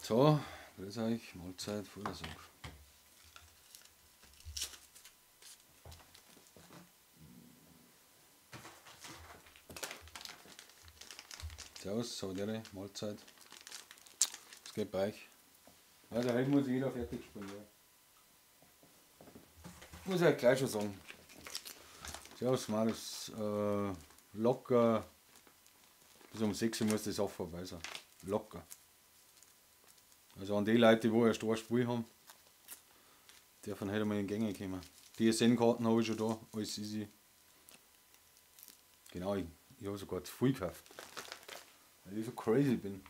So, grüß euch, Mahlzeit, Vorlesung. Servus, Saudere, Mahlzeit. Was geht bei euch? Also heute muss jeder fertig spielen, ja. Muss ich euch gleich schon sagen. Servus Marius, locker bis um 6 Uhr muss das auch vorbei sein. Locker. Also an die Leute, die wo erst ein Spiel haben, dürfen heute mal in die Gänge kommen. Die SN-Karten habe ich schon da, alles easy. Genau, ich habe sogar zu viel gekauft. Weil ich so crazy bin.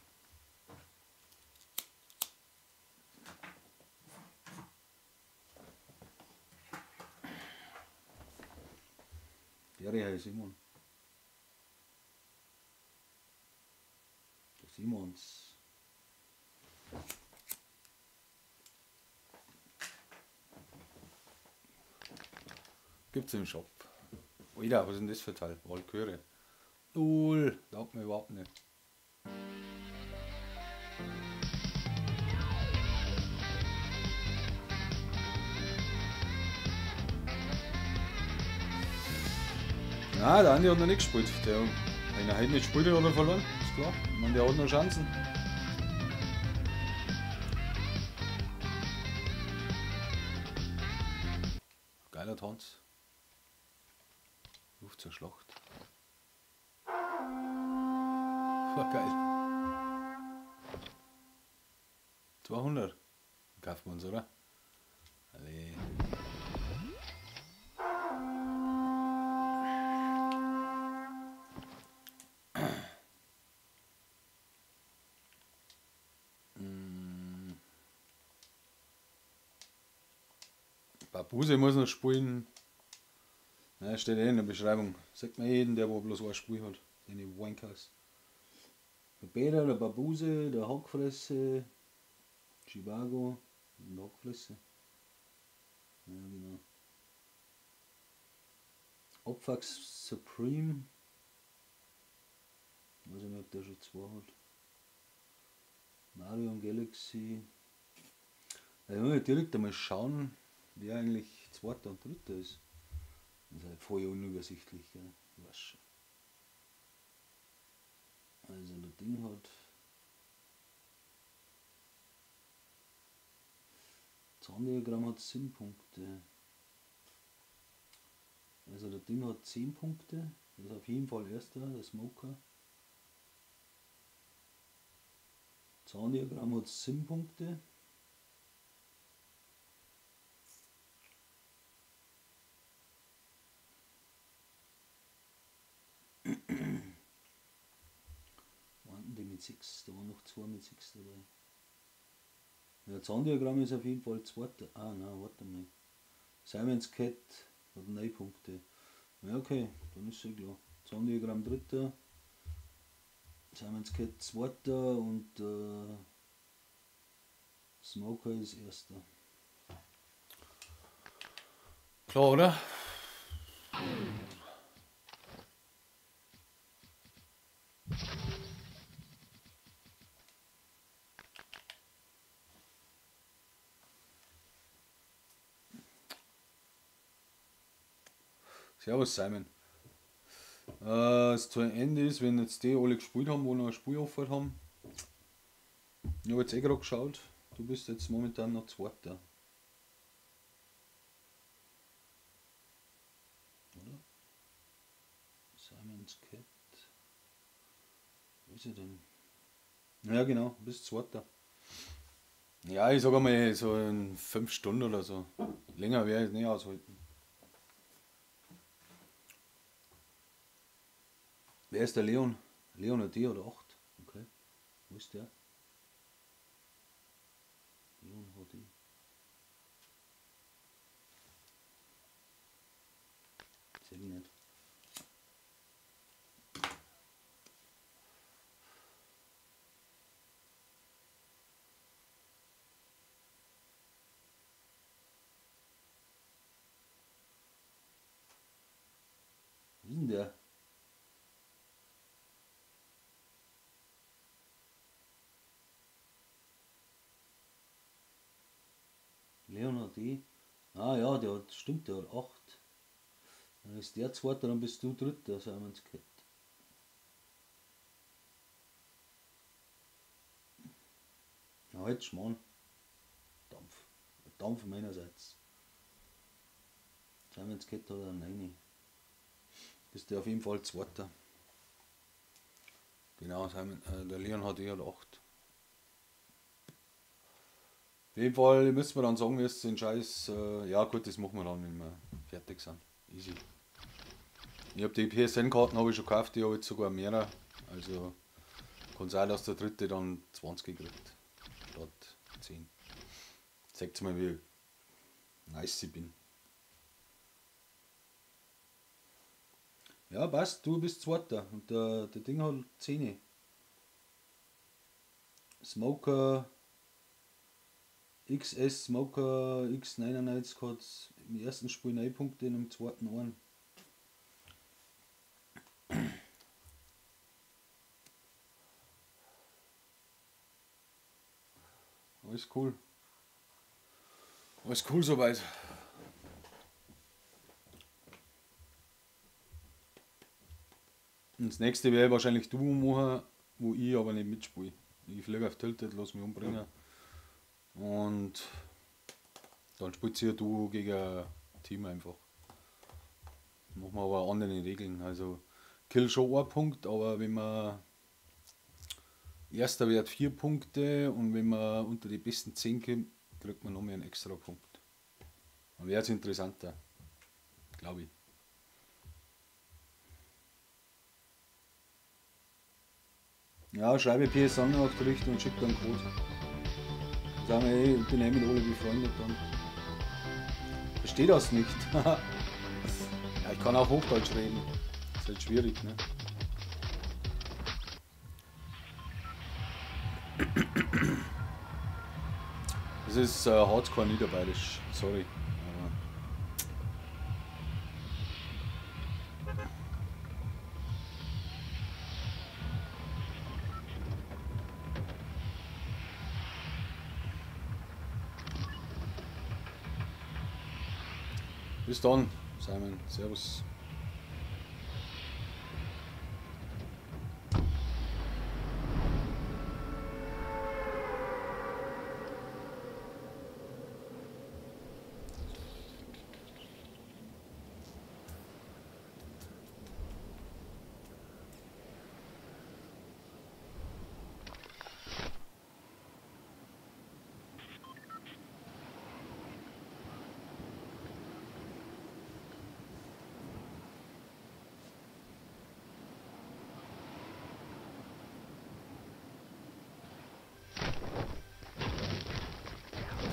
Der heißt Simon. Der Simons. Gibt's im Shop. Alter, was ist denn das für ein Teil? Walküre. Null, taugt mir überhaupt nicht. Nein, der Andi hat noch nicht gespielt. Der, wenn er heute nicht spielt, hat er verloren. Ist klar. Ich meine, der hat noch Chancen. Geiler Tanz. Ruf zur Schlacht. War geil. 200. Kaufen wir uns, oder? Alle. Barbuse muss noch spielen. Nein, steht eh in der Beschreibung. Sagt mir jeden, der wo bloß ein Spiel hat. Den Wankers. Der Peter, der Barbuse, der Hackfresse, Chivago und Hackfresse. Ja, genau. Opfax Supreme. Weiß ich nicht, ob der schon zwei hat. Mario Galaxy. Da muss ich direkt einmal schauen, wer eigentlich Zweiter und Dritter ist. Das ist halt voll unübersichtlich, gell? Ich weiß schon. Also das Ding hat Zahndiagramm hat 7 Punkte. Also das Ding hat 10 Punkte. Das ist auf jeden Fall erster, der Smoker. Zahndiagramm hat 7 Punkte. Waren die mit 6? Da waren noch 2 mit 6 dabei. Ja, Zahndiagramm ist auf jeden Fall zweiter. Ah, nein, warte mal. Simon's Cat hat 9 Punkte. Ja, okay, dann ist ja klar. Zahndiagramm dritter, Simon's Cat zweiter und Smoker ist erster. Klar, oder? Servus Simon. Es zu Ende ist, wenn jetzt die alle gespielt haben, wo noch ein Spiel offen haben. Ich habe jetzt eh gerade geschaut, du bist jetzt momentan noch Zweiter. Oder? Simon's Cat. Wo ist er denn? Ja genau, du bist Zweiter. Ja, ich sag einmal so in 5 Stunden oder so. Länger werde ich es nicht aushalten. Wer ist der Leon? Leon hat D oder 8? Okay. Wo ist der? Leon HD. Seh ich nicht. Wo ist denn der? Leon hat eh. Ah ja, der hat, stimmt, der hat 8. Dann ist der Zweiter, dann bist du Dritter, Simon's Cat. Ja, jetzt Schmarrn. Dampf. Dampf meinerseits. Simon's Cat hat einen 9. Bist du auf jeden Fall Zweiter. Genau, Simon, der Leon hat eh 8. Auf jeden Fall müssen wir dann sagen, wir sind scheiß. Ja gut, das machen wir dann, wenn wir fertig sind. Easy. Ich hab die PSN-Karten habe ich schon gekauft, die habe ich jetzt sogar mehrere. Also kann sein, dass der dritte dann 20 kriegt. Statt 10. Zeigt's mal, wie nice ich bin. Ja, passt, du bist Zweiter und der Ding hat 10. Smoker XS Smoker X99 hat im ersten Spiel 9 Punkte und im zweiten 1. Alles cool. Alles cool soweit. Und das nächste werde ich wahrscheinlich du machen, wo ich aber nicht mitspiele. Ich fliege auf Tilted, lass mich umbringen. Und dann spielt ihr du gegen ein Team einfach. Machen wir aber andere Regeln. Also Kill schon ein Punkt, aber wenn man erster wird 4 Punkte und wenn man unter die besten 10 kommt, kriegt man noch mehr einen extra Punkt. Dann wäre es interessanter, glaube ich. Ja, schreibe PSN auf die Richtung und schick dann Code. Sagen wir, ey, ich bin eh mit alle befreundet dann. Verstehe das nicht. Ja, ich kann auch Hochdeutsch reden. Ist halt schwierig, ne? Das ist Hardcore Niederbayerisch, sorry. Aber bis dann, Simon. Servus.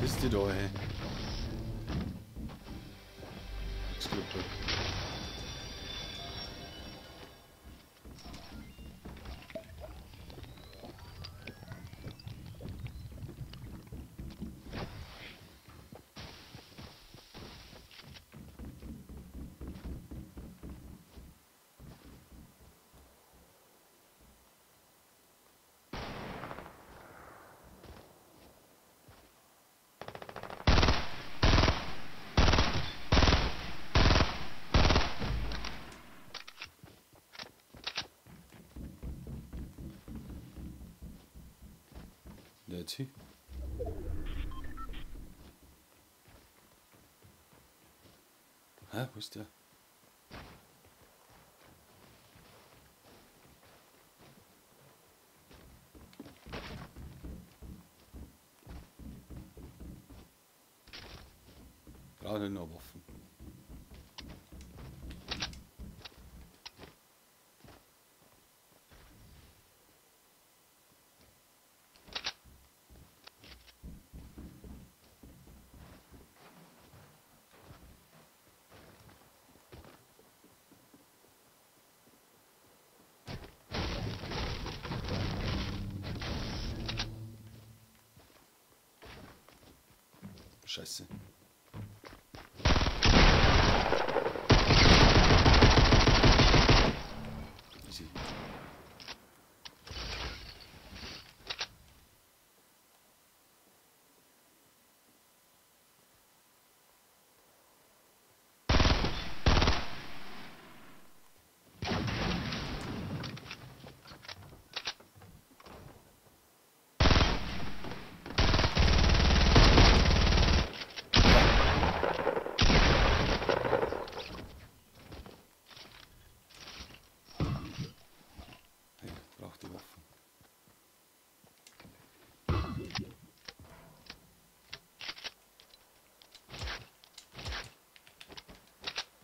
Bist du da, ey? X-Gruppe. Jetzt hin. Hä, wo ist der? Gerade noch Waffen. Scheiße. Easy.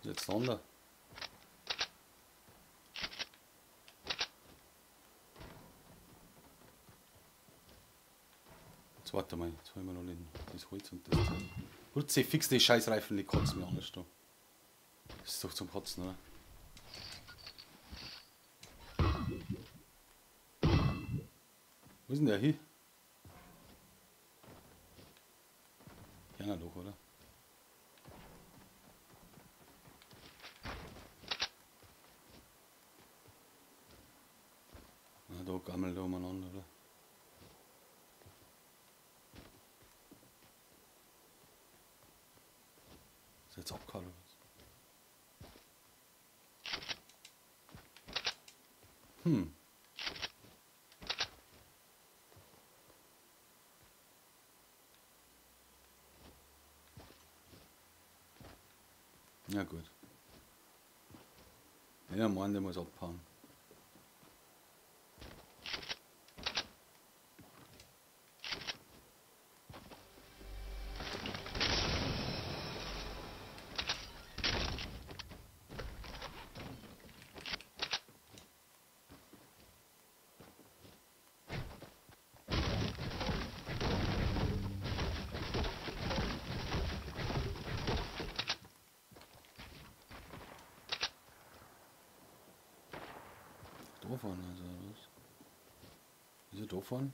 Jetzt der. Jetzt warte mal, jetzt holen wir noch das Holz und das. Rutze, fix die Scheißreifen, die kotzen mir anders da. Das ist doch zum Kotzen, oder? Wo ist denn der hin? Gerne doch, oder? Na, da gammelt er umeinander, oder? Ist jetzt abgehauen, oder was? Hm. Ja gut. Ja, Mann, der muss abhauen. Da fahren, also was? Ist er da fahren?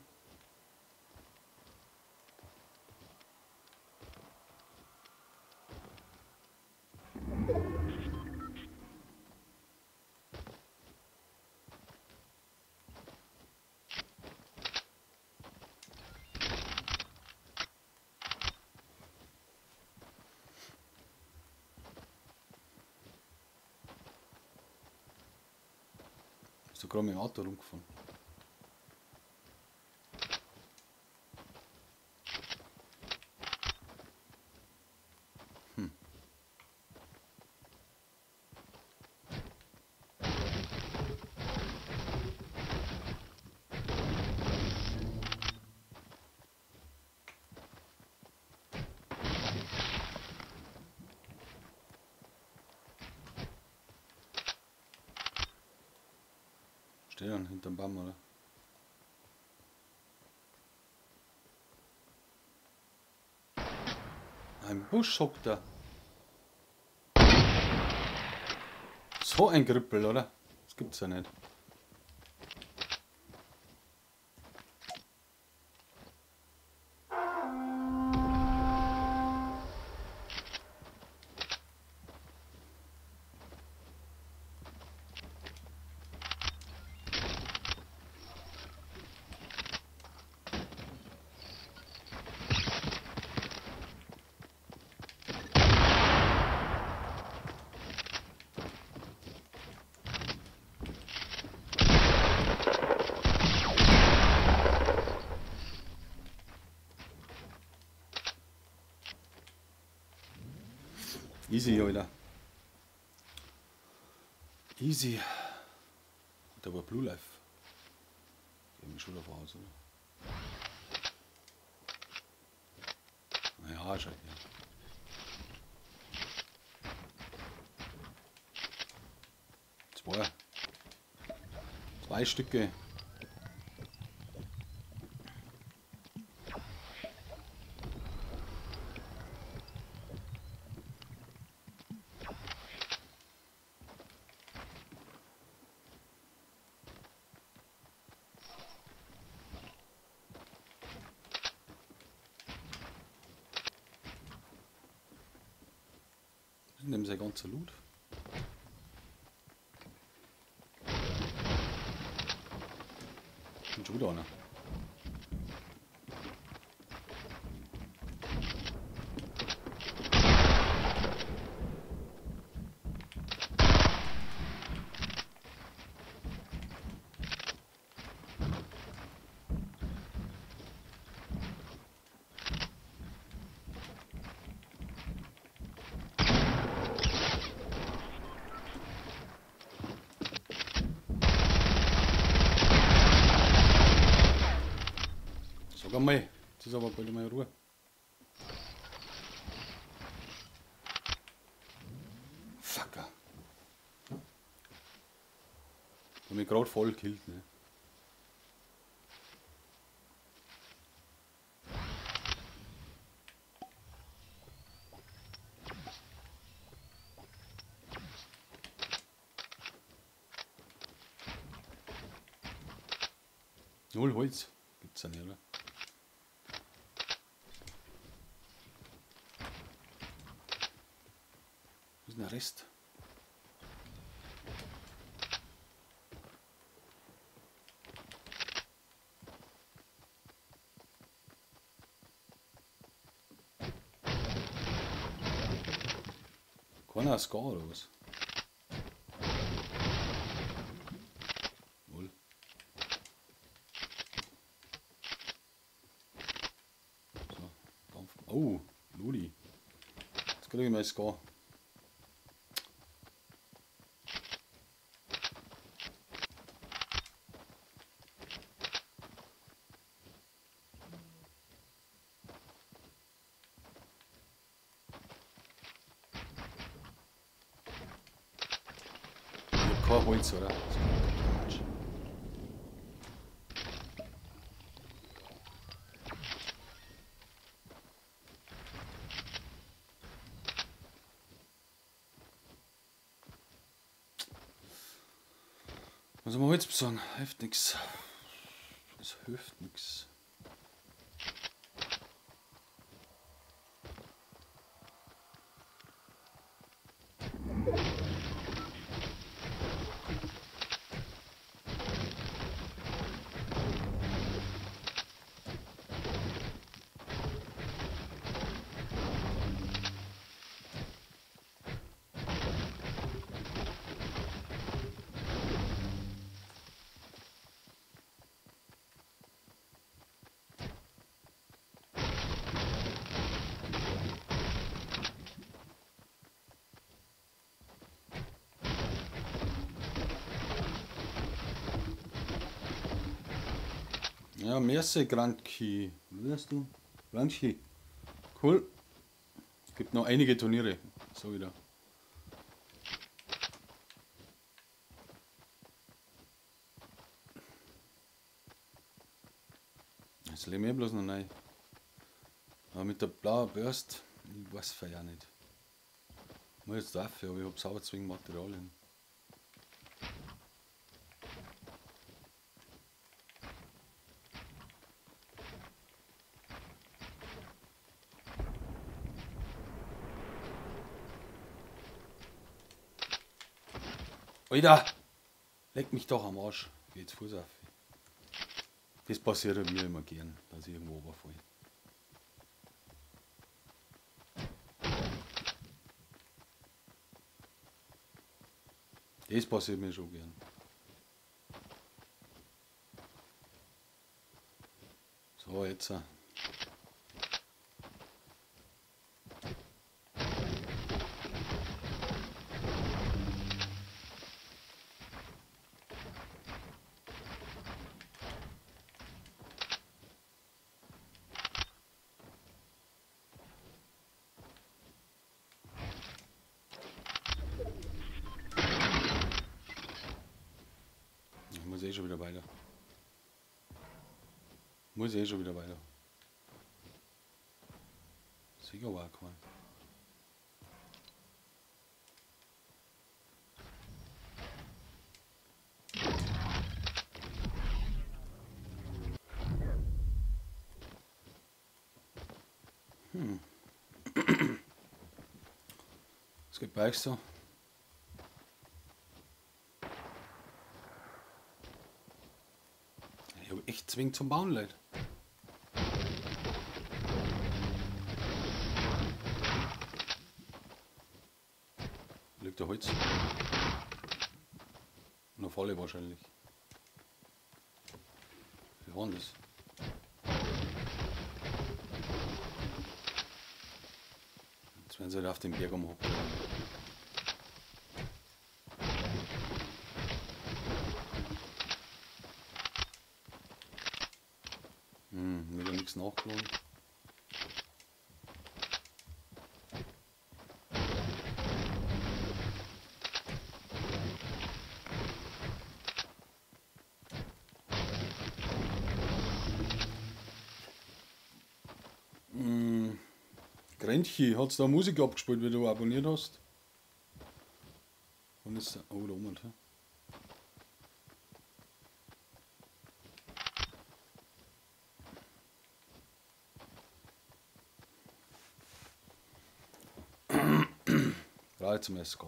Ist da gerade mit dem Auto rumgefahren. Hm. Steht dann hinterm Baum, oder? Ein Busch hockt da. So ein Grüppel, oder? Das gibt's ja nicht. Easy, Alter. Easy. Da war Blue Life. Gehen wir schon davon aus, oder? Naja, schau her. Zwei. Zwei Stücke. Nehmen sie ganze Loot. Und schon wieder einer. Sag einmal, jetzt ist aber bald mal Ruhe. Fuck. Hab mich gerade voll gekillt, ne? Null Holz gibt's ja nicht, oder? Wo ist denn der Rest? Keiner Scar oder was? Null. So, Dampf. Oh, Luli. Jetzt kriege ich mein Scar. Kein Holz, oder? Das ist Muss man Holz besorgen? Hilft nix. Es hilft nix. Ja, merci Grandki. Wie heißt du? Grandki. Cool. Es gibt noch einige Turniere. So wieder. Jetzt leben wir bloß noch rein. Aber mit der blauen Bürste, ich weiß ja nicht. Ich muss jetzt dafür, aber ich hab sauber zwingend Materialien. Alter! Leck mich doch am Arsch. Geht's Fuß auf. Das passiert mir immer gern, dass ich irgendwo runterfalle. Das passiert mir schon gern. So, jetzt. Muss eh schon wieder weiter. Muss eh schon wieder weiter. Sicher war kein. Was geht bei euch so? Ich hab echt zwingend zum Bauen, Leute. Liegt der Holz. Noch volle wahrscheinlich. Wie war denn das? Jetzt werden sie halt auf den Berg umhocken. Wieder nichts nachgeladen. Grenchi, hat's da Musik abgespielt, wie du abonniert hast? Und ist. Oh, da oben, hä? Brauche jetzt mal SK.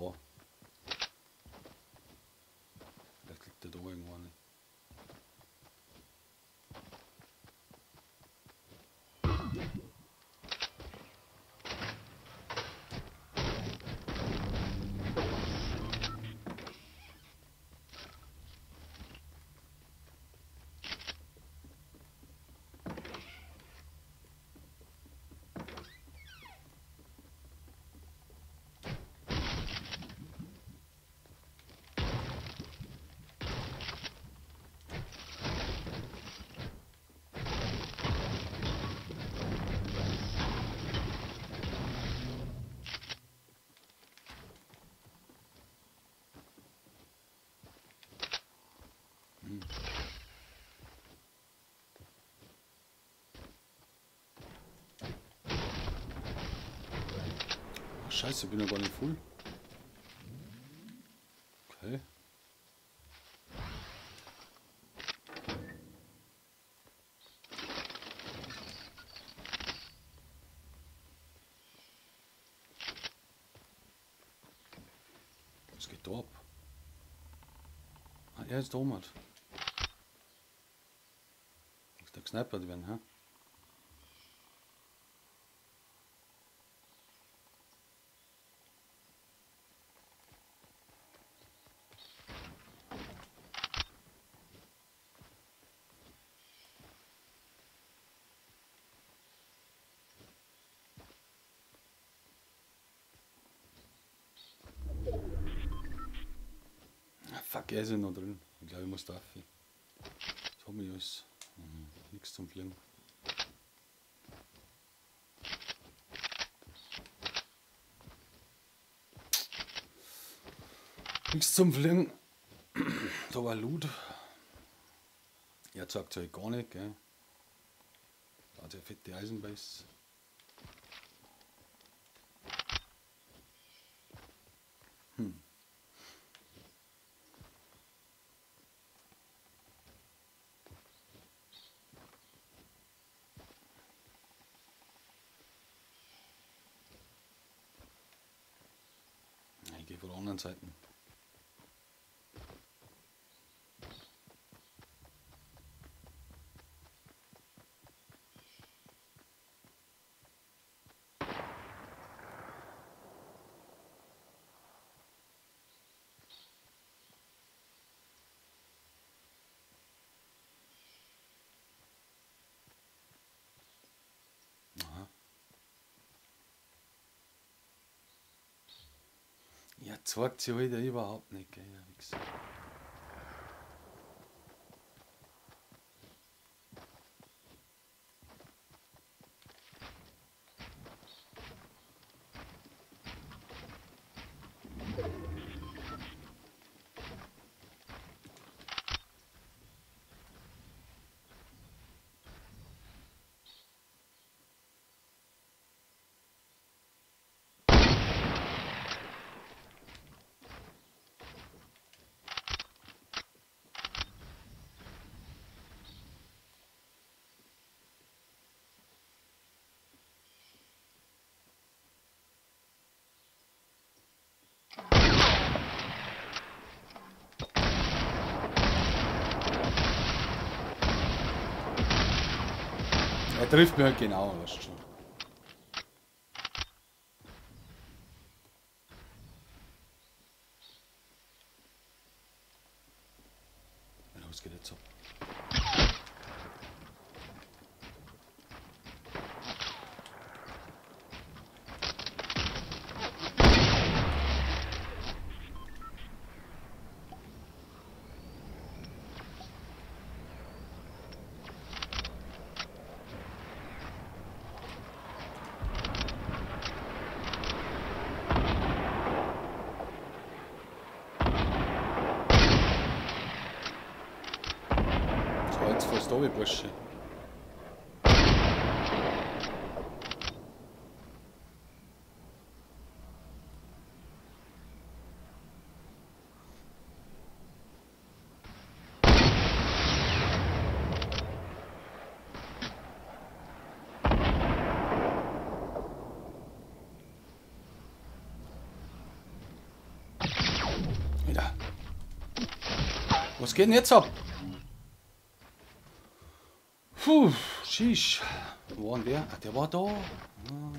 Vielleicht liegt der da irgendwo nicht. Scheiße, ich bin ja gar nicht voll. Okay. Was geht da ab? Ah, er ist da oben. Muss der gesnipert werden, hä? Fuck, er ist ja noch drin. Ich glaube, ich muss da rauf. Das hab ich alles. Nichts zum Fliegen. Nichts zum Fliegen. Da war Loot. Er zeigt sich gar nicht, gell. Da hat ja fette Eisenbase. Ich gehe von der anderen Seite. Aha. Ja, zeigt sich heute überhaupt nicht, gell, der Wichser. Er trifft mich halt genau, weißt du schon. Ja, was geht jetzt ab? Jetzt fast runter, Bursche. Was geht denn jetzt ab? Puh, sheesh. Wo war denn der? Ah, der war da. Ah.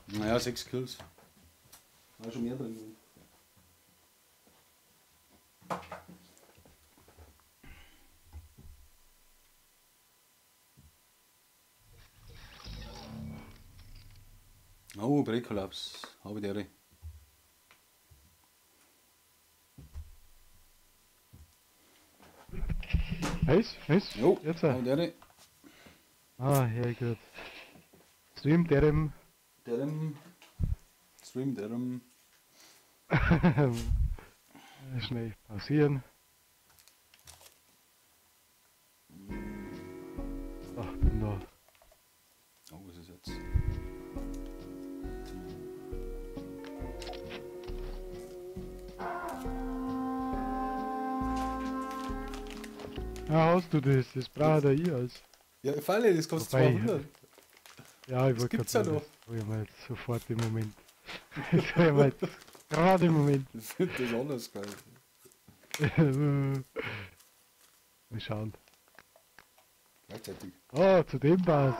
Naja, 6 Kills. War schon mehr drin. Oh, Break-Kollaps. Habe die Ehre. Was? Was? Jo, jetzt. Habe die Ehre. Ah, ja, gut. Stream derem. Derem. Stream derem. Schnell passieren. Ach, bin da. Oh, was ist jetzt? Ja, hast du das? Das braucht ja ich als. Ja, Falle, das kostet Wobei, 200. Ja, ich Das wollte gibt's gerade ja sagen, noch. das hol ich mir jetzt sofort im Moment. Das hol ich mir jetzt gerade im Moment. Ich finde das anders geil. Mal schauen. Gleichzeitig. Oh, zu dem passt.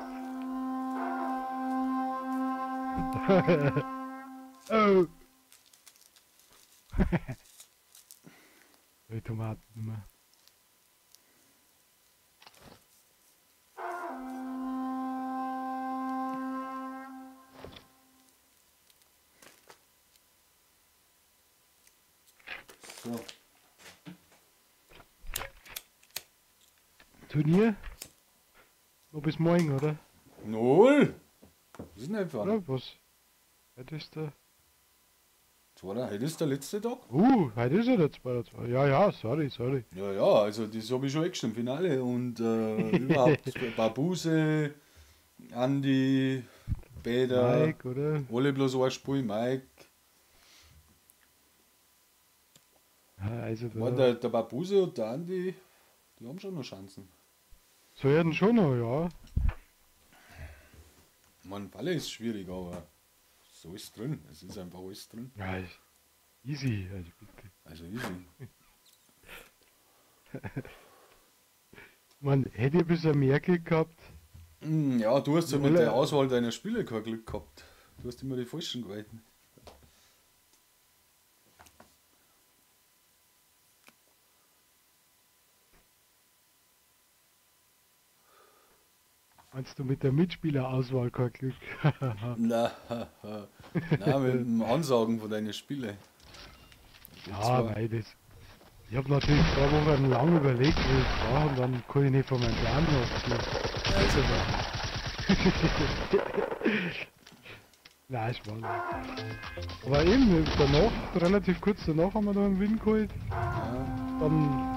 Oh. Die Tomaten immer. So. Turnier? Noch bis morgen, oder? Null! Was ist denn einfach? Oder was? Heute ist der. Zweiter, heute ist der letzte Tag. Heute ist ja der 2. Ja, ja, sorry, sorry. Ja, ja, also das habe ich schon extra im Finale und überhaupt Babuse, Andi, Peter, Mike, oder? alle bloß ein Spiel, Mike. Ja, also da. War der Babuse und der Andi, die haben schon noch Chancen. So werden schon noch, ja. Man, Falle ist schwierig, aber so ist drin. Es ist einfach alles drin. Ja, ist easy, also bitte. Also easy. Man, hätte ich ein bisschen mehr Glück gehabt. Ja, du hast ja mit Alle- der Auswahl deiner Spiele kein Glück gehabt. Du hast immer die falschen gewählt. Meinst du mit der Mitspielerauswahl kein Glück? Nein, nein, mit dem Ansagen von deinen Spielen. Ja, nein, das. Ich habe natürlich 2 Wochen lang überlegt, wo ich war, und dann kann ich nicht von meinem Plan nachziehen. Also, Nein, Spaß. Aber eben, danach, relativ kurz danach haben wir da einen Win geholt. ja. Dann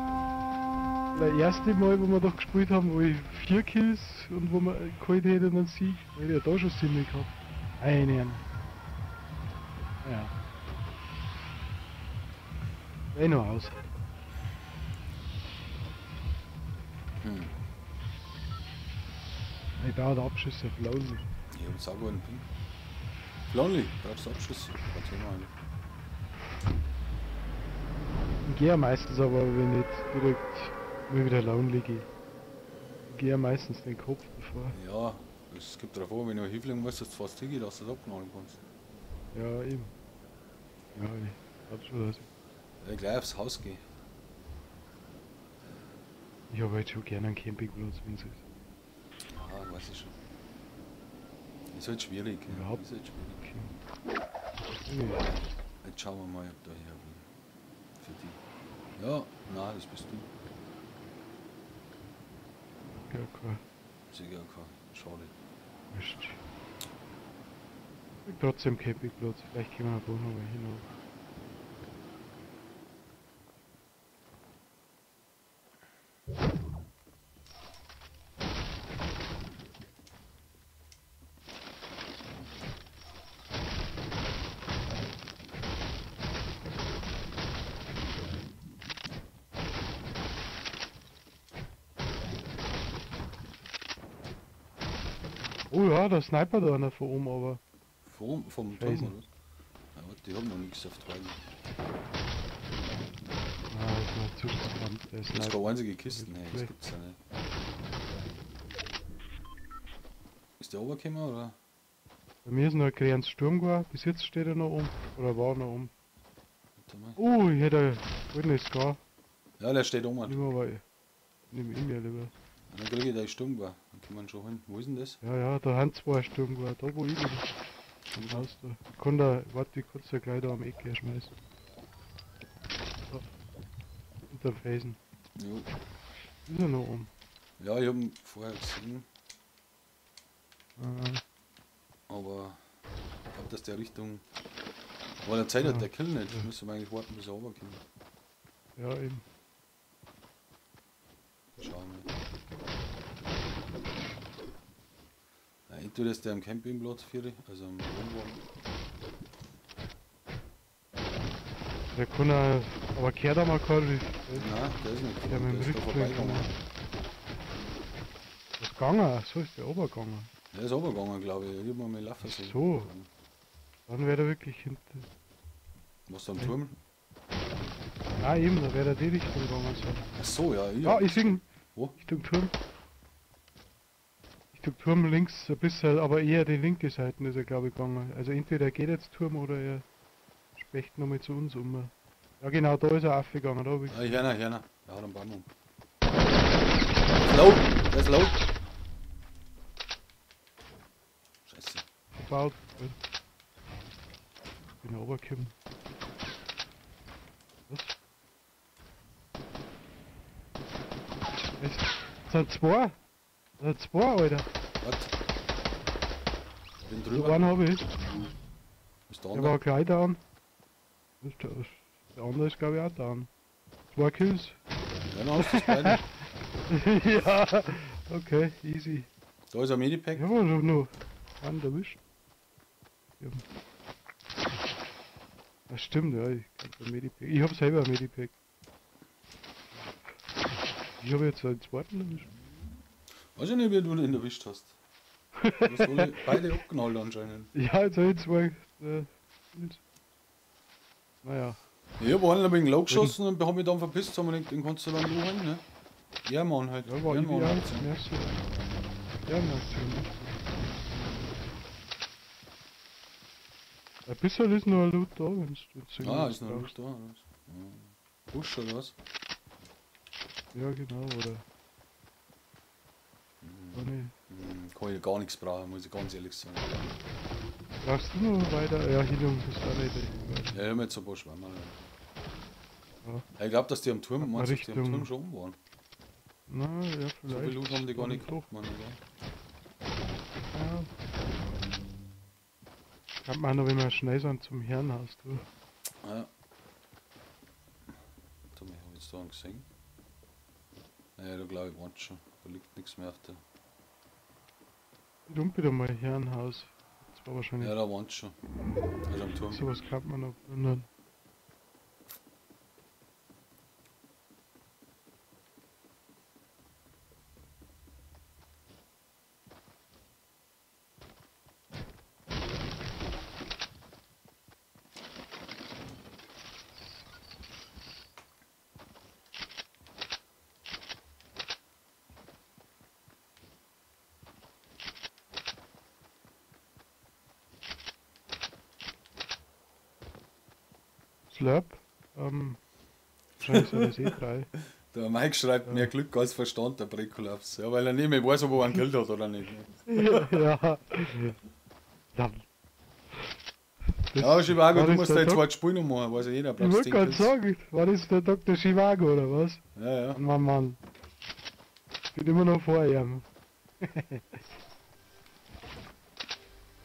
das erste Mal, wo wir doch gespielt haben, wo ich 4 Kills und wo wir geholt hätte und einen Sieg, hätte ich ja da schon ziemlich gehabt. Einen. Ja. Eh noch aus. Hm. Ich brauche Abschüsse auf Lonely. Ich hab jetzt auch einen Ping. Lonely, brauchst du Abschüsse? Kein Thema eigentlich. Ich gehe ja meistens aber, wenn ich direkt mal wieder Lonely gehe. Ich gehe ja meistens den Kopf davor. Ja, es gibt darauf an, wenn du hinfliegen musst, dass du fast hingehst, dass du das abknallen kannst. Ja, eben. Ja, ich glaub schon, dass ich. Ja, gleich aufs Haus gehen. Ich habe halt schon gerne einen Campingplatz, wenn es ist. Ah, weiß ich schon. Ist halt schwierig. Ja. Überhaupt. Ist halt schwierig. Okay. Jetzt schauen wir mal, ob da her will. Für die. Ja, nein, das bist du. Ja, okay. Sicher kein. Schade. Wurscht. Trotzdem Campingplatz, vielleicht können wir da noch mal hin. Oh ja, der Sniper da einer von oben, aber. Vom Turm, oder was? Ja, warte, ich hab noch nichts auf der. Ah, ist noch zu spannend. Das ist keine einzige Kiste, ne, das gibt's ja nicht. Ist der runtergekommen, oder? Bei mir ist noch ein kleines Sturm gefahren, bis jetzt steht er noch oben. Oder war noch oben. Oh, ich hätte ein goldenes Scar. Ja, der steht oben. Nimm aber, nimm ihn mir lieber. Dann kriege ich da Sturmgewehr. Dann kann man schon holen. Wo ist denn das? Ja, ja, da haben zwei Sturmgewehr. Da wo ich bin. Am Haus da. Ich kann da, warte, ich kann's ja gleich da am Eck herschmeißen. Da. Hinterm Felsen. Jo. Ist er noch oben? Ja, ich hab ihn vorher gesehen. Aber ich glaub, dass der Richtung. Aber der Zeit hat der Kill nicht. Ja. Müssen wir eigentlich warten, bis er runterkommt. Ja, eben. Schauen wir. Ja, entweder ist der am Campingplatz, also am Wohnwagen. Der kann auch, aber kehrt er mal kein Riff? Nein, der ist nicht. Der, der ist da vorbeigegangen. Was gegangen? So ist der runtergegangen. Der ist runtergegangen, glaube ich. Ich hab mal laufen sehen. So. Dann wäre er wirklich hinten. Was da am Turm? Nein, eben, da wäre er die Richtung gegangen sein. Ach so, ja. Ja, ich sehe. Wo? Richtung Turm. Richtung Turm links ein bisschen, aber eher die linke Seite ist er, glaube ich, gegangen. Also entweder er geht jetzt Turm oder er specht nochmal zu uns um. Ja genau, da ist er aufgegangen. Da hab ich. Ah, hier, hier. Da hat einen Baum um. Der ist low! Der ist low! Scheiße. Verbaut. Bin runtergekommen. Was? Es sind zwei. Es sind zwei, Alter. Was? Bin drüber. Einen habe ich. Ist der andere? Der war gleich down. Der andere ist, glaube ich, auch down. 2 Kills. Ja, dann hast du beide. Ja, okay, easy. Da ist ein Medipack. Ja, aber noch einen erwischt. Ja. Das stimmt, ja, ich hab ein Medipack. Ich hab selber ein Medipack. Ich habe jetzt einen zweiten erwischt. Weiß ich nicht, wie du den erwischt hast. Du hast alle beide abknallt anscheinend. Ja, jetzt habe ich zwei. Naja. Ich hab einen wegen Low geschossen und hab mich dann verpisst, haben wir den kannst du dann holen, ne? Ja, Mann halt. Ja, war ja, Mann halt. Ja, Mann. Ein bisschen ist noch ein Loot da, wenn du. Ah, ist noch ein Loot da, oder was? Ja. Busch oder was? Ja, genau, oder? Mhm. Kann ich gar nichts brauchen, muss ich ganz ehrlich sagen. Brauchst du noch weiter? Ja, Heilung ist da nicht. Ja, ich hab jetzt ein paar Schwammerl. Ja. Ich glaube, dass die am Turm, meinst du, dass die am Turm schon um waren? Na, ja, vielleicht. So viel Loot haben die gar nicht gehabt, Mann, oder? Ja. Kann man noch, wenn wir schnell sind, zum Herrenhaus, du. Ja. Warte mal, hab ich jetzt da einen gesehen? Naja, da glaube ich, war's schon. Da liegt nichts mehr auf der. Ich wieder mal Herrenhaus. Das war wahrscheinlich. Ja, da war's schon. Also am Turm. Sowas kann man noch plündern. Slurp, wahrscheinlich sind das eh 3. Der Mike schreibt, ja. Mehr Glück als Verstand, der Präkollaps. Ja, weil er nicht mehr weiß, ob er einen Geld hat oder nicht. Ja, ja. Ja, ja, Zhivago, du musst da jetzt zweites Spiel noch machen, weiß ja jeder. Ich wollte gerade sagen, war das der Dr. Zhivago oder was? Ja, ja. Mann, Mann. Ich bin immer noch vor ihm.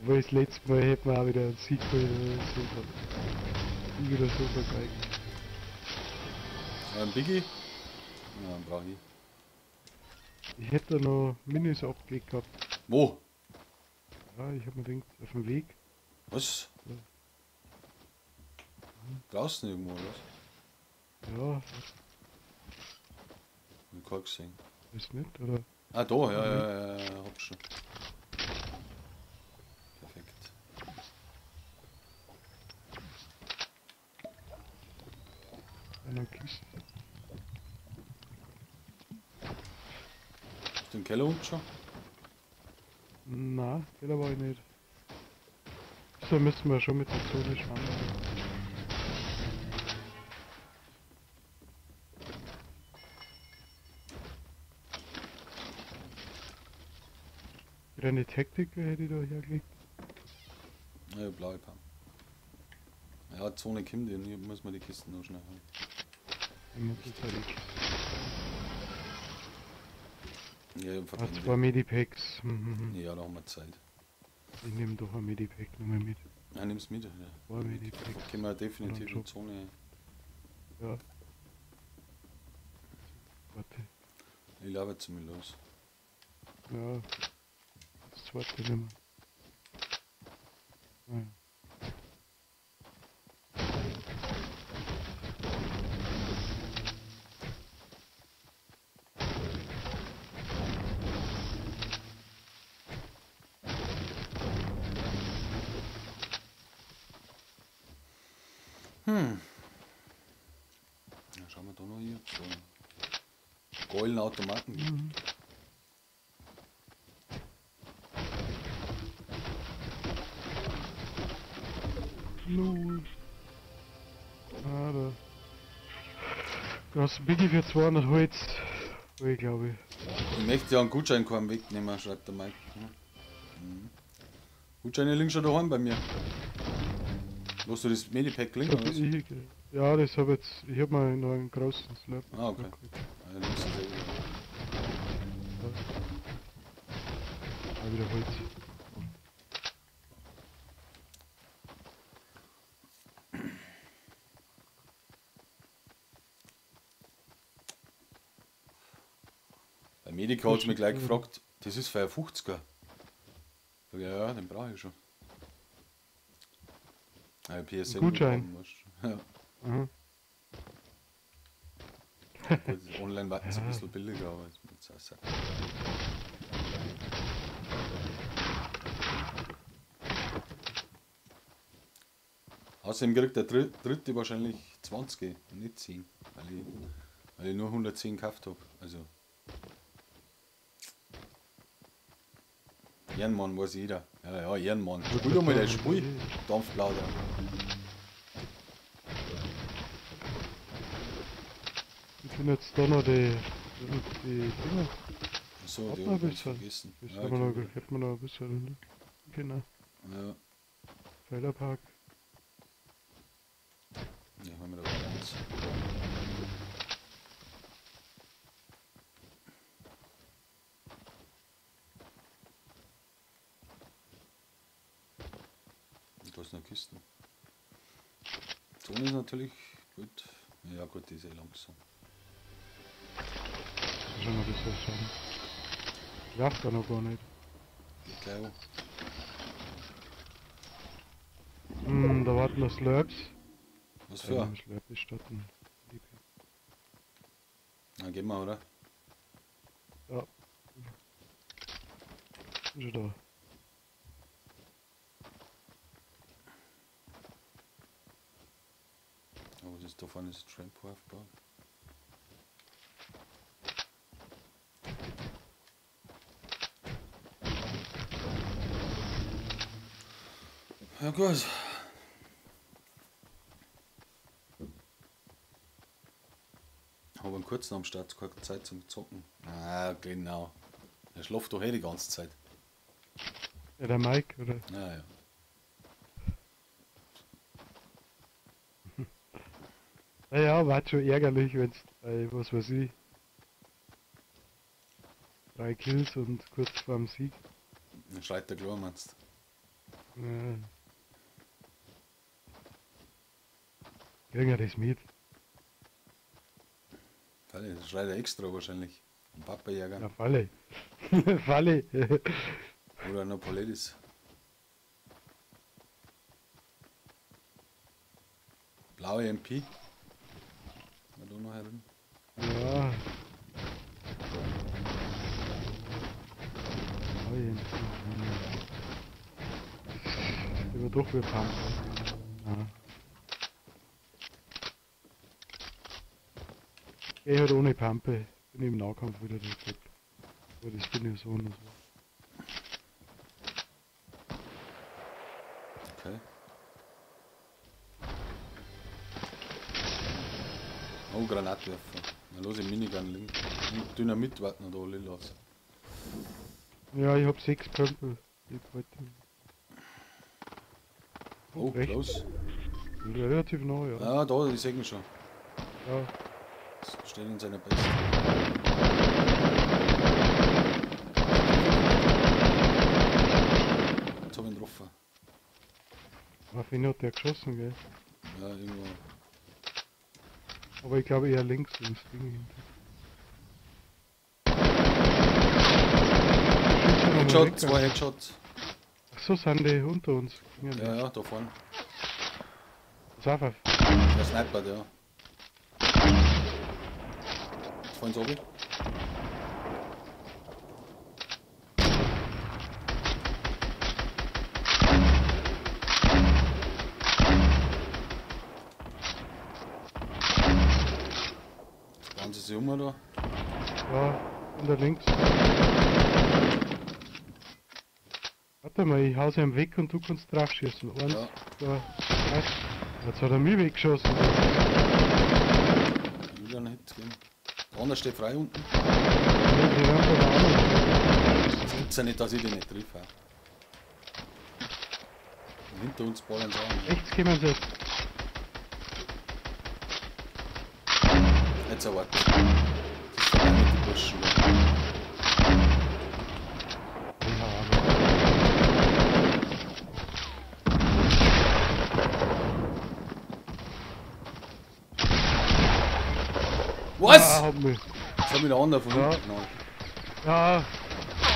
Obwohl das letzte Mal hätten wir auch wieder einen Sieg geholt oder so. Wieder so vergeigen. Ein Biggie? Ja, brauche ich. Ich hätte da noch Minis abgelegt gehabt. Wo? Ja, ich hab mir gedacht, auf dem Weg. Was? Ja. Draußen irgendwo, oder was? Ja. Hab ich keinen gesehen. Ist nicht, oder? Ah, da, ja, ja, ja, ja, hab schon. Hast du den Keller unten schon? Nein, Keller war ich nicht. So müssen wir schon mit der Zone schauen. Wieder eine Tactical hätte ich da hergelegt. Ja, blaue Pump. Ja, Zone kommt, hier muss man die Kisten noch schnell haben. Ich muss jetzt halt die. Ja, ah, 2 Medipacks. Ja, da haben wir Zeit. Ich nehme doch ein Medipack nochmal mit. Ja, nimm's mit. Ja. 2 Medipacks. Können wir definitiv in Zone. Ja. Warte. Ich laufe jetzt mal los. Ja. Das zweite nehmen wir. Ja. Hm. Ja, schauen wir da noch hier. So einen geilen Automaten gibt. Mhm. Null. Ah, da. Das Biggie für 200 Holz. Ich glaube ich. Ich möchte ja einen Gutscheinkorb wegnehmen, schreibt der Mike. Mhm. Gutscheine liegen schon daheim bei mir. Hast du das Medipack liegen oder was? Ja, das hab jetzt. Ich hab mal noch einen großen Slab. Ah, okay. Ah, ja, ah, wieder Holz. Bei Medica hat mich gleich gefragt, das ist für 50er. Sag ich, ja, den brauche ich schon. Ja, PSN Gutschein. Ja. Mhm. Gut, online war es ein bisschen billiger, aber es ist auch Sack. Außerdem kriegt der dritte wahrscheinlich 20 und nicht 10, weil ich nur 110 gekauft habe. Also Ehrenmann weiß jeder. Ja, ja, Ehrenmann. Spiel doch mal das Spiel, Dampfplauder. Ich finde jetzt da noch die Dinger. Achso, die hab ich vergessen. Das ja, hätten wir noch ein bisschen. Genau. Ja. Trailerpark. Ja, haben wir da ganz. Da ist noch Kisten. Zone ist natürlich gut. Ja gut, die ist eh langsam. Schon ein bisschen schauen. Ich darf da noch gar nicht. Geht gleich auch. Da warten noch Slurps. Was für? Slurp ist statt ein. Na, gehen wir, oder? Ja. Ist schon da. Oh, was ist da vorne? Ist Trampo aufgebaut? Ja gut. Habe einen kurzen am Start, keine Zeit zum Zocken. Ah, genau. Der schläft doch eh die ganze Zeit. Ja, der Mike, oder? Ja, ja. Naja, war schon ärgerlich, wenn's bei, was weiß ich, 3 Kills und kurz vorm Sieg. Dann schreit der klar, meinst du? Ja. Kriegen wir das mit? Falle, das schreit er extra wahrscheinlich. Ein Papa-Jäger. Ja, Falle. Falle. Oder noch Poledis. Blaue MP. Mal da noch herin. Ja. Blaue MP. Über doch wir pumpen. Ja. Ich halt ohne Pampe. Bin im Nahkampf wieder der Typ. Aber das bin ich so und so. Okay. Oh, Granatwerfer. Na los, ich Minigun liegen. Und Dynamit warten da alle los. Ja, ich hab 6 Pömpel. Oh, close. Relativ nah, ja. Ah, da, ich seh ihn schon. Ja. Das steht in seiner Base. Jetzt hab ich ihn getroffen. Auf wen hat der geschossen, gell? Ja, irgendwo. Aber ich glaube eher links ins Ding hinter. Headshot, 2 Headshots. Achso, sind die unter uns. Ja, ja, da vorne. Das ist der Sniper, der. Jetzt fallen sie runter. Jetzt bauen sie sich um da. Ja, und da links. Warte mal, ich hau sie am weg und du kannst drauf schießen. 1, 2, 3. Jetzt hat er mich weggeschossen. Wieder ein Hit geben. Der andere steht frei unten. Ja, die rammt aber auch noch. Das gibt's ja nicht, dass ich den nicht treffe. Und hinter uns ballern sie an. Rechts kommen sie jetzt. Jetzt erwartet. Das ist vorbei mit den Burschen. Was? Ah, hab mich. Jetzt hab ich der andere von hinten genommen. Ja.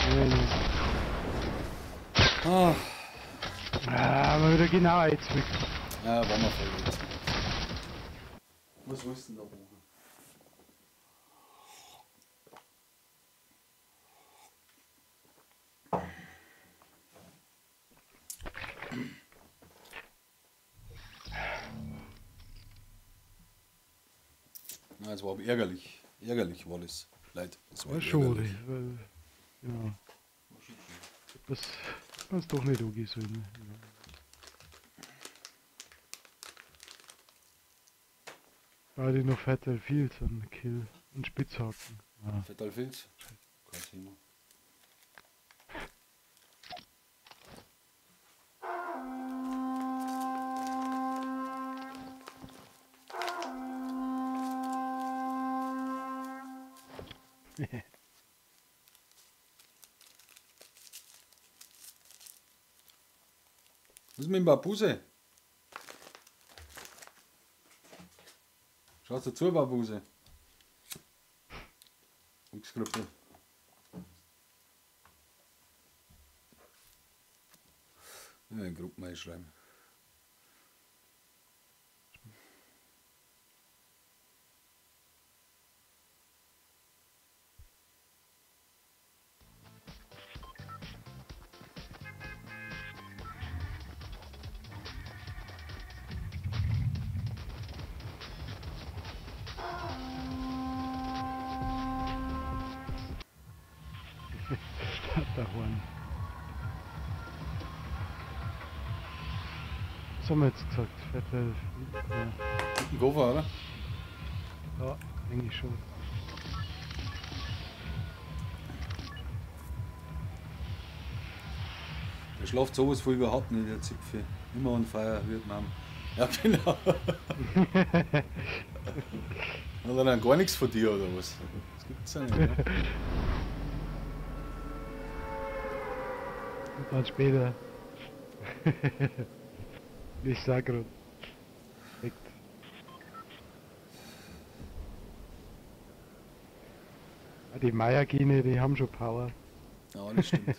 Nein. Ah. Ah, mal wieder genau jetzt weg. Ja, waren wir voll jetzt. Was willst du denn da machen? Na, es war aber ärgerlich. Ärgerlich war das. Leid. Es war schade, weil, ja. Das ist doch nicht okay so. Ne? Beide noch Fatal Fields an Kill und Spitzhaken. Ja. Fatal Fields? Kein Thema. Was ist mit dem Babuse? Schaut zu, Babuse. X-Gruppe. Ja, in Gruppen einschreiben. Der Horn. Was haben wir jetzt gesagt? Fatal. Ja. Ein Koffer, oder? Ja, eigentlich schon. Der schlaft sowas wohl überhaupt nicht, der Zipfel. Immer on fire wird man. Ja, genau. Hat er dann gar nichts von dir, oder was? Das gibt's ja nicht, ne? Und dann später. Ich sag grad. Perfekt. Ja, die Meier-Gene, die haben schon Power. Ja, das stimmt.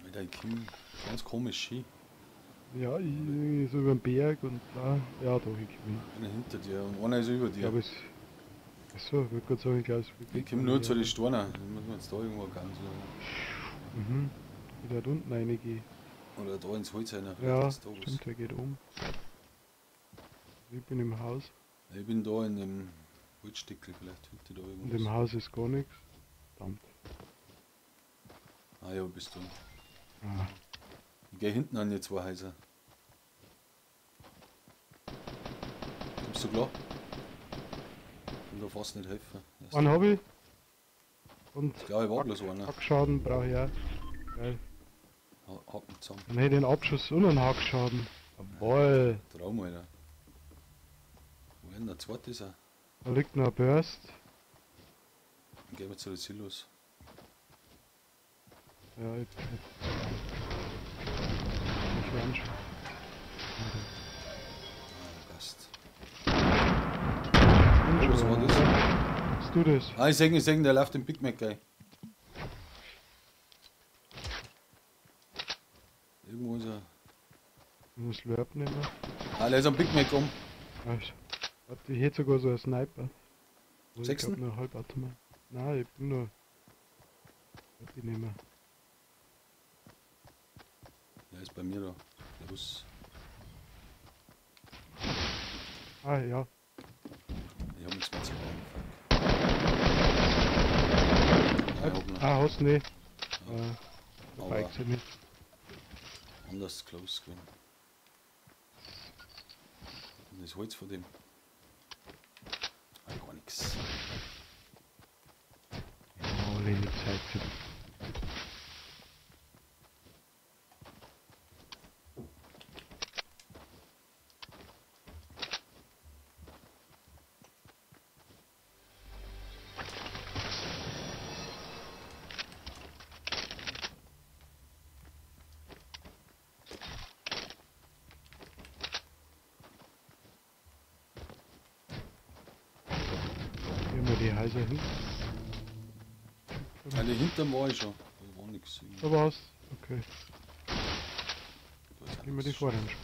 Alter, ich komm ganz komisch hin. Ja, ich so über den Berg und da. Ja, doch, ich komm hin. Einer hinter dir und einer ist über dir. Ja, aber es. Achso, ich wollte gerade sagen, ich glaube, es Ich komme nur zu den Steinen, dann muss man jetzt da irgendwo ganz. Mhm. Wieder da unten reingehen. Oder da ins Holz rein. Ja, stimmt, der geht um. Ich bin im Haus. Ich bin da in dem Holzstickel, vielleicht finde ich da irgendwas. In dem Haus ist gar nichts. Verdammt. Ah ja, bist du. Ah. Ich gehe hinten an die zwei Häuser. Kommst du klar? Ich kann da fast nicht helfen. Einen hab ich. Und ich glaube, ich war bloß einer. Hackschaden brauche ich auch. Geil. Hacken zusammen. Dann hätte ich einen Abschuss und einen Hackschaden. Jawohl. Traum, Alter. Wo ist denn der zweite ist er? Da liegt noch ein Burst. Dann gehen wir zu den Silos. Ja, ich anschauen. Ah, passt. Oh, was war das? Bist du das? Ah, ich seh, der läuft den Big Mac gleich. Irgendwo ist er. Ich muss Slurp nehmen. Ah, der ist am Big Mac um. Also, warte, ich hätte sogar so einen Sniper. Sechsten? Ich hab nur Halbautomat. Nein, ich bin nur. Warte, ich nehme. Der ist bei mir da. Der Bus. Ah, ja. Ich hab nichts mehr zu bauen. Fuck. Ah, hast du nicht. Ja. Aber nicht. Anders close gewesen. Und das Holz von dem. Ah, gar nichts. Ja, alle in die Zeit. Die Häuser hin. Ah, die hinterm war ich schon. Da war nichts. Da war's? Okay. Gehen wir die vorher anschauen.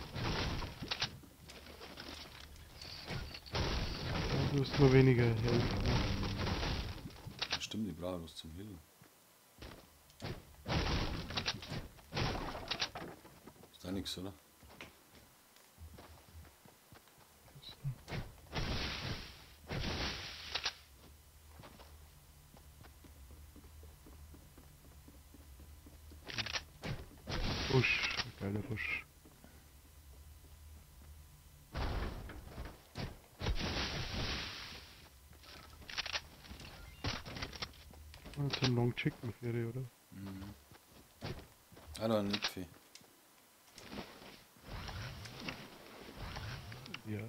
Du hast nur weniger helfen. Stimmt, ich brauche was zum Healen. Ist da nichts, oder? Busch, geiler Busch. Das ist ein Long Chicken Ferry, oder? Mhm. Ah, da ein Nipfi. Ja.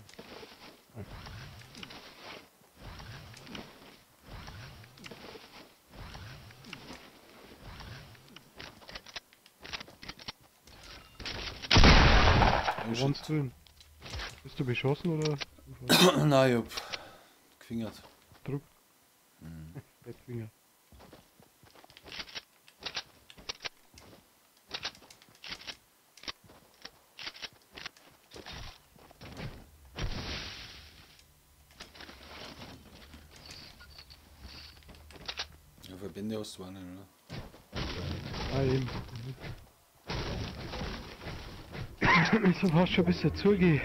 Wo warst du denn? Bist du beschossen oder? Nein, ich hab gefingert. Druck? Mhm. Bettfinger. Ja, Verbände hast du auch nicht, oder? Ah, eben. Ich soll fast schon ein bisschen zugehen.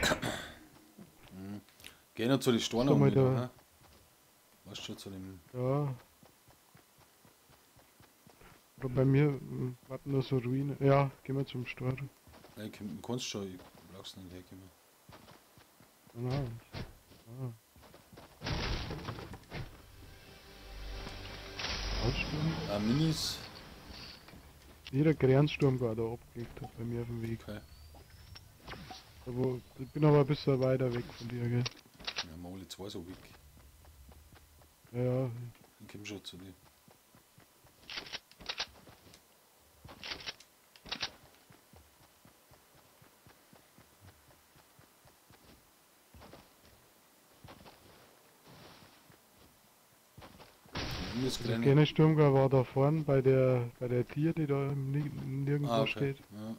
Mhm. Geh noch zu den Steinen um wieder, ne? Weißt du schon zu dem. Ja. Oder bei mir warten nur so Ruinen. Ja, gehen wir zum Stein. Nein, du kannst schon, ich brauch's nicht herkommen. Nein. Ah. Ah, Minis. Jeder Grenzsturm war da abgelegt hat bei mir auf dem Weg. Okay. Aber ich bin aber ein bisschen weiter weg von dir, gell? Ja, mal alle zwei so weg. Ja, ja. Ich komm schon zu dir. Das kleine Sturmgewehr war da vorne bei der Tier, die da nirgendwo okay. Steht. Ja.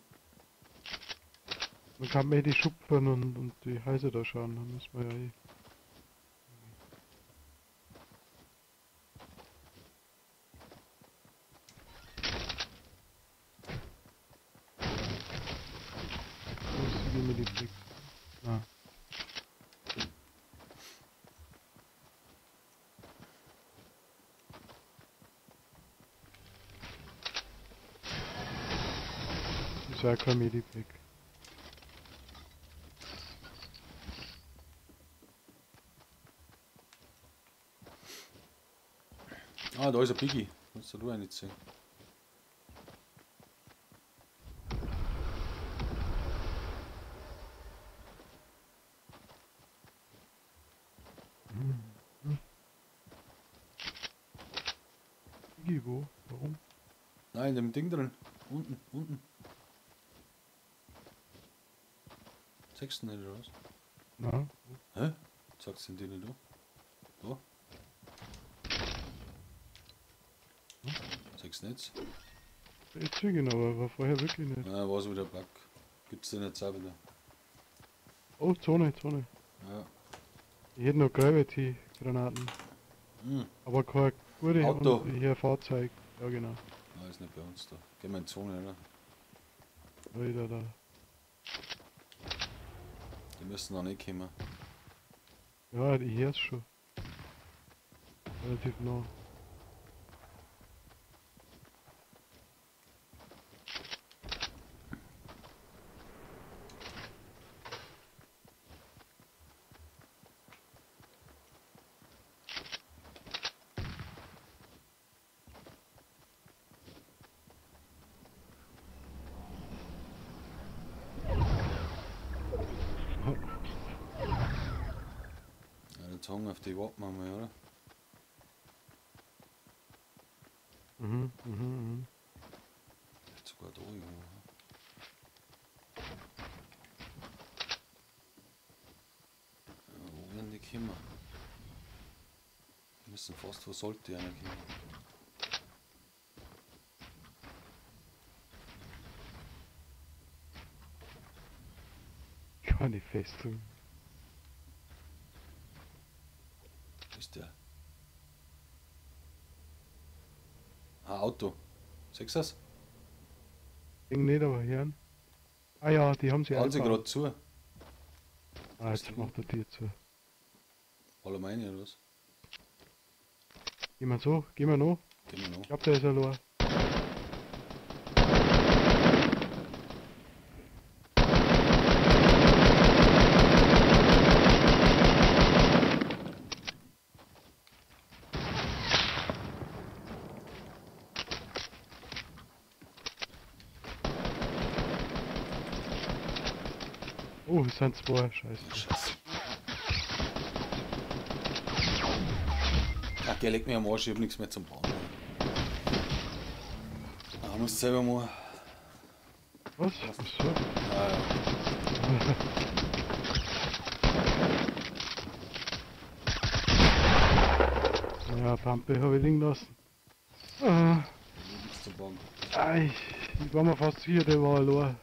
Man kann mir die Schupfen und die Häuser da schauen, da müssen wir ja eh. Ah. auch kein Medipack. Ah, da ist ein Piggy. Kannst du da nicht sehen? Piggy wo? Warum? Nein, in dem Ding drin. Unten, unten. Zeigst du nicht raus? Nein. Hä? Zeigst du die nicht da? Da? Hm? Zeigst du nicht? Jetzt genau, aber war vorher wirklich nicht. Nein, war es wieder Bug. Gibt's denn jetzt auch wieder. Oh, Zone, Zone. Ja. Ich hätte noch Gravity-Granaten. Hm. Aber keine gute Auto. Und hier Fahrzeug. Ja, genau. Nein, ist nicht bei uns da. Gehen wir in die Zone, oder? Wieder da. Die müssen noch nicht kommen. Ja, ich hör's schon. Relativ nah. Hang auf die warten wir mal, oder? Mhm. Vielleicht sogar da irgendwo. Ja, wo werden die kommen? Wir müssen fast, wo sollte einer kommen? Keine Festung. Ist der? Ah, Auto. Siehst du das? Ich nicht, aber hören. Ah ja, die haben sie Hauen sie eingebaut. gerade zu. Ah, jetzt macht er die zu. Alle meine oder was? Gehen wir so, gehen wir noch. Gehen wir noch. Ich glaub, der ist allein. Oh, es sind zwei, scheiße. Scheiße. Ach, der legt mir am Arsch, ich hab nichts mehr zum Bauen. Ah, musst selber mal. Was? Was so? Ah, ja. Ja, Pampe habe ich liegen lassen. Ah. Nichts zum Bauen. Ah, ich war mir fast sicher, der war allein.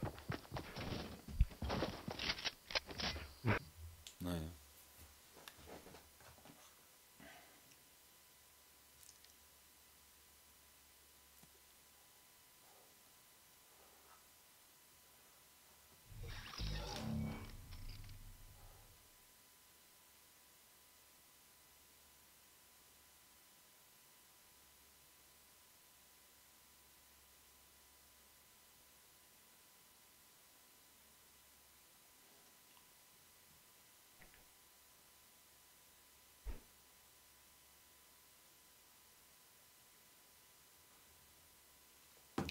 Naja.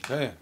Okay.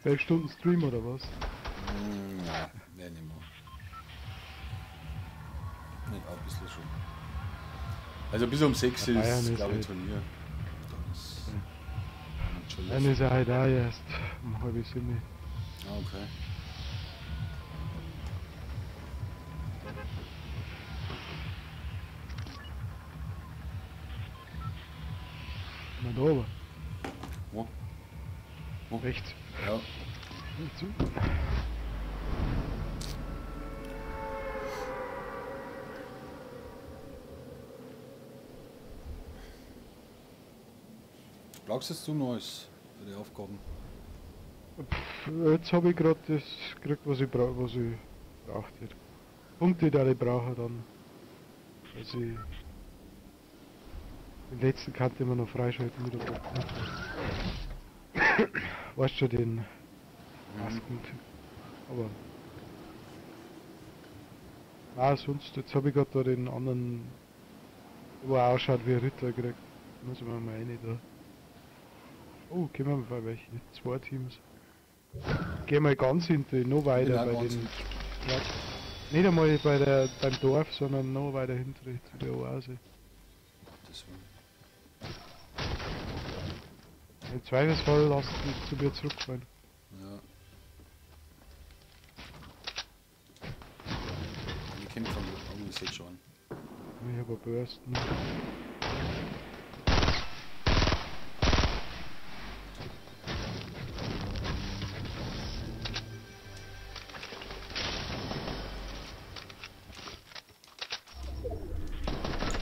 12 Stunden Stream oder was? Nein, nein, nicht mehr. Nicht, ein bisschen schon. Also bis um 6 Ja, ist, ist glaube ich, halt- Turnier. Dann ist schon Dann ist er halt auch erst um 6:30. Ah, okay. Na da oben. Wo? Wo? Rechts. Ja. Zu. Brauchst jetzt du noch alles für die Aufgaben? Pff, jetzt habe ich gerade das gekriegt, was ich braucht hätte. Punkte, die ich brauche dann. Also ich, den letzten kann ich immer noch freischalten mit der Punkte. Weißt du, den Maskentyp. Aber. Na, sonst, jetzt habe ich gerade da den anderen, wo er ausschaut wie ein Ritter gekriegt. Muss ich mir mal rein da. Oh, gehen wir mal bei welchen? 2 Teams. Gehen wir ganz hinten, noch weiter Genau, bei den. Ja, nicht einmal bei der, beim Dorf, sondern noch weiter hinten zu der Oase. Das war. Im Zweifelsfall lass dich zu mir zurückfallen. Ja. Die kämpfen am ich seh schon. Ich hab einen Bursten.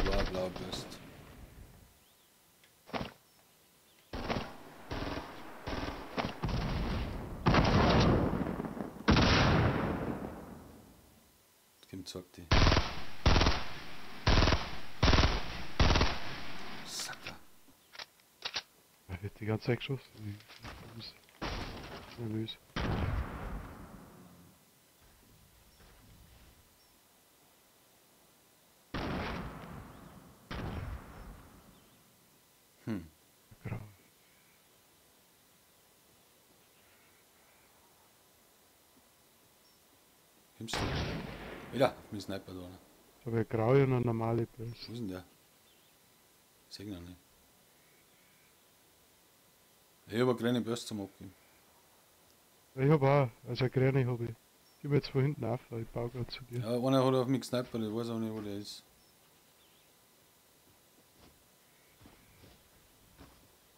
Bla bla Burst. Kommt, sagt die. Sacker. Er wird die ganze Zeit geschossen. Ich bin nervös. Hm. Grau. Kommst du? Wieder auf mich Sniper da. Ne? Ich habe ja graue und eine normale Burst. Wo ist denn der? Seh ihn noch nicht. Ich habe eine kleine Burst zum Abgeben. Ich hab auch, also eine grüne habe ich. Ich bin jetzt von hinten auf, ich baue gerade zu dir. Ja, einer hat auf mich gesnipert, ich weiß auch nicht, wo der ist.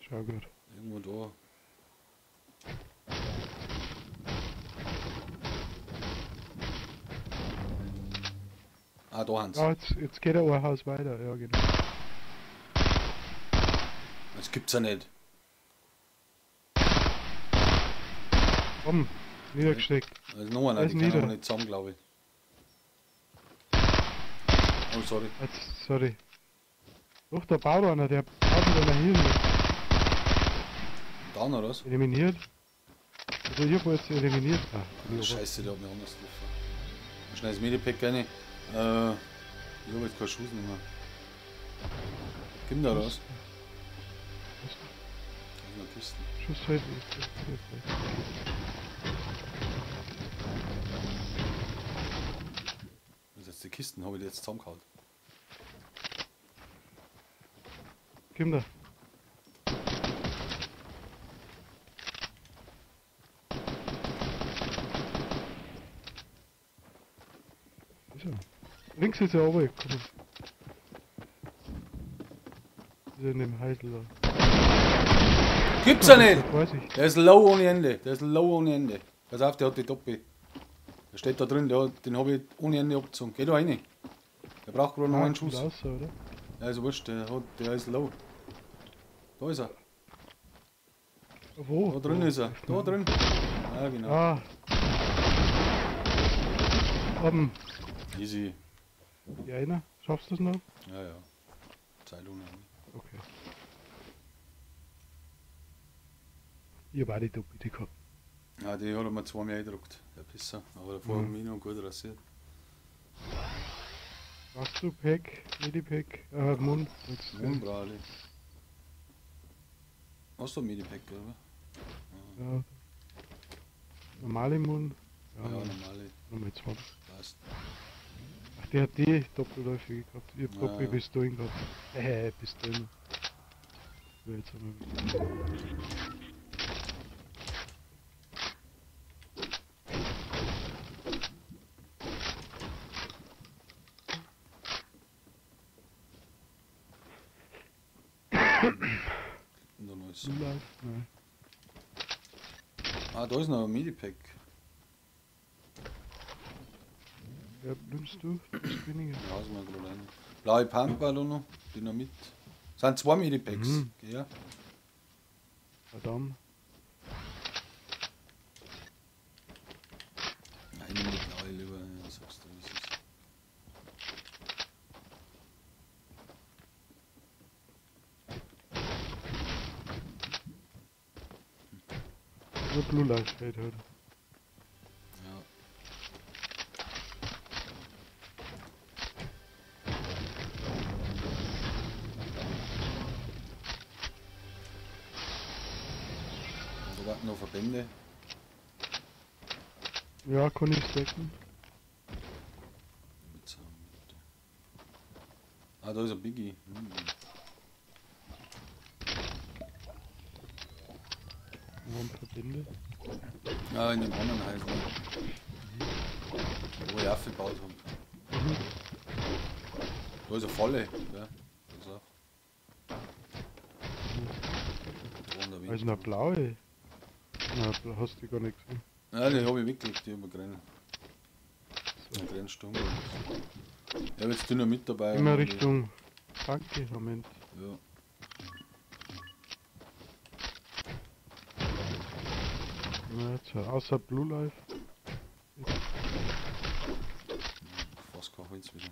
Schau gut. Irgendwo da. Ah, da haben's. Ja, jetzt geht er ein Haus weiter, ja genau. Das gibt's ja nicht. Komm, niedergesteckt. Da ist noch einer, Da ist die können wir nieder. nicht zusammen, glaube ich. Oh, sorry. Jetzt, sorry. Doch, da baut einer, der baut mit einer Hirn. Down oder was? Eliminiert. Also ich hab jetzt eliminiert. Ah, Ah, Scheiße, der hat mich anders getroffen. Schnell das Medipack rein. Ich hab jetzt keinen Schuss mehr. Komm da raus. Was? Da sind noch Kisten. Schuss halt. Das ist jetzt die Kisten, habe ich die jetzt zusammengehauen. Komm da. Ist er? Links ist er runtergekommen. Ist er in dem Heisel da. Gibt's ja nicht! Das weiß ich. Der ist low ohne Ende. Der ist low ohne Ende. Pass auf, der hat die Doppel. Der steht da drin, der hat, den habe ich ohne Ende abgezogen. Geh da rein. Der braucht gerade noch einen kommt Schuss. Raus, oder? Ja, ist wurscht, der ist low. Da ist er. Wo? Da drin Wo? ist er. Da drin. Ja, genau. Ah. Oben. Easy. Die einer. Schaffst du es noch? Ja, ja. Zeit ohne Ende. Okay. Ich hab auch die Doppelte gehabt. Ja, die hat er mir zweimal eingedruckt, der Pisser. Aber davor Mhm. hat mich noch gut rasiert. Hast du Pack, Medipack, Mund? Jetzt, Nun brauche ich. Hast du ein Medipack, oder? Ja. Normale Mun? Ja, ja, normale. Nochmal zwei. Passt. Ach, der hat die doppelläufige gehabt. Ich hab Ja, Doppelpistolen gehabt. Pistolen. Ich will jetzt einmal. Und dann alles. Blue Life? Nein. Ah, da ist noch ein Medipack. Ja, nimmst du? Das ist weniger. Ja, ist mir gerade eine. Blaue Pampa da noch, Dynamit. Sind zwei Medipacks. Mhm. Ja. Verdammt. Nein, nimm die blaue lieber, ja, sagst du, wie es ist. Nur Blue Life fällt halt. Ja. Da warten noch Verbände. Ja, kann ich stacken. Ah, da ist ein Biggie. Hm. Warum Verbände? Ja, in dem anderen Haus. Wo ich aufgebaut habe. Mhm. Da ist eine Falle. Ja, pass auf. Da Da ist eine blaue. Na, hast du gar nicht gesehen. Nein, die habe ich mitgekriegt, die habe ich gerannt. So. Eine Grenzstunde. Ich habe jetzt Dynamit dabei. Immer Richtung Danke, Moment. Ja. Na, jetzt, außer Blue Life. Fast kein Holz wieder.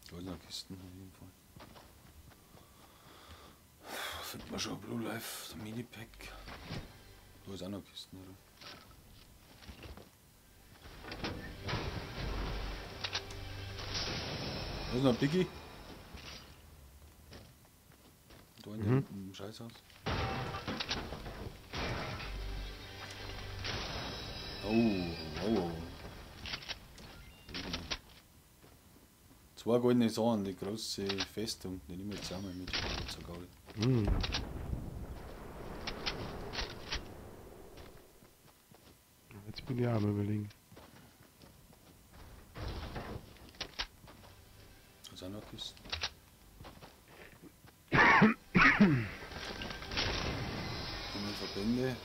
Da ist noch Kisten auf jeden Fall. Findet man schon Blue Life, der Minipack. Da ist auch noch Kisten, oder? Da ist noch ein Biggie. Da in dem Scheißhaus. Oh, oh, oh. Zwei goldene Sachen, die große Festung, die nehmen wir zusammen mit zur Gaudi. Mhm. Jetzt bin ich auch am Überlegen. Da ist auch noch Kisten. Die Verbände.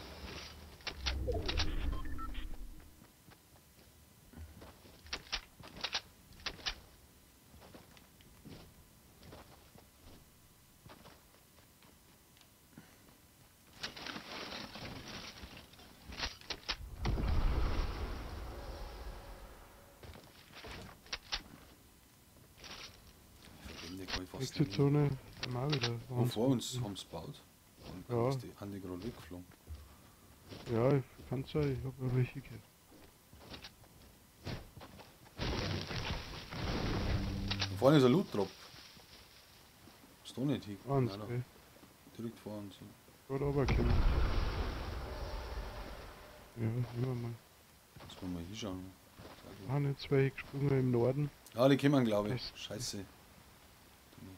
Exit-Zone haben wir wieder. Und vor uns haben sie gebaut. Und Ja. ist die Andi gerade weggeflogen. Ja, kann sein, ich habe ja welche gehört. Da vorne ist ein Loot Drop. Ist da nicht hin? Uns, Nein, da. gell? Direkt vor uns. Ja. Gerade runtergekommen. Ja, nehmen wir mal. Jetzt wollen wir hinschauen. Ah, nicht zwei gesprungen im Norden. Ja, die kommen, glaube ich. Das- Scheiße.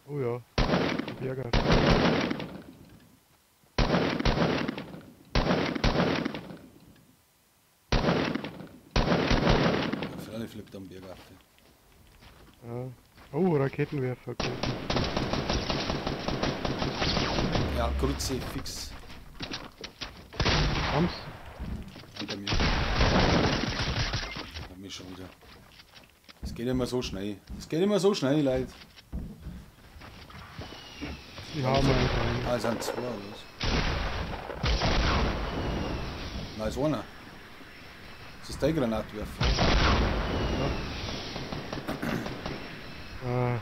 Oh ja, Berger. Ja, Freilich fliegt am Berg auf. Ja. Oh, Raketenwerfer. Gut. Ja, Kreuze, fix. Haben's? Hinter mir. Hab mich schon wieder. Es geht immer so schnell. Es geht immer so schnell, Leute. Die haben einen rein. Ah, es sind zwei, oder was? Nein, es ist einer. Das ist der Granatwerfer. Ja.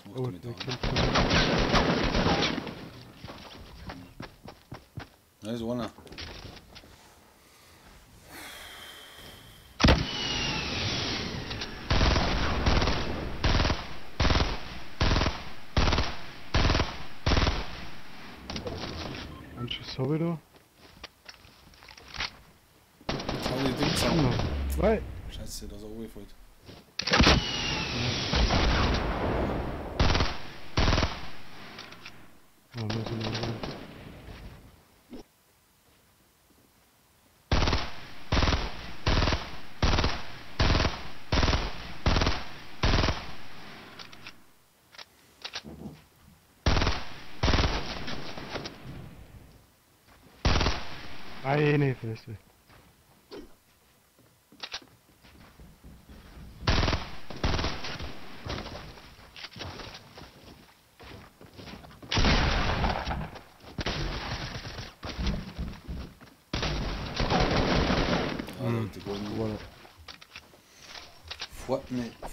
Macht Oh, er mit der an. kämpft schon. Nein, ist einer. Was habe ich da? Schau die Dings an. Zwei. Scheiße, da ist er runtergefallen. Ja, muss ich noch rein. Meine Fresse.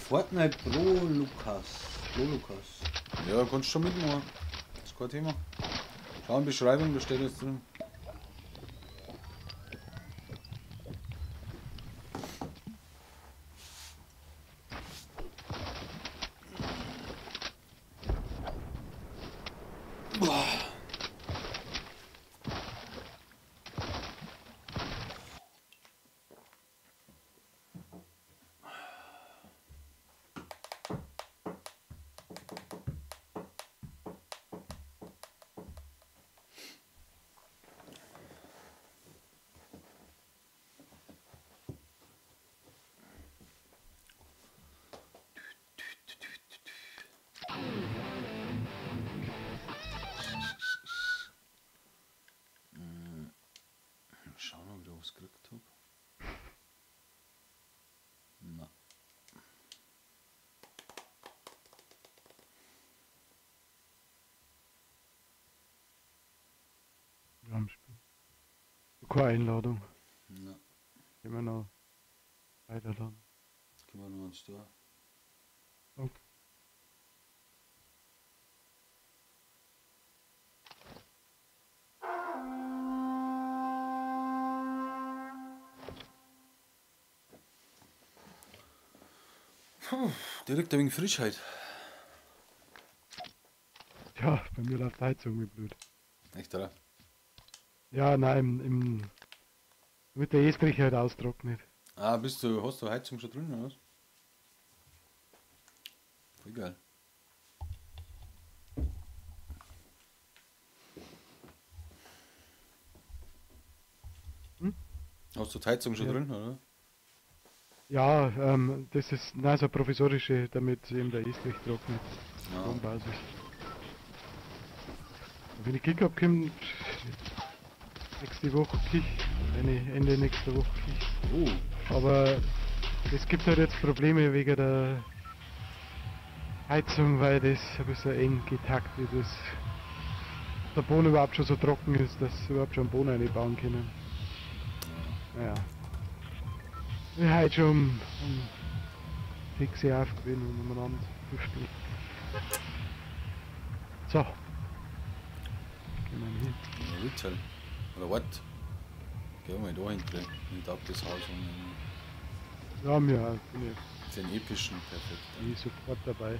Fortnite Pro Lukas. Pro Lukas. Ja, kannst du schon mitmachen. Das ist kein Thema. Schau in Beschreibung, da steht jetzt drin. Schauen, ob ich da was gekriegt habe. Na. Keine Einladung. Na. Gehen wir noch weiter dann. Gehen wir noch ans Tor. Okay. Puh, direkt ein wenig Frischheit. Ja, bei mir läuft die Heizung wie blöd. Echt, oder? Ja, nein, mit der Estrich halt austrocknet. Ah, hast du Heizung schon drin, oder was? Voll geil. Hm? Hast du die Heizung schon ja drin, oder? Ja, das ist nein, so provisorische, damit eben der Estrich trocknet. Ja. Strombasis. Wenn ich Glück hab, kommt nächste Woche Kich, Ende nächster Woche Kich. Oh. Aber es gibt halt jetzt Probleme wegen der Heizung, weil das ein bisschen eng getaktet ist. Der Boden überhaupt schon so trocken ist, dass sie überhaupt schon einen Boden einbauen können. Naja. Ich bin heute schon um 6 Uhr aufgewesen und umeinander 15. So. Gehen wir hin. Ja, Witzal. Oder was? Gehen wir mal da hinten. Ich taugt das Haus um. Ja, mir auch. Bin ich. Den epischen, perfekt. Bin ich sofort dabei.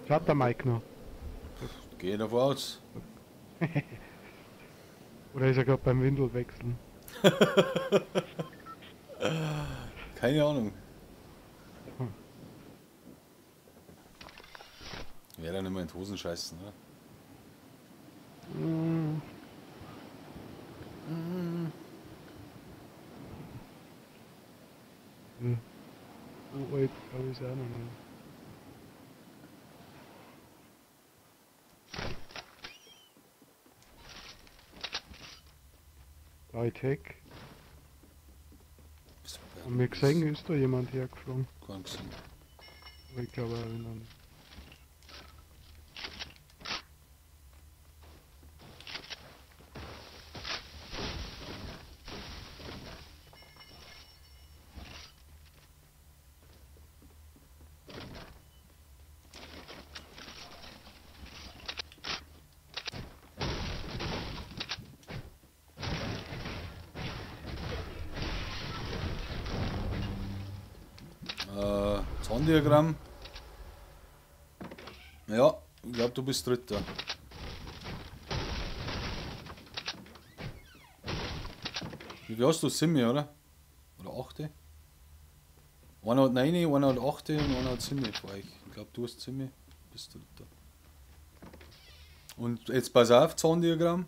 Schaut der Mike noch? Geh davon aus. Oder ist er gerade beim Windelwechseln? Keine Ahnung. Hm. Wäre dann immer in die Hosen scheißen, oder? Mm. Mm. Ja. So alt glaube ich auch noch nicht. Hightech. Haben wir gesehen, ist da jemand hergeflogen? Kein gesehen. Aber ich glaube auch noch nicht. Zahndiagramm. Ja, ich glaube, du bist Dritter. Wie viel hast du? 7, oder? Oder 8? Einer hat 9, einer hat 8 und einer hat 7 vor euch. Ich glaube, du hast 7, bist Dritter. Und jetzt pass auf, Zahndiagramm.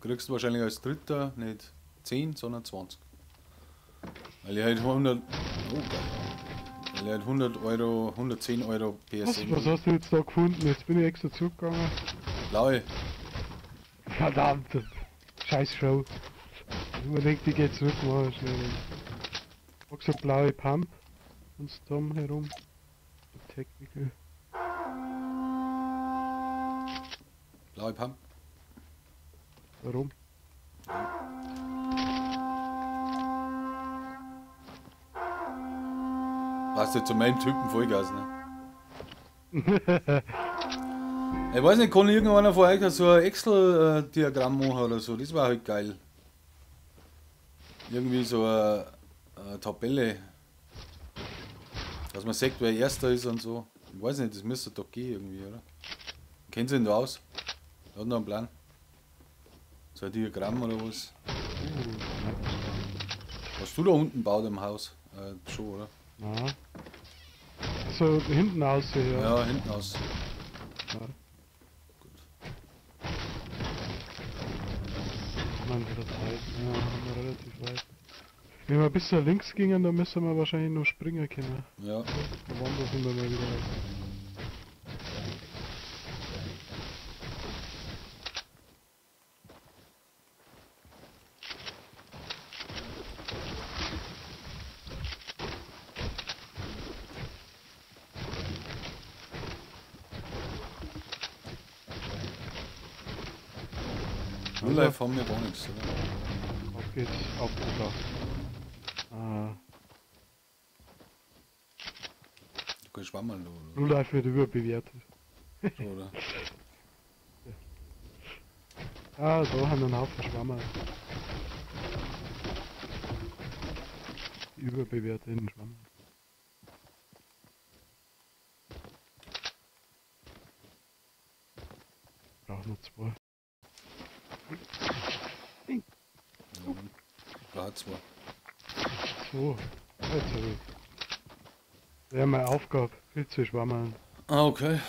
Kriegst du wahrscheinlich als Dritter nicht 10, sondern 20. Weil ich halt 100. Oh, geil. Weil ich halt 100 Euro, 110 Euro PSN. Was hast du jetzt da gefunden? Jetzt bin ich extra zurückgegangen. Blaue. Verdammt. Scheiß Show. Ich überleg, die geht zurück, mal schnell. Auch so blaue Pump. Und Storm herum. Technical. Blaue Pump. Warum? Passt ja zu meinem Typen Vollgas, ne? Ich weiß nicht, kann irgendeiner von euch so ein Excel-Diagramm machen oder so? Das war halt geil. Irgendwie so eine Tabelle. Dass man sieht, wer Erster ist und so. Ich weiß nicht, das müsste doch gehen irgendwie, oder? Kennt sich denn da aus? Hat noch einen Plan? So ein Diagramm oder was? Was du da unten baut im Haus? Schon, oder? Ja. So hinten aus, ja. Ja, hinten aus. Ja. Gut. Man wieder Zeit. Ja, haben wir relativ weit. Wenn wir bis links gingen, dann müssen wir wahrscheinlich noch springen können. Ja. Da wandern wir mal wieder weg. Blue Life haben wir gar nichts, oder? Auf geht's, auf geht's. Ah. Du kannst schwammen, oder? Blue Life wird überbewertet. So, oder? Ah, da haben wir einen Haufen Schwammerl. Die überbewerteten Schwammerl. Brauchen noch zwei. Ja, zwei. So, jetzt habe ich. Ja, meine Aufgabe, viel zu schwammeln. Ah, okay.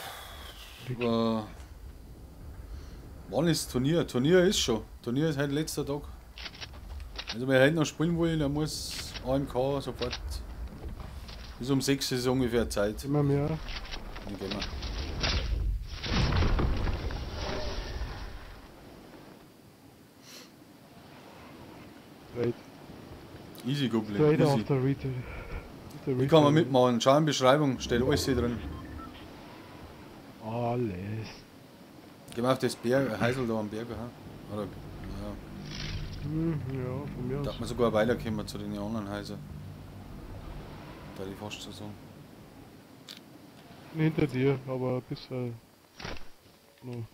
Wann ist Turnier? Turnier ist schon. Turnier ist heute letzter Tag. Also wer heute noch spielen will, der muss AMK sofort. Bis um 6 ist ungefähr Zeit. Immer mehr. Dann gehen wir. Straight. Easy, Goblin. Straight easy. After Retail. Wie kann man mitmachen? Schau in Beschreibung, steht alles hier drin. Alles. Gehen wir auf das Berg, Heisel da am Berg, ha? Oder, ja. Ja, von mir aus. Da hat man sogar weiterkommen zu den anderen Häusern. Da ich fast so sagen. Hinter dir, aber ein bisschen. No.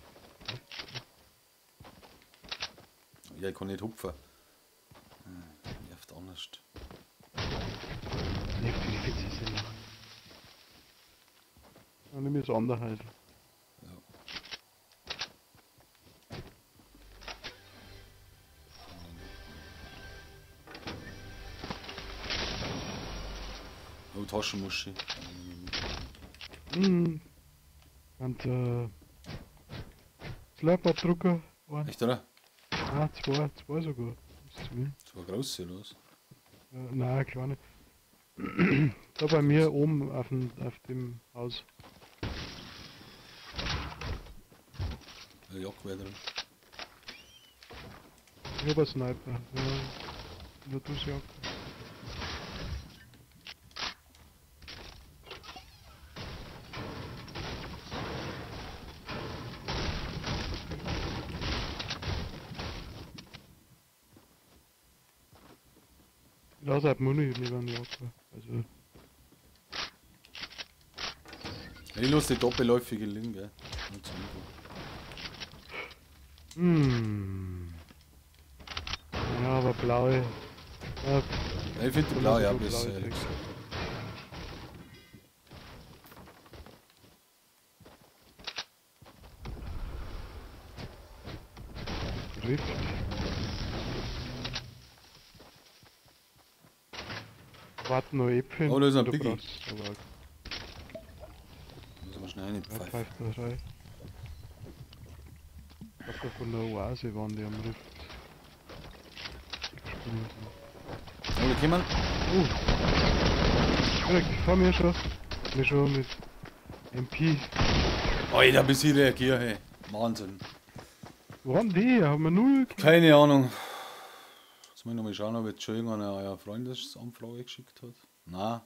Ja, ich kann nicht hupfen. Nervt anders. Nervt wie die Witze sind. Dann nehme ich das andere Häusl. Ja. Oh, Taschenmuschi. Mhm. Und Slurp-Abdrucker. Echt, oder? Ah, zwei sogar. Zwei große, oder was? Nein, kleine. Da bei mir oben auf dem Haus. Der Jagdwehr drin. Ich hab einen Sniper. Ja. Nur du Jagd. Lass halt Muni neben dem Jagdwehr. Also. Ja, ich lass die doppelläufige liegen, gell? Nur zur Info. Hm. Ja, aber blaue. Ja, Ja, ich finde die blaue auch besser, ehrlich gesagt. Rift. Warten noch Äpfel. Oh, da ist ein Biggie. Muss man schnell eine Pfeife. Ja, pfeift da rein. Ich glaub, da von der Oase waren die am Rift. Oh, da kommen. Oh. Direkt vor mir schon. Mir schon mit MP. Alter, bis ich reagiere, hey. Wahnsinn. Wo waren die? Haben wir null? Keine Ahnung. Jetzt muss ich noch mal schauen, ob jetzt schon irgendeiner eine Freundesanfrage geschickt hat. Nein.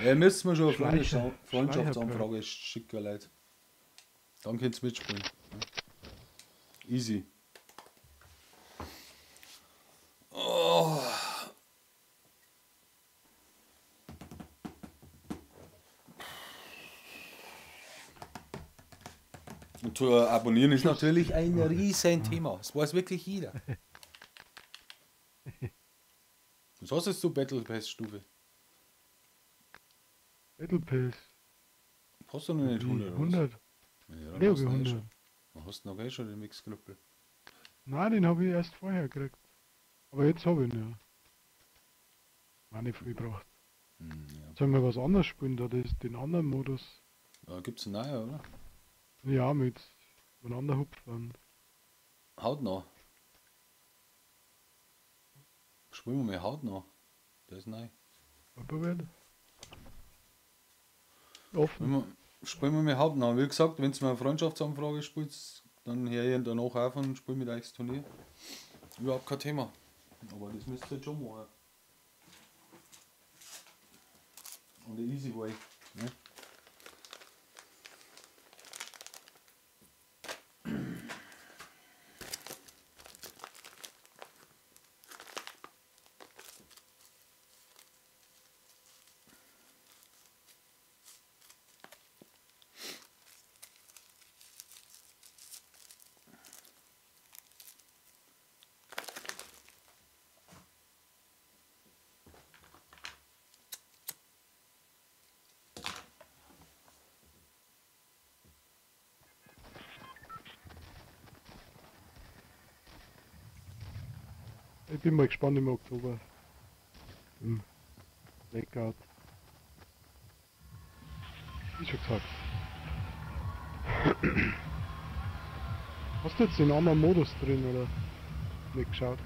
Ja, müssen wir schon eine Freundschaftsanfrage schicken, Leute. Dann könnt ihr mitspielen. Easy. Oh. Und zu abonnieren ist natürlich ein riesen Thema. Das weiß wirklich jeder. Was hast jetzt du Battle Pass Stufe? Battle Pass? Hast du noch nicht 100? 100? Ja, dann hast du 100. Schon. Hast du noch eh schon den Mixkrüppel? Nein, den habe ich erst vorher gekriegt. Aber jetzt habe ich ihn ja. War nicht viel gebraucht. Ja. Sollen wir was anderes spielen, da das, den anderen Modus? Ja, gibt's einen neuen, oder? Ja, mit einem anderen Hupfern. Haut noch. Spielen wir mal Haut noch. Der ist neu. Offen. Spielen wir mal Haut noch. Wie gesagt, wenn du mir eine Freundschaftsanfrage spielst, dann höre ich danach auf und spiele mit euch das Turnier. Überhaupt kein Thema. Aber das müsst ihr jetzt schon machen. Und der easy way. Ne? Ich bin mal gespannt im Oktober. Im Blackout. Wie schon gesagt. Hast du jetzt den anderen Modus drin oder? Nicht geschaut?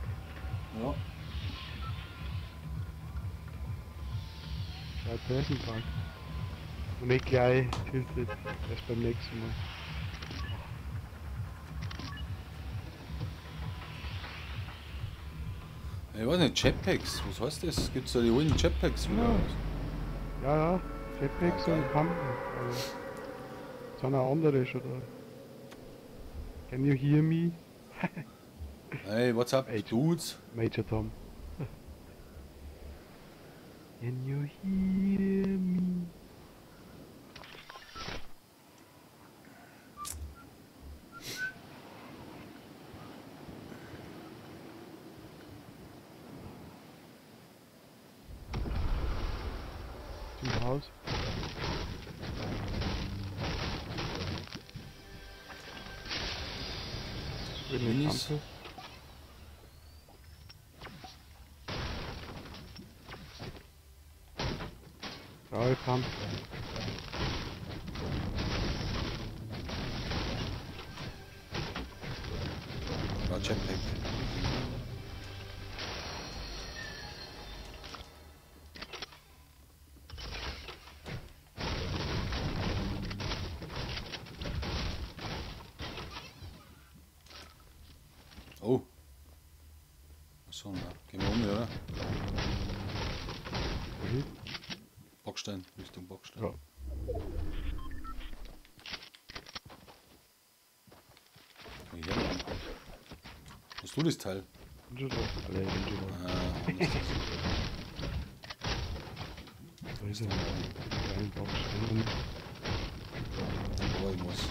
Ja. Ja, Börsenbank. Und nicht gleich tilted. Erst beim nächsten Mal. Ich weiß nicht, Jetpacks, was heißt das? Gibt's da die alten Jetpacks wieder? Ja, ja, Jetpacks und Pumpen. Also, sind auch andere schon da. Can you hear me? Hey, what's up, hey, dudes? Major Tom. Can you hear me? Haus. Minis. Blaue Pumpe. Ja, Jetpack. Oh. Achso, na. Gehen wir um, oder? Mhm. Bockstein, Richtung Bockstein. Ja. Hier lang. Hast du das Teil? Alle, ah, ist das. Da ist er. Kleinen Bockstein. Aber ich muss.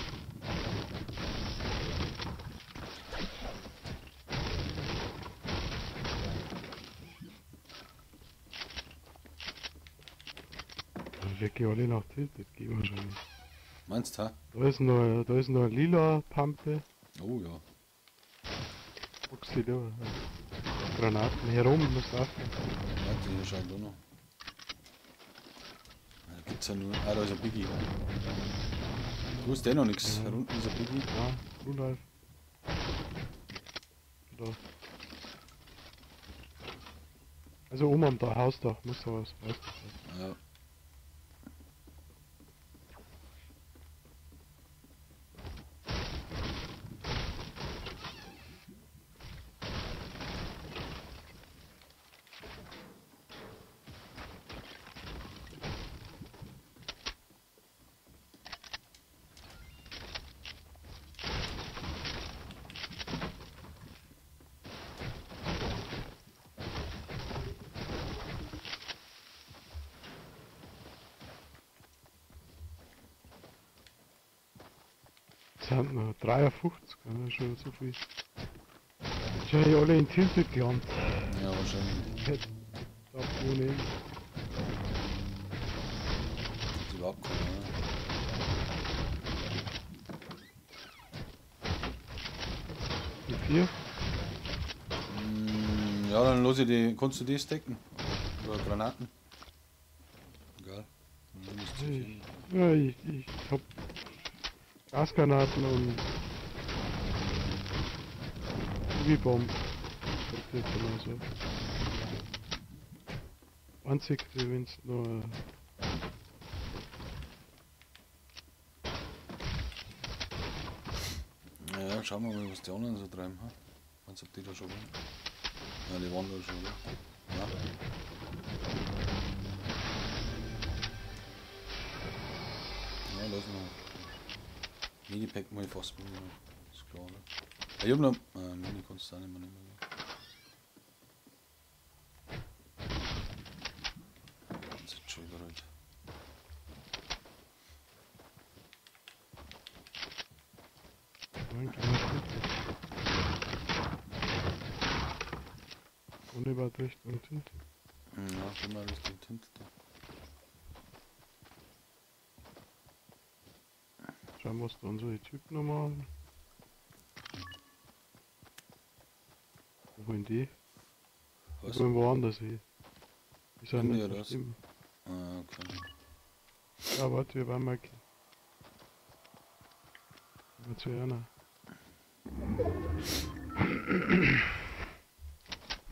Wirklich alle nach Tilted gehen wahrscheinlich. Meinst du, ha? Da ist noch eine lila Pampe. Oh ja. Box da. Granaten herum, muss laufen. Warte, hier schaut auch noch. Da gibt's ja nur. Ah, da ist ein Biggie. Du hast eh noch nichts. Ja. Hier unten ist ein Biggie. Ja, Rudolf. Da. Also oben am Hausdach muss da was. Ja. Sind noch 53, ja, schon so viel. Wahrscheinlich alle in Tilted gelandet. Ja, wahrscheinlich. Da ohne. Das ist überhaupt keiner, ne? Die 4? Ja, dann los ich die. Kannst du die stacken? Oder Granaten? Egal. Ja, ich hab Gasgranaten und Gummibomben. Das ist genauso. Einzig, wenn's nur. Naja, schauen wir mal, was die anderen so treiben. Ha? Meinst du, ob die da schon waren? Ja, die waren da schon, oder? Ja. Ja, lass mal. Minipack muss ich fast mitnehmen. Ist klar, oder? Ja, ich hab noch. Mini kannst du auch nicht mehr nehmen. Das ist schon überall. Und über Richtung Tinte. Ja, immer Richtung Tinte. Schauen wir uns da unsere Typen nochmal an. Wo wollen die? Was? Die wollen woanders hin. Die sind nicht das? Ah, okay. Ja, warte, wir waren mal. Mal zu einer.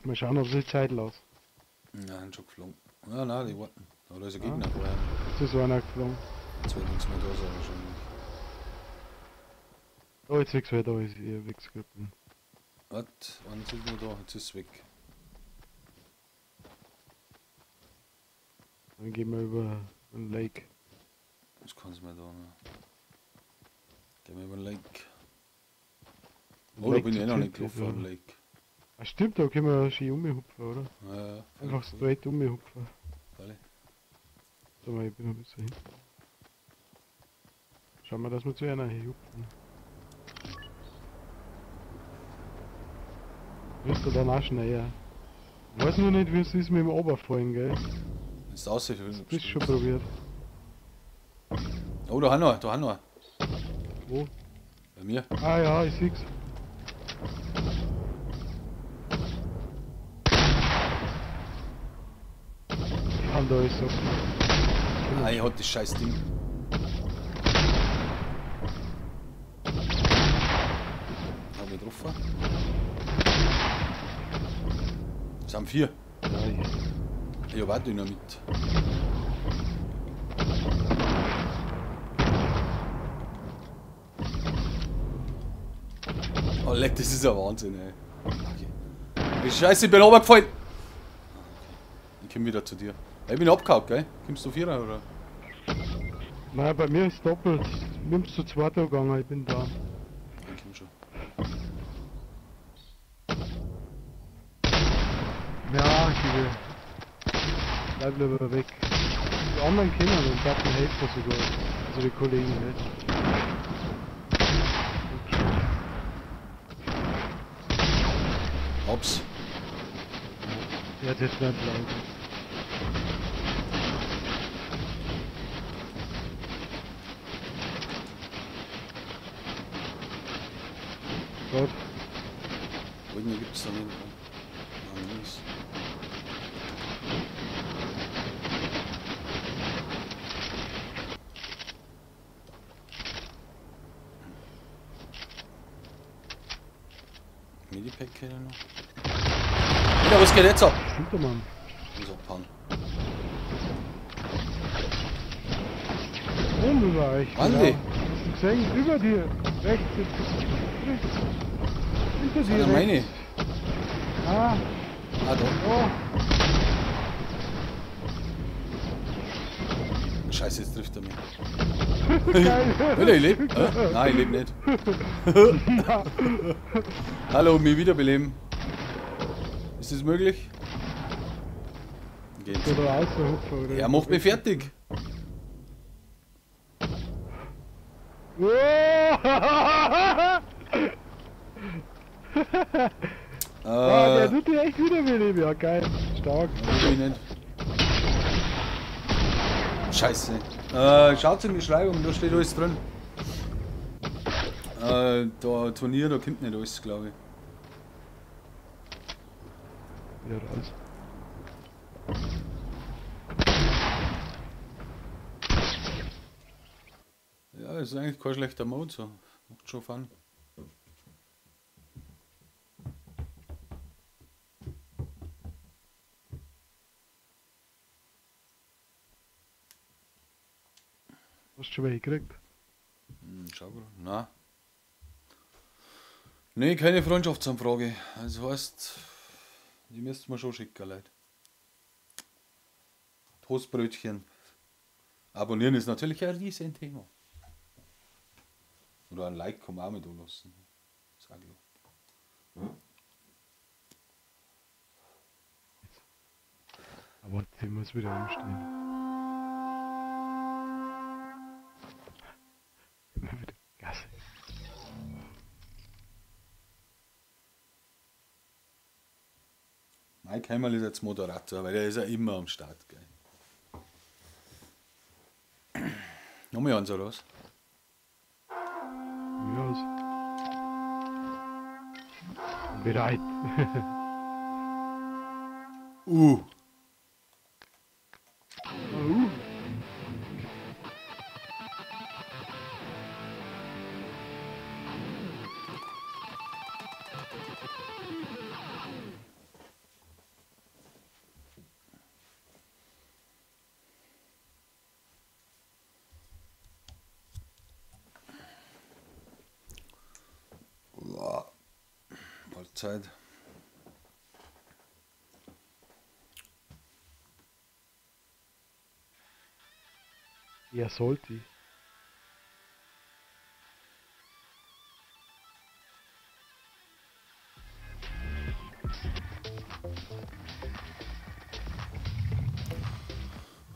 Mal schauen, ob sie Zeit lassen. Ja, sind schon geflogen. Ja, nein, die warten. Aber da ist ein Gegner vorher. Jetzt ist einer geflogen. Jetzt wird nichts mehr da sein, wahrscheinlich. Oh, jetzt ist es da, ist ihr weggegriffen. Warte, einer ist noch da, jetzt ist es weg. Dann gehen wir über den Lake. Das kannst du mir da, ne? Gehen wir über den Lake. Oh, da bin ich eh noch nicht gelaufen am Lake. Ah, stimmt, da können wir schön umhupfen, oder? Ja, ja. Einfach straight umhupfen. Alle. So, mal, ich bin noch ein bisschen hin. Schauen wir, dass wir zu einer hier hupfen. Wirst du dann auch schneller. Ich weiß noch nicht, wie es ist mit dem Oberfallen, gell? Ist aussehen, das ist schon probiert. Oh, da haben wir, da haben wir. Wo? Bei mir. Ah ja, ich seh's. Ich kann da alles so. Ah, ich hab das scheiß Ding. Hab ich getroffen. Es sind 4. Ich hab auch Dynamit. Oh leck, das ist ja Wahnsinn, ey. Okay. Scheiße, ich bin runtergefallen. Okay. Ich komm wieder zu dir. Ich bin abgehauen, gell? Kommst du Vierer, oder? Nein, bei mir ist doppelt. Wir sind zu zweit gegangen, ich bin da. Ich komm schon. Ja, ich will. Bleib lieber weg. Die anderen kennen und darf mir helfen sogar. Also die Kollegen, ne? Ups. Der hat jetzt nicht bleiben. Gott. Goldene gibt es da nicht. Nein, nichts. Medipack hier noch. Alter, was geht jetzt ab? Hintermann. Ich muss abhauen. Oben über euch. Andi. Genau. Hast du gesehen? Über dir. Rechts. Rechts. Hinter dir. Das ist meine. Ah. Ah, da. Oh. Scheiße, jetzt trifft er mich. Geil. Alter, ich lebe. Nein, ich lebe nicht. Hallo, mich wiederbeleben. Ist das möglich? Geht's. Oder außerhupfen, oder? Er macht mich fertig. Oh! Ah, der tut dich echt wiederbeleben. Ja, geil. Stark. Ich nicht. Scheiße. Schaut in die Beschreibung, da steht alles drin. Da Turnier, da kommt nicht alles, glaube ich. Ja, alles. Ja, ist eigentlich kein schlechter Mode, so. Macht schon Fun. Hast du schon welche gekriegt? Schau mal. Nein. Nee, keine Freundschaftsanfrage. Also heißt, die müssten wir schon schicken, Leute. Toastbrötchen. Abonnieren ist natürlich ein riesen Thema. Oder ein Like kann man auch mit anlassen. Sag ich. Aber ich muss wieder umstehen. Immer wieder Gasse. Mike Heimerl ist jetzt Moderator, weil der ist ja immer am Start. Gell. Nochmal eins, oder was? Ja, ist bereit. Uh. Zeit. Ja, sollte.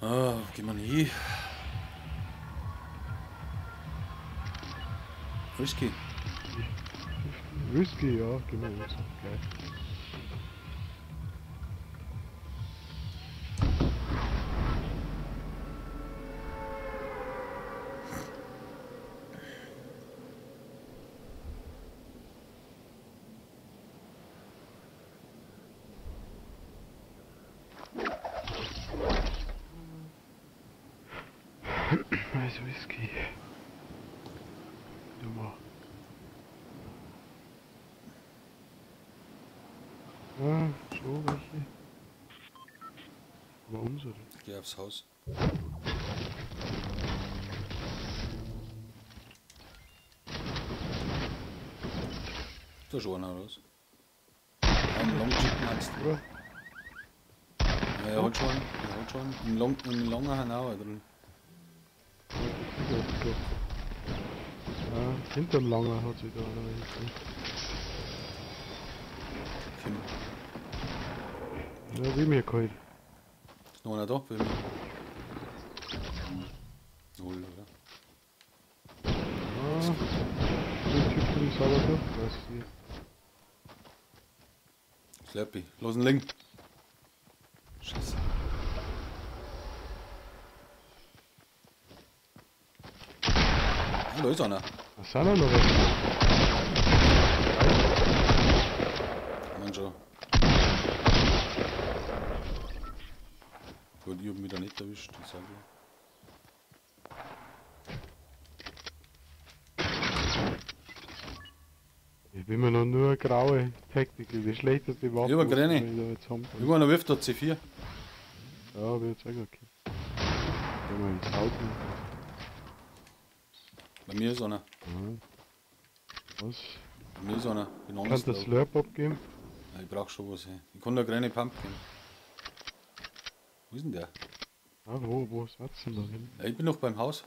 Ah, gehen wir hin. Whisky. Whisky, ja, gehen wir los. Geil. Also Whisky. Nummer. Ja, schon welche. Aber unsere. Ich geh aufs Haus. Ist da schon einer raus? Ein Long Chip meinst du? Oder? Ja, er hat schon. Er hat schon. Ein langer Hanauer drin. Ja, hinterm Langer hat sich da einer welche. Ja, wie mir geholt. Ist noch einer da? Bei mir. Null, oder? Ah, der Typ drin sauber durch. Slurpee. Los ihn liegen. Scheiße. Ah, da ist einer. Da sind auch noch welche. Ich hab mich da nicht erwischt, ich sag ja. Ich bin mir noch nur eine graue Tactical, die schlechteste Waffe. Ich hab eine grüne. Ich Irgendwann wirft da C4. Ja, hab ich jetzt auch okay. Gehen wir ins Auto. Bei mir ist einer. Ja. Was? Bei mir ist einer. Bin Kannst du das Slurp abgeben? Ja, ich brauch schon was. Ey. Ich kann da eine grüne Pump geben. Wo ist denn der? Ah, wo ist denn da hin? Ja, ich bin noch beim Haus.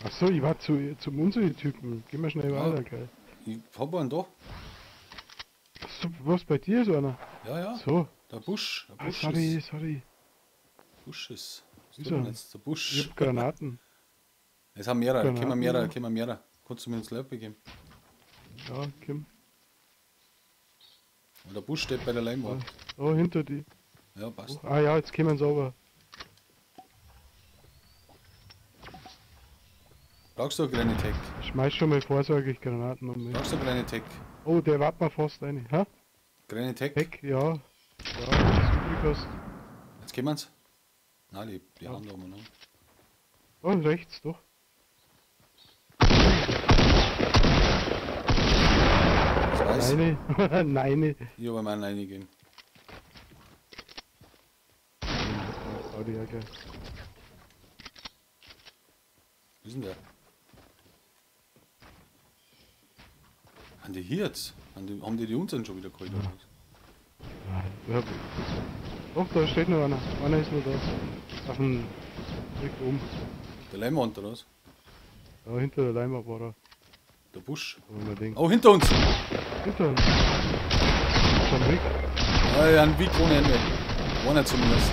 Achso, ich war zum unseren Typen. Gehen wir schnell weiter, gell? Ich hab einen da. Achso, was, bei dir ist einer? Ja, ja. So. Der Busch. Der Busch sorry, ist. Sorry. Busch ist. Was Ist tut denn er? jetzt? Der Busch. Ich hab Granaten. Es haben mehrere, Granaten, kommen mehrere, ja. kommen mehrere. Kannst du mir ins Lab geben? Ja, komm. Und der Busch steht bei der Leinwand. Oh, hinter dir. Ja, passt. Oh, ah ja, jetzt kommen sie aber. Brauchst du eine kleine Tech? Schmeiß schon mal vorsorglich Granaten um mich. Brauchst du eine kleine Tech? Oh, der wart mal fast eine. Hä? Kleine Tech? Tech, ja. Ja, wenn du übrig hast. Jetzt kommen's. Nein, die Ja. haben da oben noch. Oh, rechts, doch. Ich weiß. Nein, nein. Ich habe meinen reingegeben. Oh, die ja gleich. Wo ist denn der? Haben die hier jetzt? Haben die unseren schon wieder geholt oder was? Nein. Doch, da steht noch einer. Einer ist noch da. Auf dem Weg oben. Der Leinwand oder was? Ja, hinter der Leinwand war er. Der Busch. Oh, Oh, hinter uns! Hinter uns. Schon weg. Ja, ja, ein Weg ohne Ende. Einer zumindest.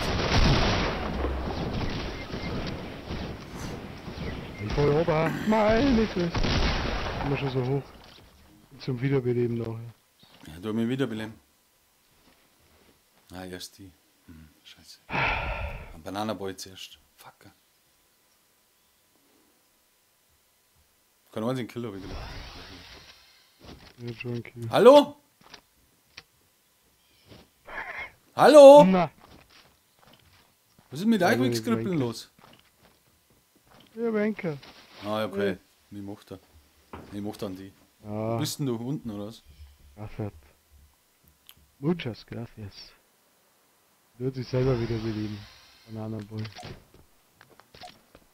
Ich fall runter. Meine Fresse. Immer schon so hoch. Zum Wiederbeleben nachher. Ja, du hast mich wiederbeleben. Ah, erst die. Scheiße. Ein Bananaboy zuerst. Fucker. Keinen einzigen Kill habe ich gekriegt. Ich hab schon einen Kill. Hallo? Hallo? Na! Was ist mit euch Hallo, Kribbeln los? Ja, Wenker. Ah, okay. Ich mach da. Ich mach dann die. Ja. Wo bist denn du unten oder was? Gracias. Muchas gracias. Wird sich selber wieder beleben. Banana Boy.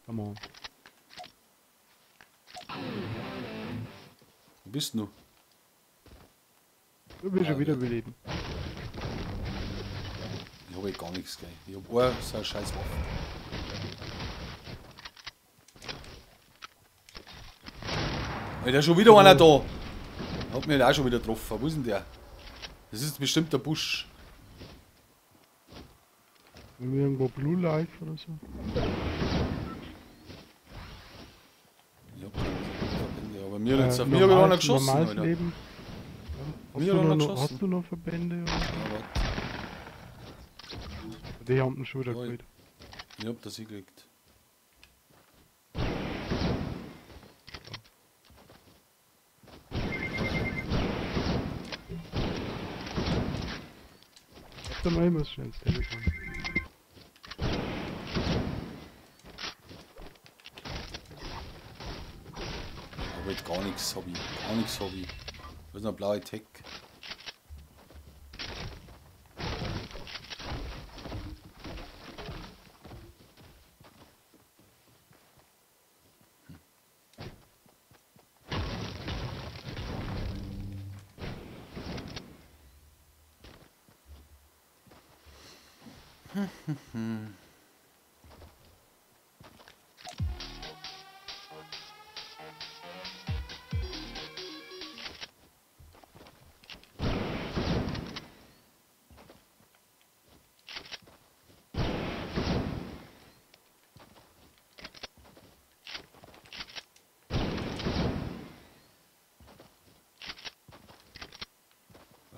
Come on. Wo bist denn du? Du bist Ah, schon wieder ja. beleben. Ich hab eh gar nichts, gell. Ich hab eine so eine scheiß Waffe. Alter, schon wieder einer da. Hat mich auch schon wieder getroffen. Wo ist denn der? Das ist bestimmt der Busch. Wenn wir irgendwo Blue Life oder so. Ich hab keine Verbände, aber mir jetzt auf mir hat einer geschossen, Normales Alter. Leben. Ja. Mir hat einer geschossen. Hast du noch Verbände? Oder? Ja, warte. Die haben den schon wieder Oh, geholt. Ich hab das hingekriegt. Warte mal, ich muss schnell ins Telefon. Aber jetzt gar nichts hab ich. Gar nichts hab ich. Da ist noch blaue Tech.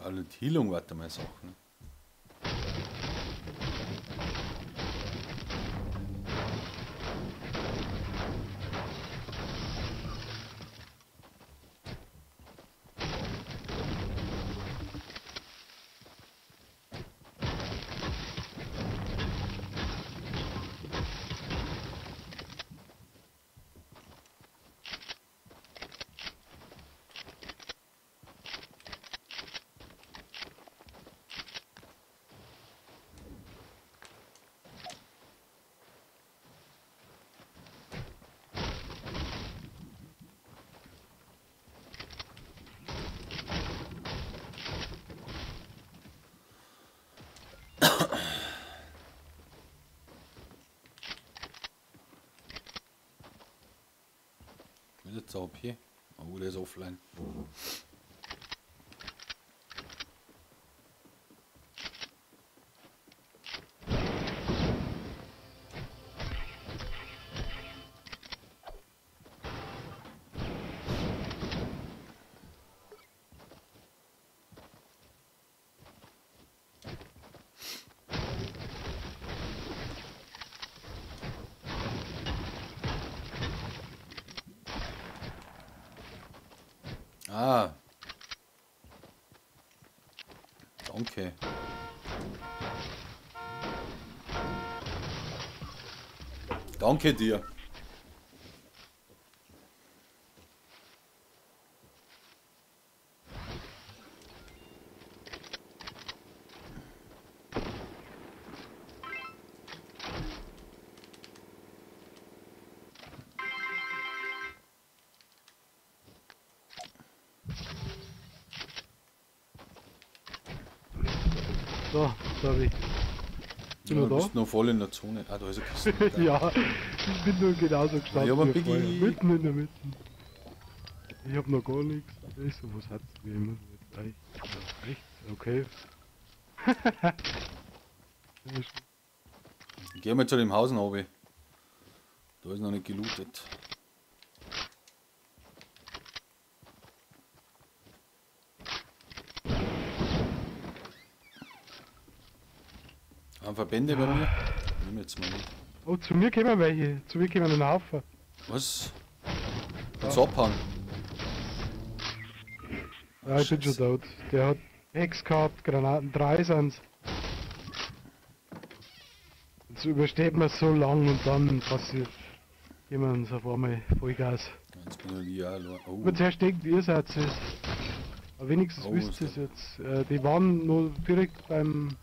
Alle Heilung, warte mal, Sachen. jetzt der AP? Oh, der ist offline. Ah. Danke. Danke dir. So, sorry. Bin ja, noch du da? Bist noch voll in der Zone. Ah, da ist eine Kiste. Ja, ich bin nur genauso gestanden. Ich hab ein wie vorher. Biggie. Mitten in der Mitte. Ich hab noch gar nichts. Ich so, was hat's denn? Ich muss jetzt rechts. Rechts, okay. Geh mal zu dem Haus runter. Da ist noch nicht gelootet. Haben Verbände bei mir? Nimm jetzt mal mit. Oh, zu mir kommen welche. Zu mir kommen ein Haufen. Was? Kannst du abhauen? Ja, ich bin schon tot. Der hat Hex gehabt, Granaten, 3 sind's. Jetzt übersteht man so lang und dann passiert jemand auf einmal Vollgas. Jetzt bin ich ja allein. Oh. Aber zuerst denkt ihr seid es. Aber wenigstens Oh, wisst ihr ist es jetzt. Die waren nur direkt beim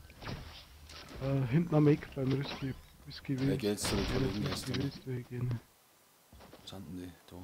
hinten am Eck beim Whisky. Whisky Wer geht jetzt zu den Kollegen erst? Whisky gehen. Wo sind denn die? Da.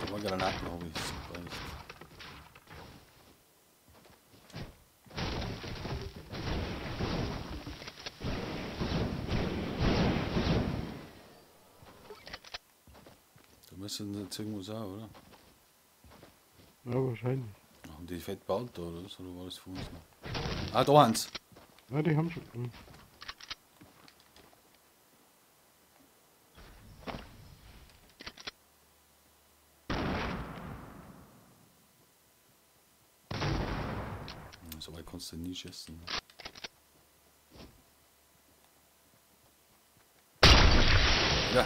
Aber Granaten habe ich super nicht. Da müssen sie jetzt irgendwo sein, oder? Ja, wahrscheinlich. Haben die fett gebaut da, oder was? Oder war das von uns noch? Ah, da haben's! Ja, die haben schon. So weit kannst du nie schießen. Ne? Ja.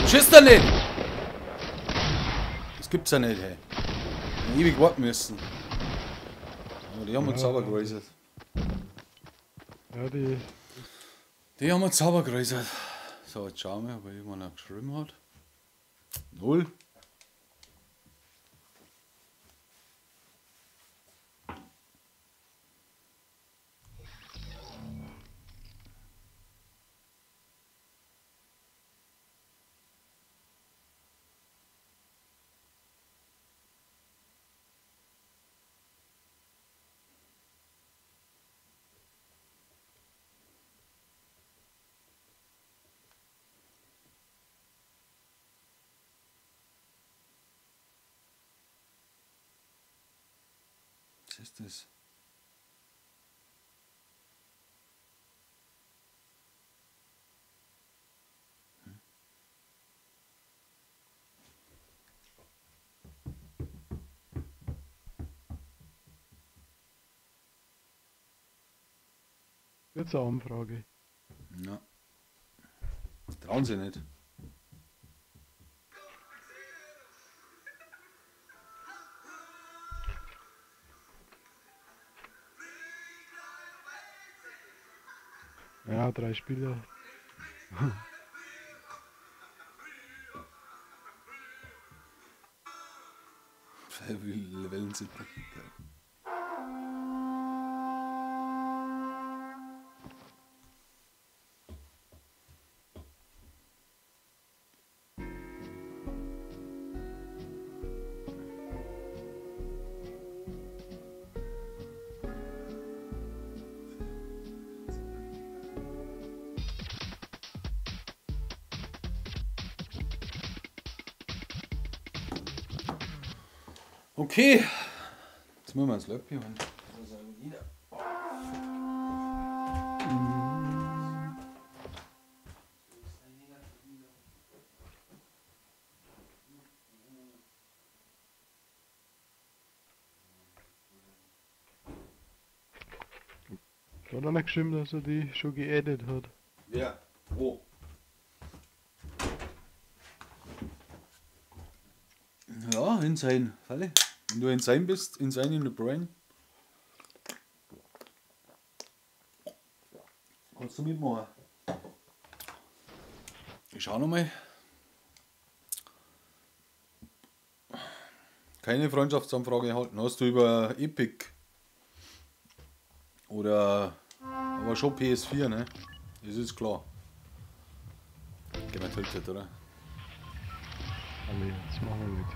Schießt er nicht! Das gibt's ja nicht, hey. Wir haben ewig warten müssen. Aber die haben uns sauber geräuselt. Ja, die. Die haben uns sauber geräuselt. So, jetzt schauen wir, ob er irgendwann noch geschrieben hat. 0. Was ist das? Hm? Jetzt eine Anfrage. Ja. Trauen sie nicht. Ja, 3 Spieler. Wellensittich. Geil. Okay, jetzt müssen wir ins Löppi holen. Das ist wieder. Da hat einer geschrieben, dass er die schon geaddet hat. Wer? Wo? Ja, insane. Falle. Wenn du insane bist, insane in the brain. Kannst du mitmachen? Ich schau nochmal. Keine Freundschaftsanfrage erhalten. Hast du über Epic? Oder. Aber schon PS4, ne? Das ist klar. Gehen wir Tilted, oder? Alle, jetzt machen wir mit.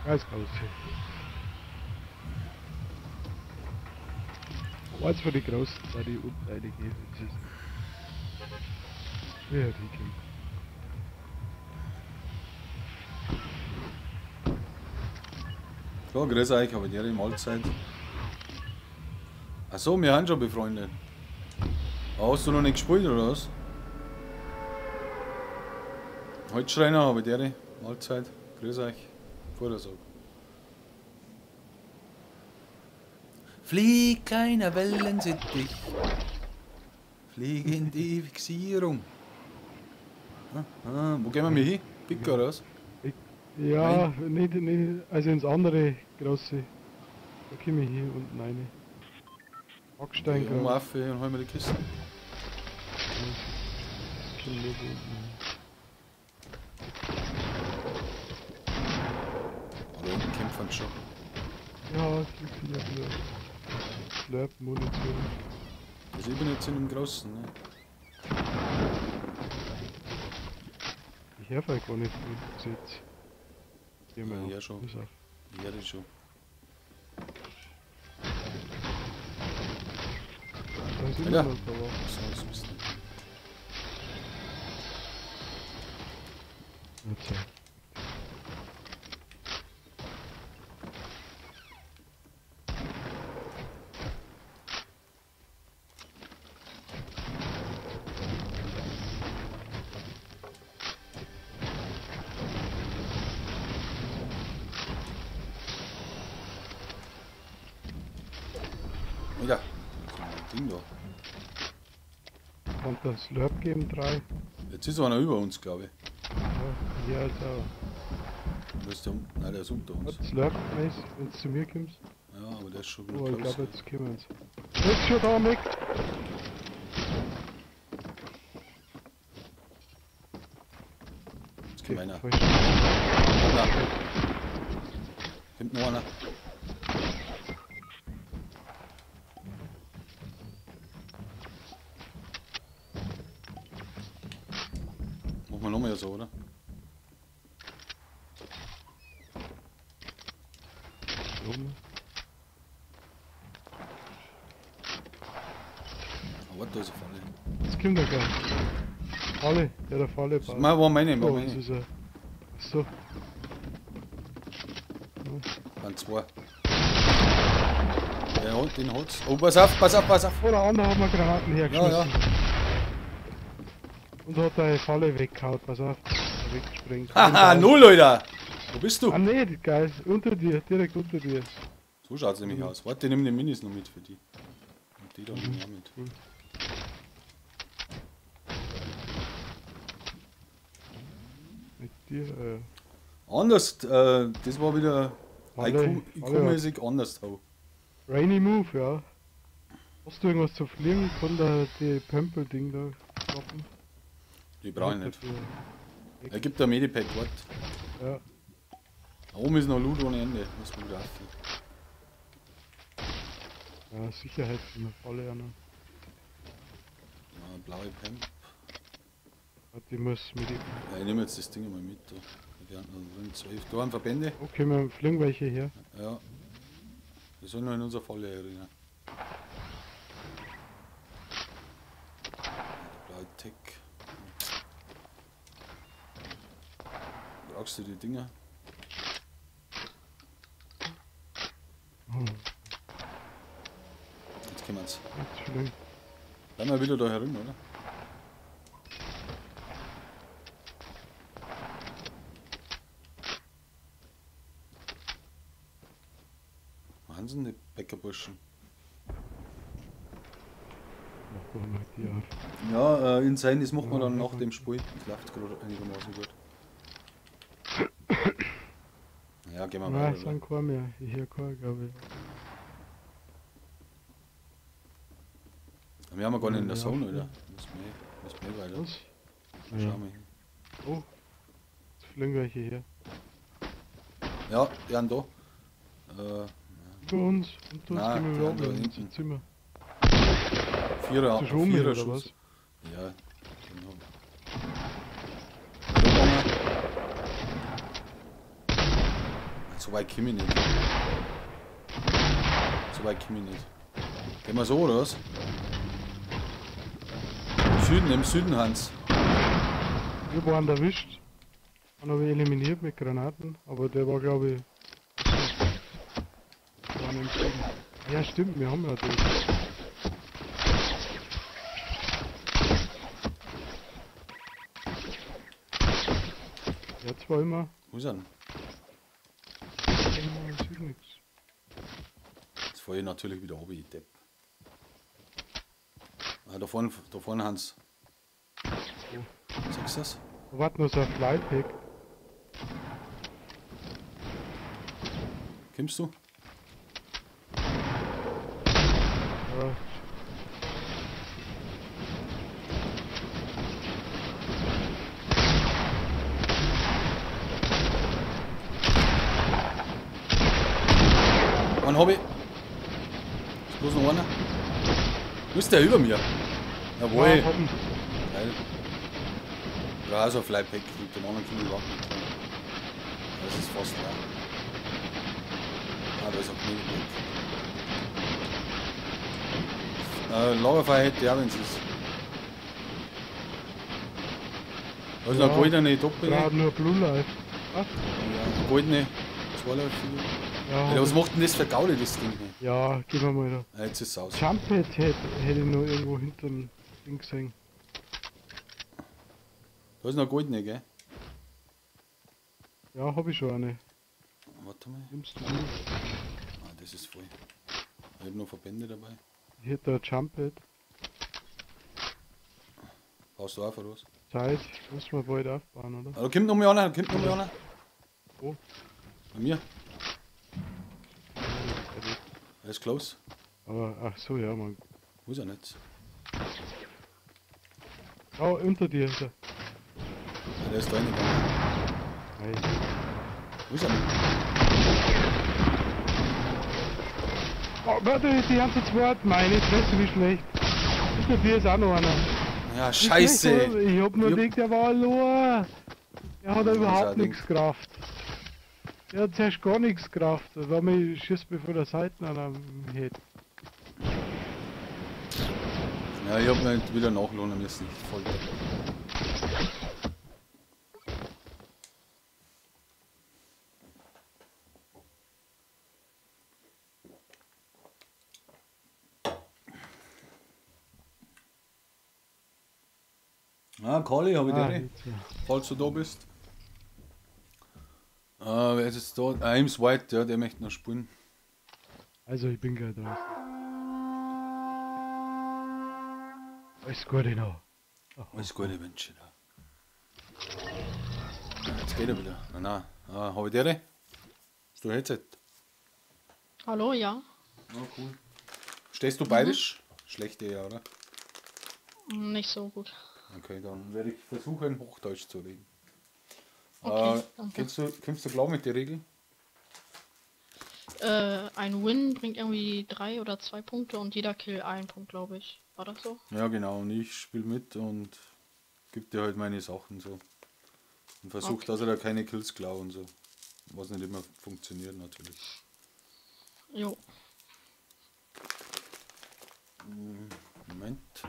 Ganz groß. Was für die Großen, da die unten reingeht. Ja, die kommt. So, grüß euch, aber die Mahlzeit. Achso, wir haben schon befreundet. Aber hast du noch nicht gespielt, oder was? Holzschreiner, aber die Mahlzeit. Grüß euch. Vordersag. Flieg, kleiner Wellensittich. Flieg in die Fixierung. Ah, wo gehen wir hin? Picker oder was? Ja, nicht, also ins andere große. Da komme ich hier unten rein. Backstein. Ja, auf und holen wir die Kiste. Das kommt nur unten. Da unten kämpfen schon. Ja, es liegt hier wieder. Slurp-Munition. Also ich bin jetzt in dem Großen, ne? Ich helfe halt gar nicht bis jetzt. Ja, ja schon. Ja, das schon. Da ist immer Ja. noch da. So, das bist du. Jetzt. Ja, Ding da. Kann das Slurp geben, 3. Jetzt ist einer über uns, glaube ich. Ja, ja, ist auch. Wo ist der? Nein, der ist unter uns. Hat Slurp, wenn du zu mir kommst. Ja, aber der ist schon Oh, ich close. glaube, jetzt kommen wir uns. Jetzt schon da, Mick! Jetzt kommt einer. Falsch. Hoppla. Kommt noch einer. Machen wir nochmal so, oder? Oben. Oh, warte, da ist eine Falle. Jetzt kommt er gar. Falle, ja, der Falle Das war meine, war Oh, das meine. ist er. So. Waren zwei. Der hat den hat's. Oh, pass auf, pass auf, pass auf. Oh, der andere hat mir Granaten hergeschmissen. Ja, ja. Und hat deine Falle weggehauen, pass auf. Weggesprengt. Haha, null, Alter! Wo bist du? Ah ne, geil, unter dir, direkt unter dir. So schaut's nämlich aus. Warte, ich nehme den Minis noch mit für die. Die da nehme ich auch mit. Cool. Mit dir, Anders, das war wieder IQ-mäßig anders. Rainy Move, ja. Hast du irgendwas zu fliegen? Kann da die Pömpel-Ding da klappen? Die brauche ich nicht. Er gibt da Medipack, warte. Ja. Da oben ist noch Loot ohne Ende. Muss man wieder auf. Ja, Sicherheit sind wir alle ja noch. Ja, blaue Pump. Die muss mit. Ja, ich nehme jetzt das Ding mal mit. Da. Wir haben noch drin 12. Da haben Verbände. Okay, wir fliegen welche her. Ja. Wir sollen noch in unser Falle erinnern. Blaue Tech. Brauchst du die Dinger? Oh. Jetzt kommen wir's. Bleiben wir wieder da herum, oder? Wo sind denn die Bäckerburschen? Ja, Insane, das machen wir dann nach dem Spiel. Das läuft gerade einigermaßen gut. Ja, gehen wir weiter. Nein, es sind keine mehr. Ich höre keine, glaube ich. Wir haben ja gar nicht in der Zone, oder? Muss mehr weiter. Was? Ja. Schauen wir hin. Oh, jetzt fliegen welche her. Ja, die sind da. Über uns, unter uns. Nein, gehen wir die wieder da ins hinten. Zimmer. Vierer, schon Vierer oder Schuss. was? Ja, genau. So weit komme ich nicht. So weit komme ich nicht. Gehen wir so, oder was? Im Süden, im Süden, Hans. Wir waren erwischt. Einen habe ich eliminiert mit Granaten, aber der war, glaube ich. War im Süden. Ja, stimmt, wir haben ja den. Ja, zwar immer. Wo ist er denn? Jetzt fahre ich natürlich wieder runter, ich Depp. Ah, da vorne, Hans. Oh. Siehst du das? Da warte noch so ein Flypack. Kommst du? Ja. Einen hab ich. Ist bloß noch einer. Wo ist der über mir? Jawohl. Ja, geil. Ja, so ein Flypack. Mit dem anderen kann ich überhaupt nicht. Das ist fast leer. Ah, da ist auch genug. Lagerfeuer hätte ich auch, wenn es ist. Da ist noch Ja. goldene Doppel. Ja, nur Blue Life. Was? Ja, goldene. Zwei. Ja, Alter, was macht denn das für Gaudi, das Ding hier? Ja, gehen wir mal da. Ah, jetzt ist es aus. Jump-Pad hätte ich noch irgendwo hinterm Ding gesehen. Da ist noch goldene, gell? Ja, hab ich schon eine. Warte mal. Nimmst du die? Ah, das ist voll. Ich hab noch Verbände dabei. Ich hätte da ein Jump-Pad. Brauchst du auch oder was? Zeit, muss man bald aufbauen, oder? Ah, da kommt noch mal einer, da kommt noch mal einer. Wo? Bei mir. Er ist close. Aber, ach so, ja, man. Wo ist er nicht? Oh, unter dir ist er. Ja, der ist da reingegangen. Nein. Wo ist er denn? Oh, warte, die ganze Zeit. Meine Fresse, wie schlecht. Unter dir ist auch noch einer. Ja, Wie scheiße. schlecht, oder? Ich hab nur Jupp. gedacht, der war allein. Der hat Ja, ja überhaupt das nichts gerafft. Der hat zuerst gar nichts gerafft. Da war mir schießt mir von der Seite an am Head. Ja, ich hab mir wieder nachlohnen müssen. Voll. Ah, Kali, hab ich Ah, dir, jetzt, ja. falls du da bist. Wer ist jetzt da? Ah, Ames White, ja, der möchte noch spielen. Also, ich bin gleich draußen. Alles Gute noch. Alles Gute wünsche ich dir. Jetzt geht er wieder. Nein, nein. Ah, hab ich dir? Hast du ein Headset? Hallo, ja. Oh, cool. Stehst du bayerisch? Schlecht eher, oder? Nicht so gut. Okay, dann werde ich versuchen, Hochdeutsch zu reden. Okay, danke. Kommst du klar mit der Regel? Ein Win bringt irgendwie 3 oder 2 Punkte und jeder Kill 1 Punkt, glaube ich. War das so? Ja, genau. Und ich spiele mit und gebe dir halt meine Sachen so. Und versuche, Okay. dass er da keine Kills klaut und so. Was nicht immer funktioniert natürlich. Jo. Moment.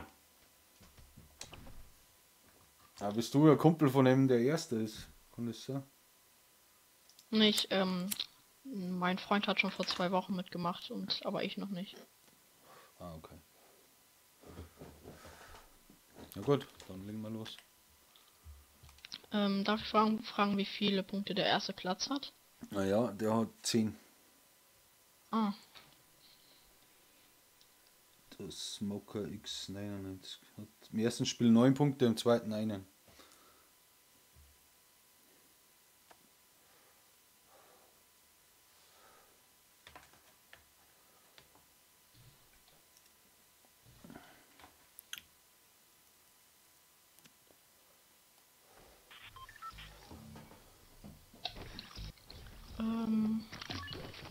Ah, bist du ein Kumpel von dem, der Erste ist? Kann das sein? Nicht, mein Freund hat schon vor 2 Wochen mitgemacht, und aber ich noch nicht. Ah, okay. Na gut, dann legen wir los. Darf ich fragen, wie viele Punkte der erste Platz hat? Naja, der hat 10. Ah. Der Smoker X99 hat im ersten Spiel 9 Punkte, im zweiten einen.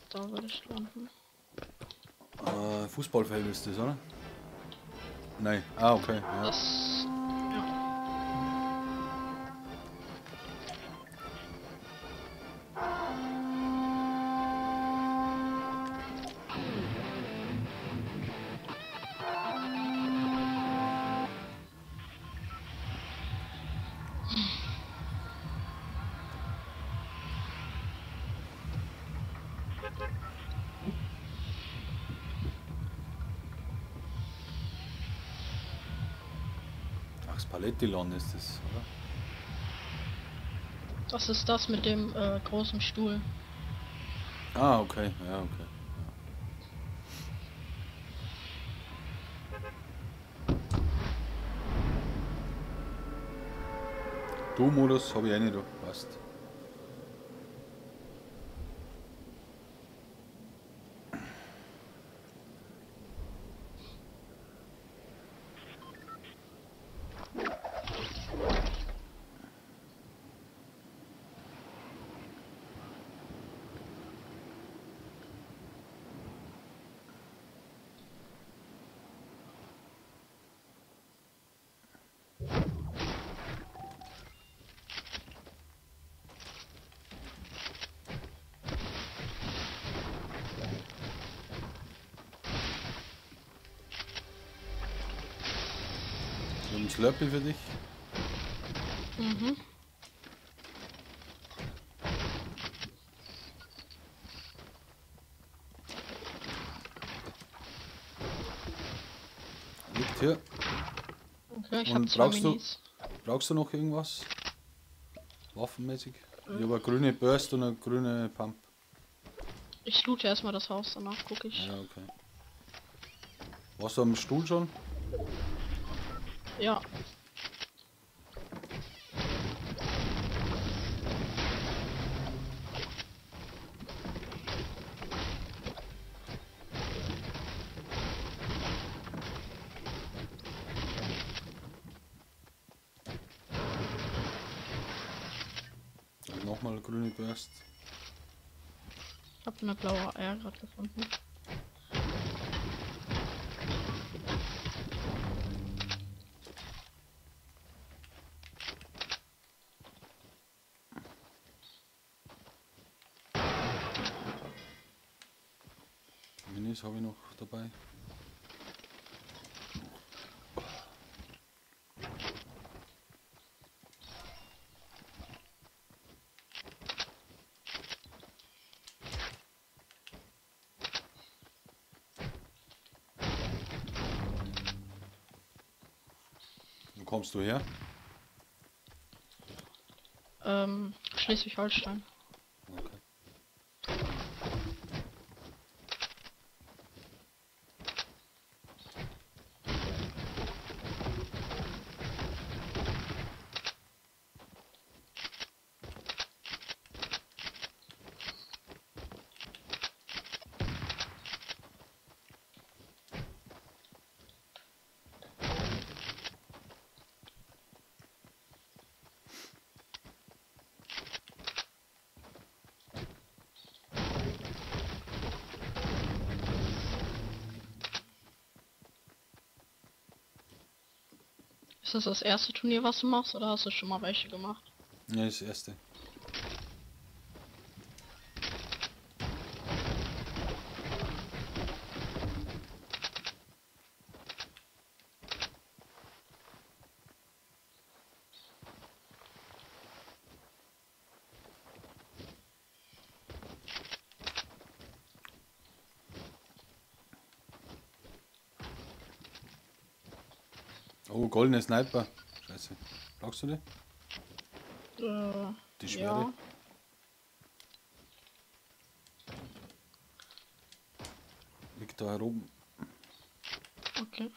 Da würde ich landen. Fußballfeld ist das, oder? Nein. Ah, okay. Ja. Das, ja. Ach, das Palettiland ist das, oder? Das ist das mit dem großen Stuhl. Ah, okay. Ja, okay. Ja. Du-Modus habe ich eh nicht, passt. Ein Slurpee für dich. Mhm. Liegt hier. Okay, ich habe 2 Minis. Brauchst du noch irgendwas? Waffenmäßig? Ich habe eine grüne Burst und eine grüne Pump. Ich loote erstmal das Haus, danach gucke ich. Ja, okay. Warst du am Stuhl schon? Ja. Und nochmal grüne Burst. Ich habe eine blaue Eier gerade gefunden. Minis habe ich noch dabei. Wo kommst du her? Schleswig-Holstein. Okay. Ist das das erste Turnier, was du machst, oder hast du schon mal welche gemacht? Ja, das erste. Oh, goldene Sniper. Scheiße. Brauchst du die? Die schwere? Ja. Liegt da oben. Okay.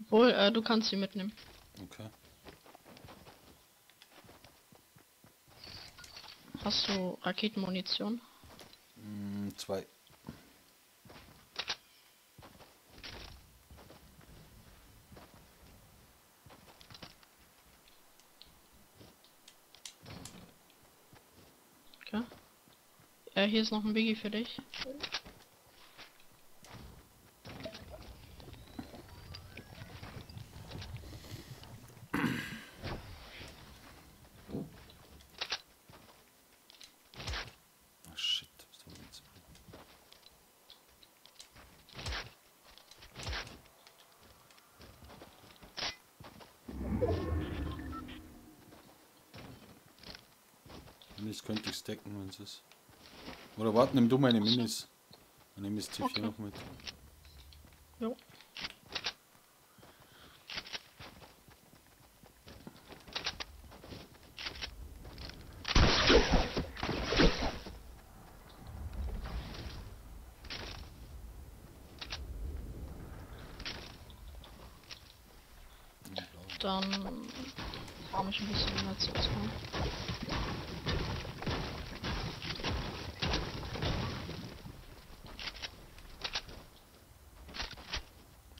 Obwohl, du kannst sie mitnehmen. Okay. Hast du Raketenmunition? 2. Okay. Hier ist noch ein Biggie für dich. Oh shit, was haben wir jetzt? Minis könnte ich stacken, wenn es ist. Oder warte, nimm du meine Minis. Dann nehme ich das C4 okay. noch mit. Jo. Dann farm ich ein bisschen mehr zu.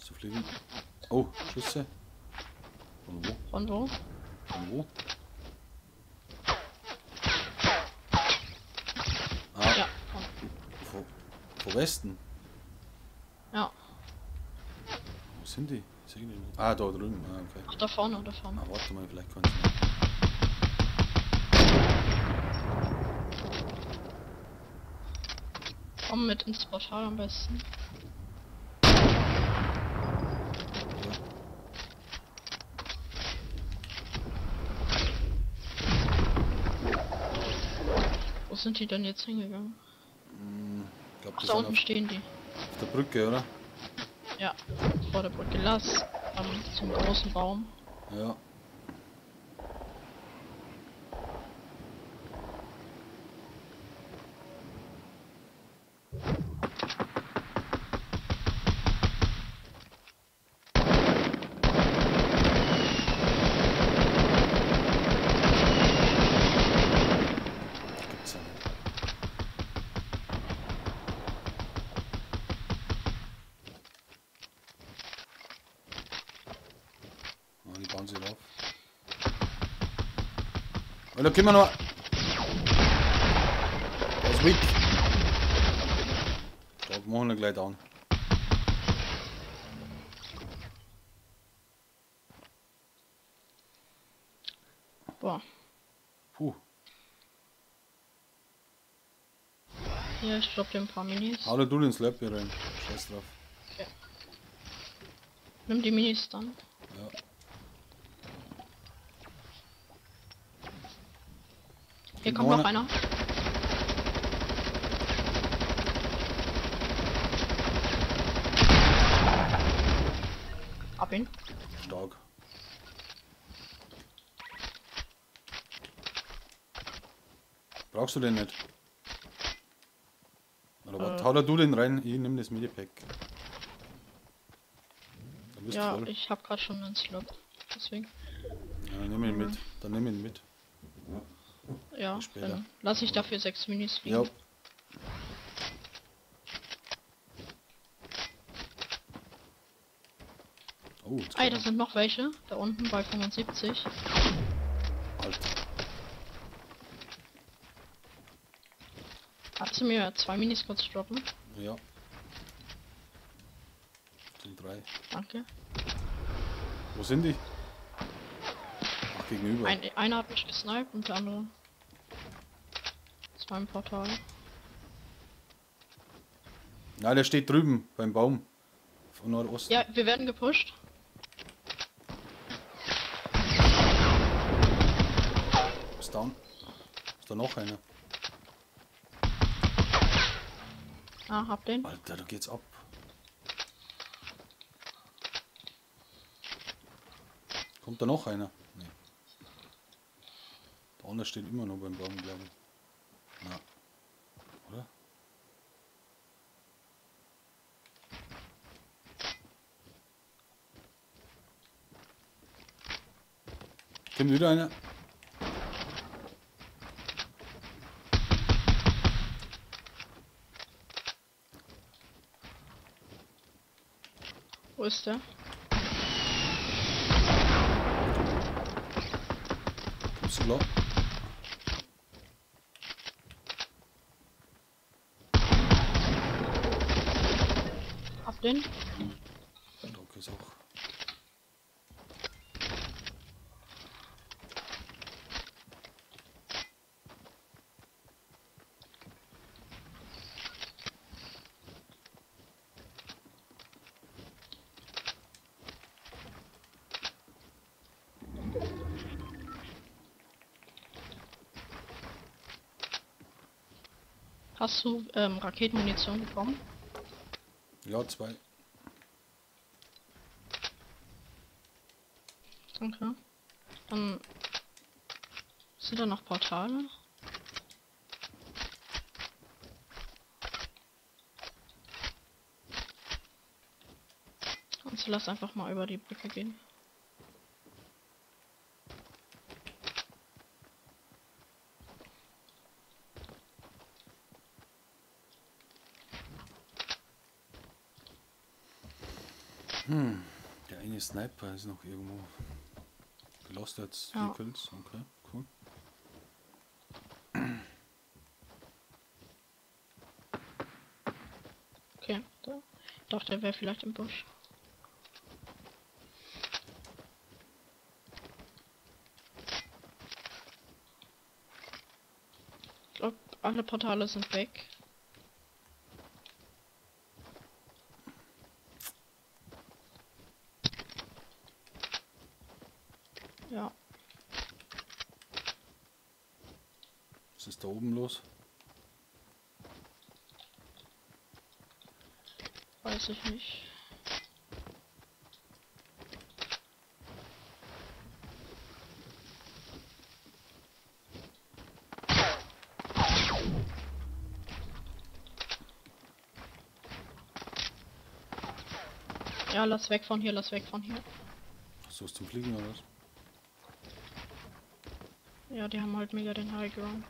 Zu fliegen. Oh, Schüsse. Von wo? Von wo? Von wo? Ah. Ja. Von Westen? Ja. Wo sind die? Ich seh die nicht. Ah, da drüben. Ah, okay. Ach, da vorne, da vorne. Ah, warte mal, vielleicht kannst du. Komm mit ins Portal am besten. Ja. Wo sind die denn jetzt hingegangen? Ich glaub, Ach, die da sind unten auf, stehen die. auf der Brücke, oder? Ja, vor der Brücke. Lass zum großen Baum. Ja. Gibt's ja nicht. Ah, die bauen sich rauf. Oh, da können wir noch. Das ist weak. Da machen wir gleich down. Boah. Puh. Hier, ich dropp dir ein paar Minis. Hau da du den Slurpee rein. Scheiß drauf. Okay. Nimm die Minis dann. Ja. Hier kommt noch einer. Ab ihn. Stark. Brauchst du den nicht? Oder was? Hau da du den rein, ich nimm das Medipack. Du bist Ja, voll. ich hab grad schon einen Slurp. Deswegen. Ja, nimm ihn mit. Dann nimm ihn mit. Ja, Bis später. dann lass ich dafür 6 Minis liegen. Ja. Oh, jetzt Ey, kommt da sind noch welche. Da unten bei 75. Alter. Kannst du mir 2 Minis kurz droppen? Ja. Sind 3. Danke. Wo sind die? Ach, gegenüber. Einer hat mich gesniped und der andere. Das war im Portal. Na, der steht drüben beim Baum. Von Nordosten. Ja, wir werden gepusht. Ist down. Ist da noch einer? Ah, hab den. Alter, da geht's ab. Kommt da noch einer? Nee. Der andere steht immer noch beim Baum, glaube ich. Na. Oder? Kommt wieder einer? Wo ist der? Bist du klar? Hab den. Starke Sache. Hast du Raketenmunition bekommen? Ja, 2. Danke. Dann sind da noch Portale? Und lass einfach mal über die Brücke gehen. Hm, der eine Sniper ist noch irgendwo. Gelost jetzt 4 Kills, okay, cool. Okay, da. Ich dachte, der wäre vielleicht im Busch. Ich glaube, alle Portale sind weg. Ja. Was ist da oben los? Weiß ich nicht. Ja, lass weg von hier, lass weg von hier. Hast du was zum Fliegen oder was? Ja, die haben halt mega den High Ground.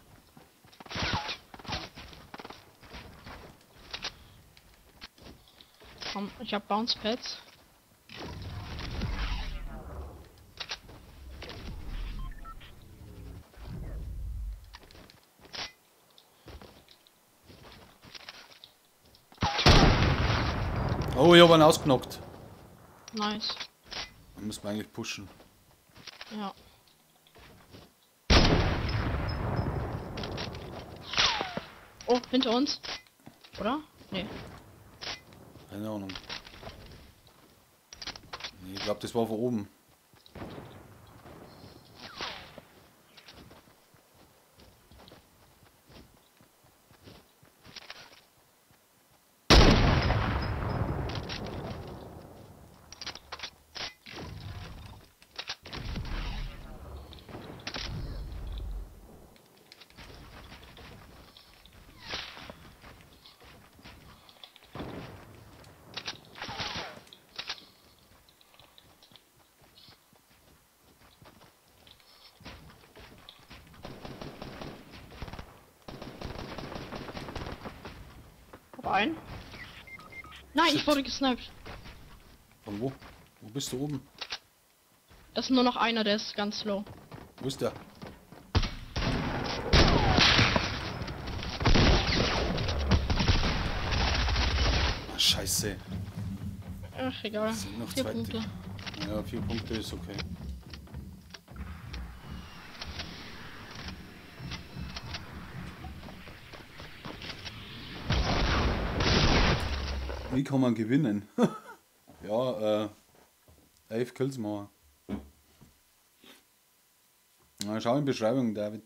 Komm, ich hab Bounce Pads. Oh, ich hab einen ausgenockt. Nice. Dann müssen wir eigentlich pushen. Ja. Oh, hinter uns. Oder? Nee. Keine Ahnung. Nee, ich glaube, das war von oben. Ein. Nein, ich wurde gesniped. Von wo? Wo bist du oben? Das ist nur noch einer, der ist ganz low. Wo ist der? Ah, Scheiße. Ach, egal. Sind noch 4 zwei Punkte. Ja, 4 Punkte ist okay. Wie kann man gewinnen? Ja, 11 Kills machen. Na, schau in die Beschreibung, David.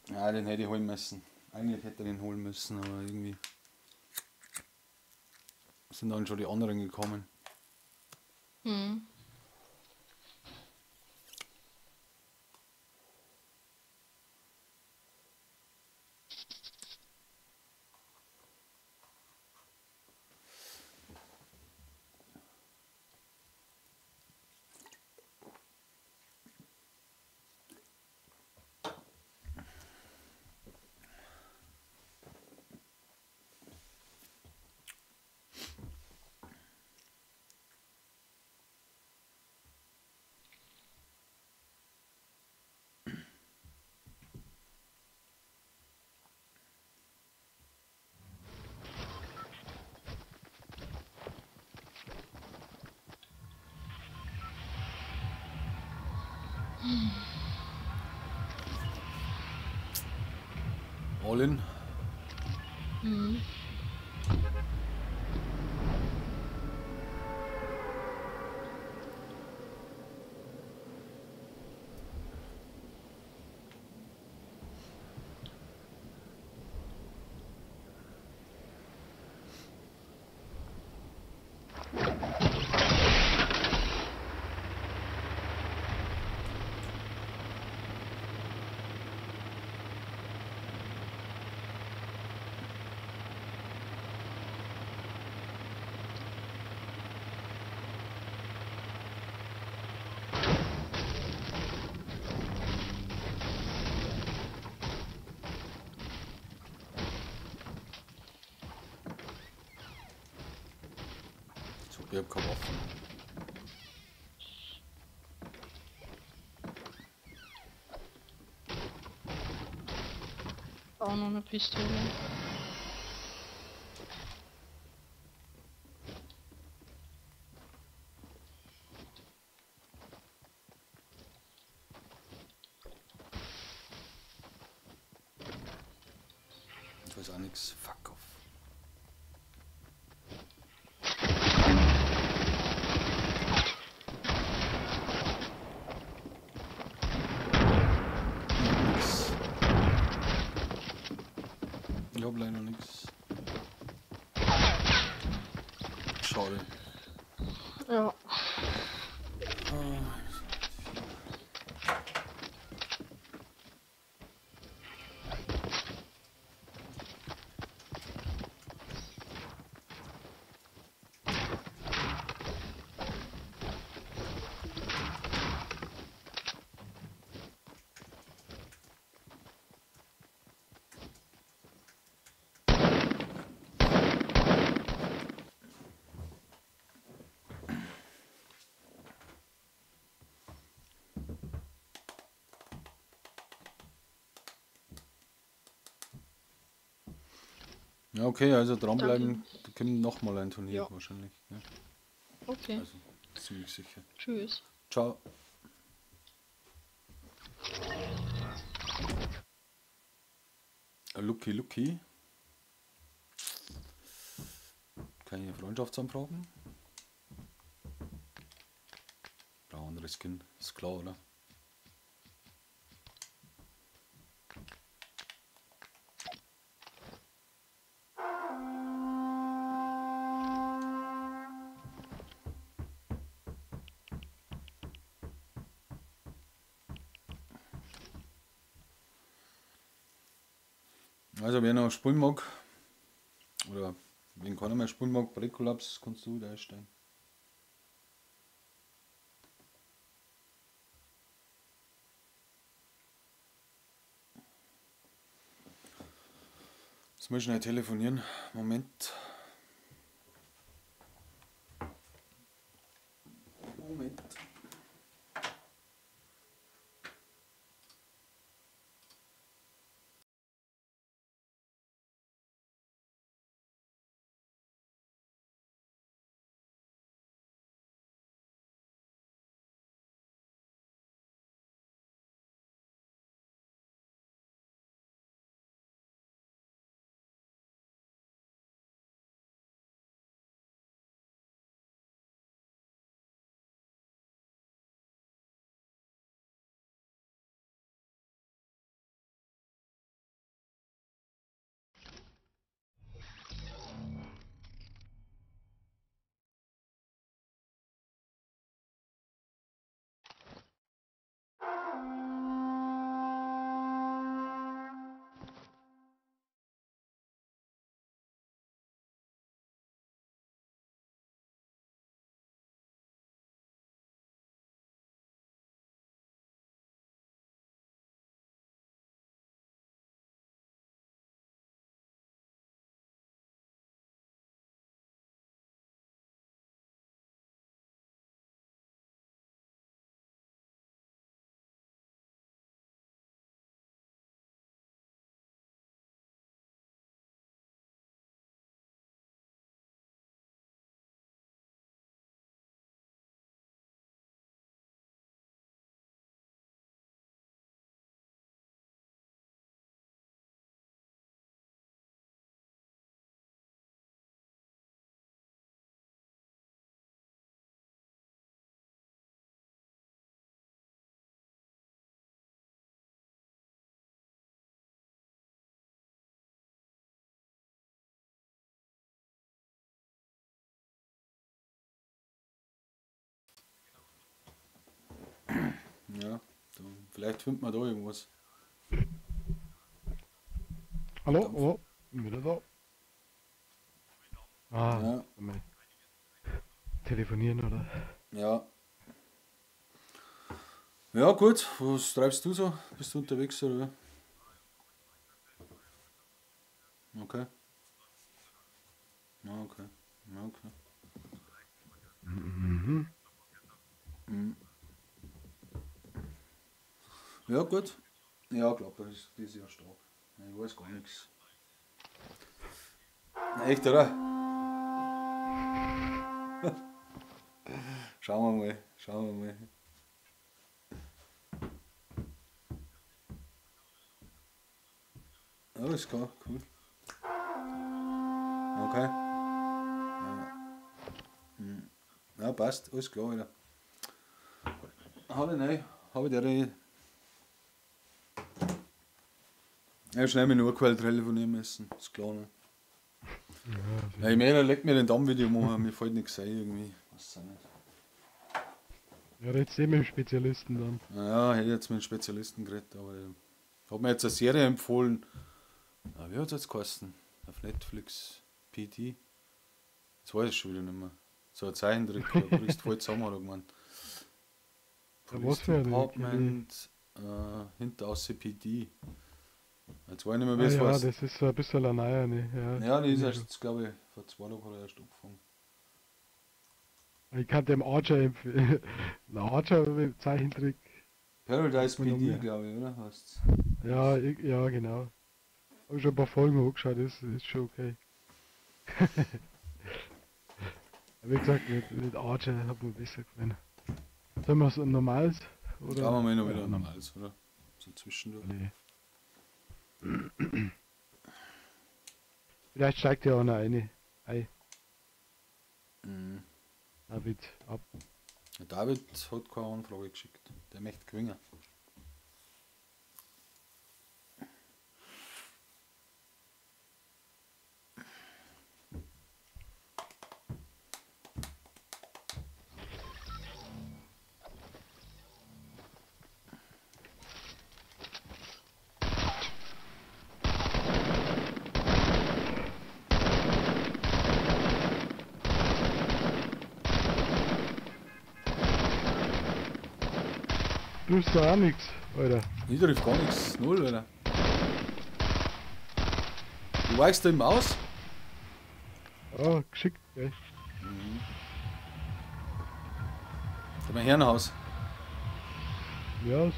Ja, den hätte ich holen müssen. Eigentlich hätte ich den holen müssen, aber irgendwie sind dann schon die anderen gekommen. Hm. All in. Mhm. Ich hab keine Waffen. Auch noch eine Pistole. Ich weiß auch nichts. Fuck off. Ich hab leider nichts. Schade. Ja. Ja, okay, also dranbleiben, da kommt nochmal ein Turnier Ja. wahrscheinlich. Ja. Okay. Also ziemlich sicher. Tschüss. Ciao. Lucky Lucky. Keine Freundschaftsanfragen. Brauch anderes Skin, ist klar, oder? Also wer noch spielen mag, oder wenn keiner mehr spielen mag, Break-Kollaps, kannst du wieder einsteigen. Jetzt muss ich schnell telefonieren. Moment. Moment. Ja, dann vielleicht findet man da irgendwas. Hallo? Oh, bin wieder da. Ah, Ja. mal telefonieren, oder? Ja. Ja, gut. Was treibst du so? Bist du unterwegs oder wie? Okay. Ja, okay. Ja, okay. Mhm. Mhm. Ja, gut. Ja, Gladbach ist dieses Jahr stark. Ich weiß gar nichts. Echt, oder? Schauen wir mal. Schauen wir mal. Ja, ist klar, cool. Okay. Ja. Hm. Ja, passt, alles klar, Alter. Hab ich nicht, hab ich der. Ich hab schnell mit Urquell telefonieren müssen, ist klar, ne? Ja, Ja, ich meine, leg mir den Damm-Video machen, mir fällt nichts ein irgendwie. Weiß auch nicht. ja, redst du eh mit dem Spezialisten dann. Naja, hätte ich jetzt mit dem Spezialisten geredet, aber ich hab mir jetzt eine Serie empfohlen. Ah, wie hat's jetzt geheißen? Auf Netflix, PD. Jetzt weiß ich schon wieder nicht mehr. So ein Zeichentrick, da kriegst du voll zusammen, hat er gemeint. Ja, Police was für eine? Department, hinter ACPD. Jetzt weiß ich nicht mehr, wie Ah, es ja, heißt. das ist so ein bisschen ein neuer, ne? Ja, Ja, die ist erst, glaube ich, vor 2 Tagen hat er erst angefangen. Ich kann dem Archer empfehlen. Archer mit Zeichentrick. Paradise Mal PD, um, glaube ich, oder? Heißt's. Ja, ja, genau. Hab ich schon ein paar Folgen angeschaut, ist schon okay. Wie gesagt, mit Archer hat mir besser gefallen. Sollen wir es ein normales? Oder? Schauen wir mal noch wieder Ja, normales, oder? So zwischendurch. Nee. Vielleicht steigt ja auch noch eine. Ei, Mhm. David, ab. Der David hat keine Anfrage geschickt. Der möchte gewinnen. Du hast da auch nichts, Alter. Ich trifft gar nichts. Null, Alter. Du weichst da immer aus? Ah, geschickt, gell? Das ist mein Herrenhaus. Ja,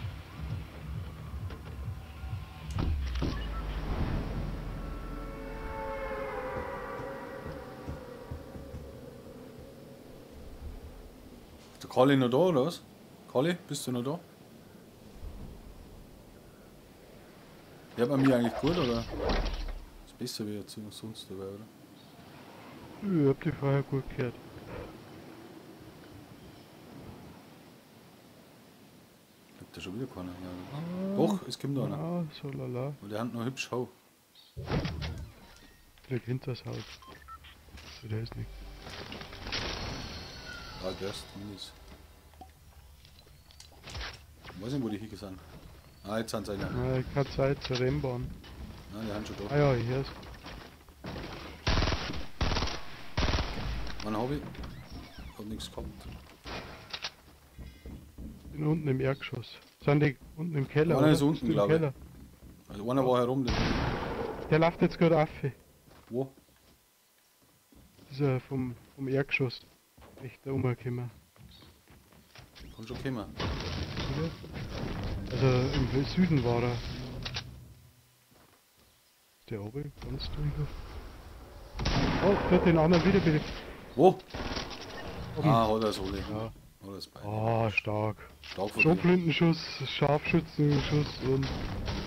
Ist der Kali noch da, oder was? Kali, bist du noch da? Hört man mich eigentlich gut, oder? Ist besser wie jetzt sonst dabei, oder? ich hab die vorher gut gehört. Kommt da schon wieder keiner her, oder? Doch, es kommt einer. Ah, so lala. Und der hat noch hübsch Hau. Direkt hinter das Haus. So, der ist nicht. Ah, der ist Minis. Ich weiß nicht, wo die Hicke sind. Ah, jetzt sind sie einer. Na, ich kann Zeit zur Rennbahn. Nein, die haben schon da. Ah ja, hier ist. Wann hab ich? Hat nichts gehabt. Bin unten im Erdgeschoss. Sind die unten im Keller? Einer oder? ist unten, Bist du im glaub ich. Keller? Also einer war herum. Der, Der läuft jetzt gerade auf. wo? Dieser vom Erdgeschoss. Echt da umgekommen. Kann schon kommen. Oder? Also im Süden war er. Ist der oben ganz durch? Oh, der hat den anderen wieder bitte. Wo? Oben. Ah, hat er so. Ja. Hat er es beide. Ah, stark. Stark von, der, Schrotflintenschuss, Scharfschützenschuss und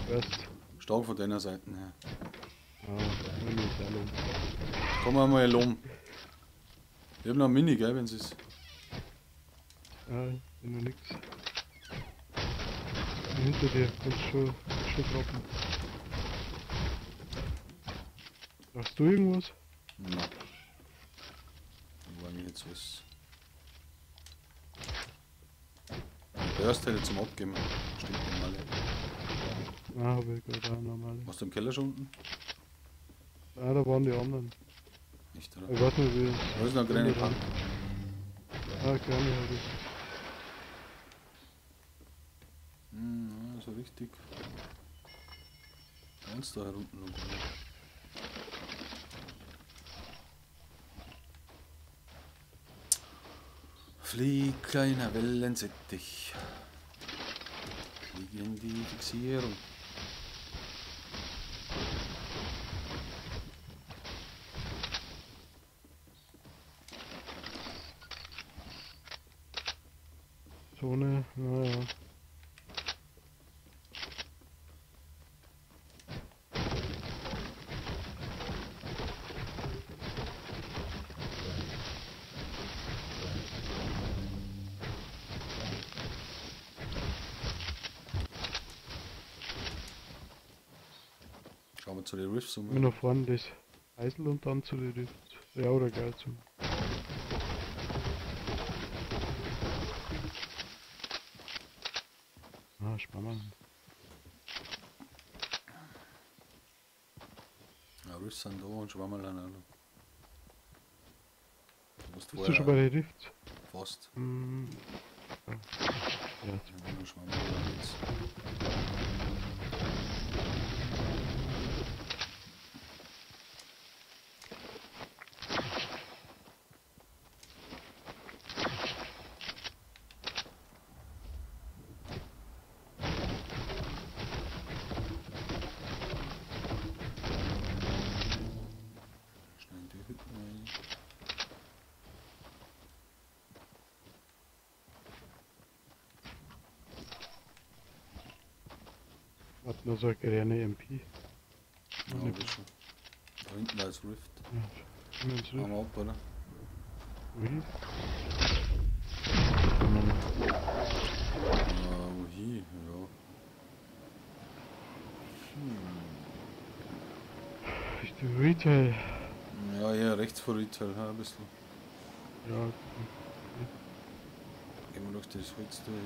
Rest. stark von deiner Seite her. Ja, nimm ich sehr loben. Komm mal loben. Ich hab noch ein Mini, gell, wenn's ist. Ja, ich bin noch nix. Bin hinter dir, kannst schon droppen. Brauchst du irgendwas? Nein. Da war eigentlich jetzt was. Burst hätte ich zum Abgeben. Stimmt, normale. Ah, hab ich gerade auch normale. Warst du im Keller schon unten? Ah, da waren die anderen. Nicht, oder? Ich weiß nicht, wie. Da ist noch eine kleine Pump. Ah, kleine habe ich. Hm, so richtig. Ganz da herunten noch. Flieg, kleiner Wellensittich. Flieg in die Fixierung. Zone, naja. Schauen wir zu den Rifts um. Wir noch fahren das Eisel und dann zu den Rifts. Ja, oder gleich zum. Ah, spannend. Ja, Rifts sind da und Schwammerl auch noch. Du musst Bist du schon bei den Rifts? Fast. Mm. Ja. Ja, Schwammerl jetzt. Hat nur so eine kleine MP. Ja, hab ich schon. Da hinten als Rift. Ja, ins Rift. Machen wir ab, oder? Wohin? Wohin? Ja. Ist die Retail? Ja, eher rechts vor Retail, ja, ein bisschen. Ja. Okay. Gehen wir durch das Holz durch.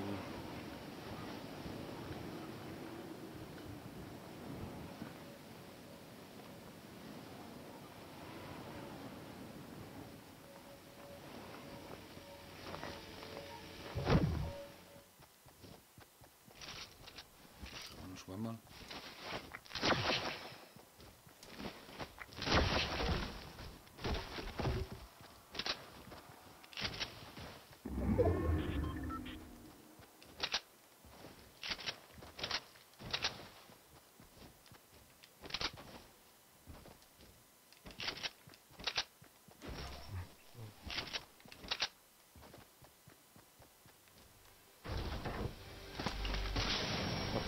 Schwammerl.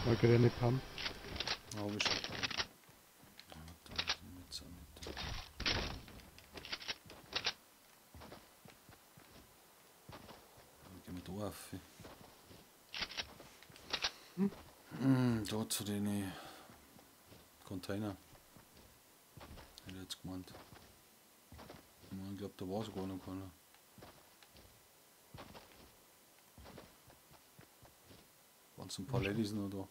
Mal grüne Pump. Ja, hab ich schon. Ja, da jetzt auch nicht. Dann gehen wir da auf. Hm? Da zu den Container. Hätte ich jetzt gemeint. Ich glaube, da war sogar noch keiner. Waren ein paar Ladies noch da.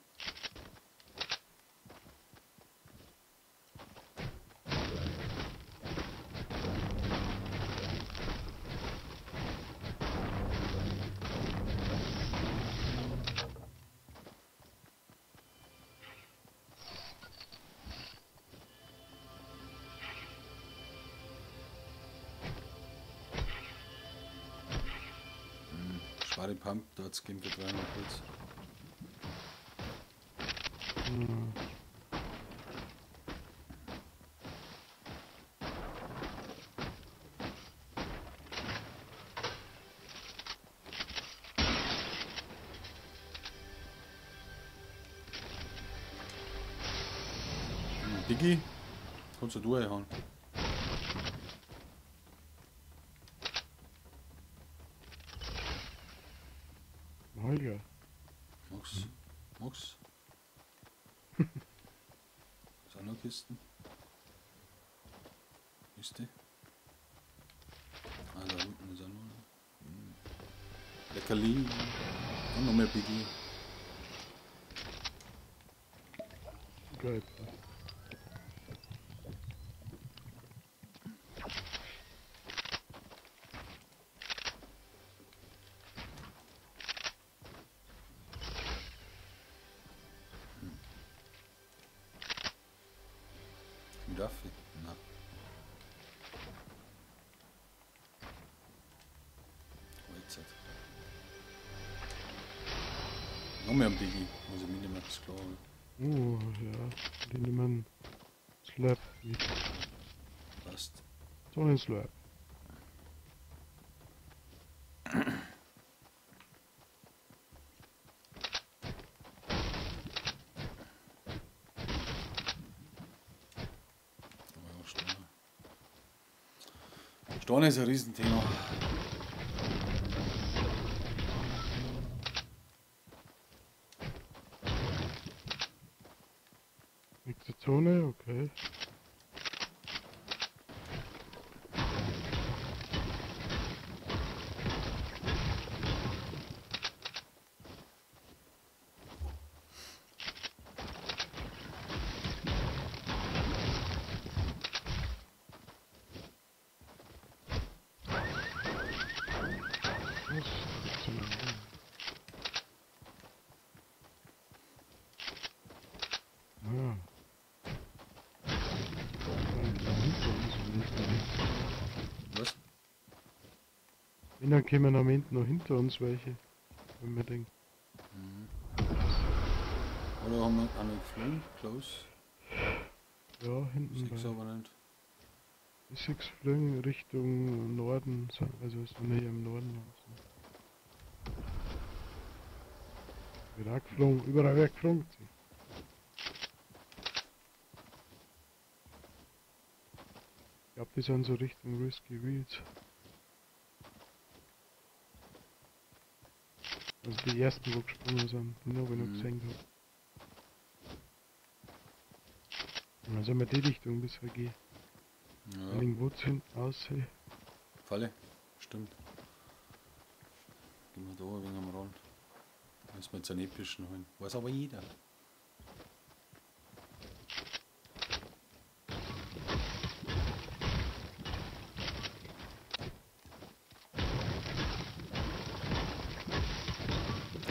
Schwere Pump, da hat's gegeben für 300 Holz. Hm. Digi, kannst du reinhauen? Holger. Max, Max. Ist auch noch Kisten. Ist die? Ah, da unten ist auch noch. Leckerli. Und noch mehr Biggie. Geil. Mit Affe? Nein. Jetzt. Noch mehr ein Biggie. Muss ich mitnehmen, ist klar. Oh, ja. Die nehmen Slurp mit. Passt. So einen Slurp. Steine ist ein Riesenthema. Nächste Zone, okay. Was? Wenn, dann kommen am Ende noch hinter uns welche, wenn wir denken. Mhm. Oder haben wir einen geflogen? Close? Ja, hinten. Sechs aber nicht. Sechs fliegen Richtung Norden, also sind hier im Norden. Wird auch geflogen, überall wird geflogen. Ich glaube, die sind so Richtung Risky Reels. Also die ersten, wo gesprungen sind, die habe ich noch gesehen gehabt. Und dann sollen wir die Richtung bisher gehen. Ja. Irgendwo zu hinten aussehen. Falle, stimmt. Gehen wir da ein wenig am Rand. Müssen wir jetzt einen epischen holen. Weiß aber jeder.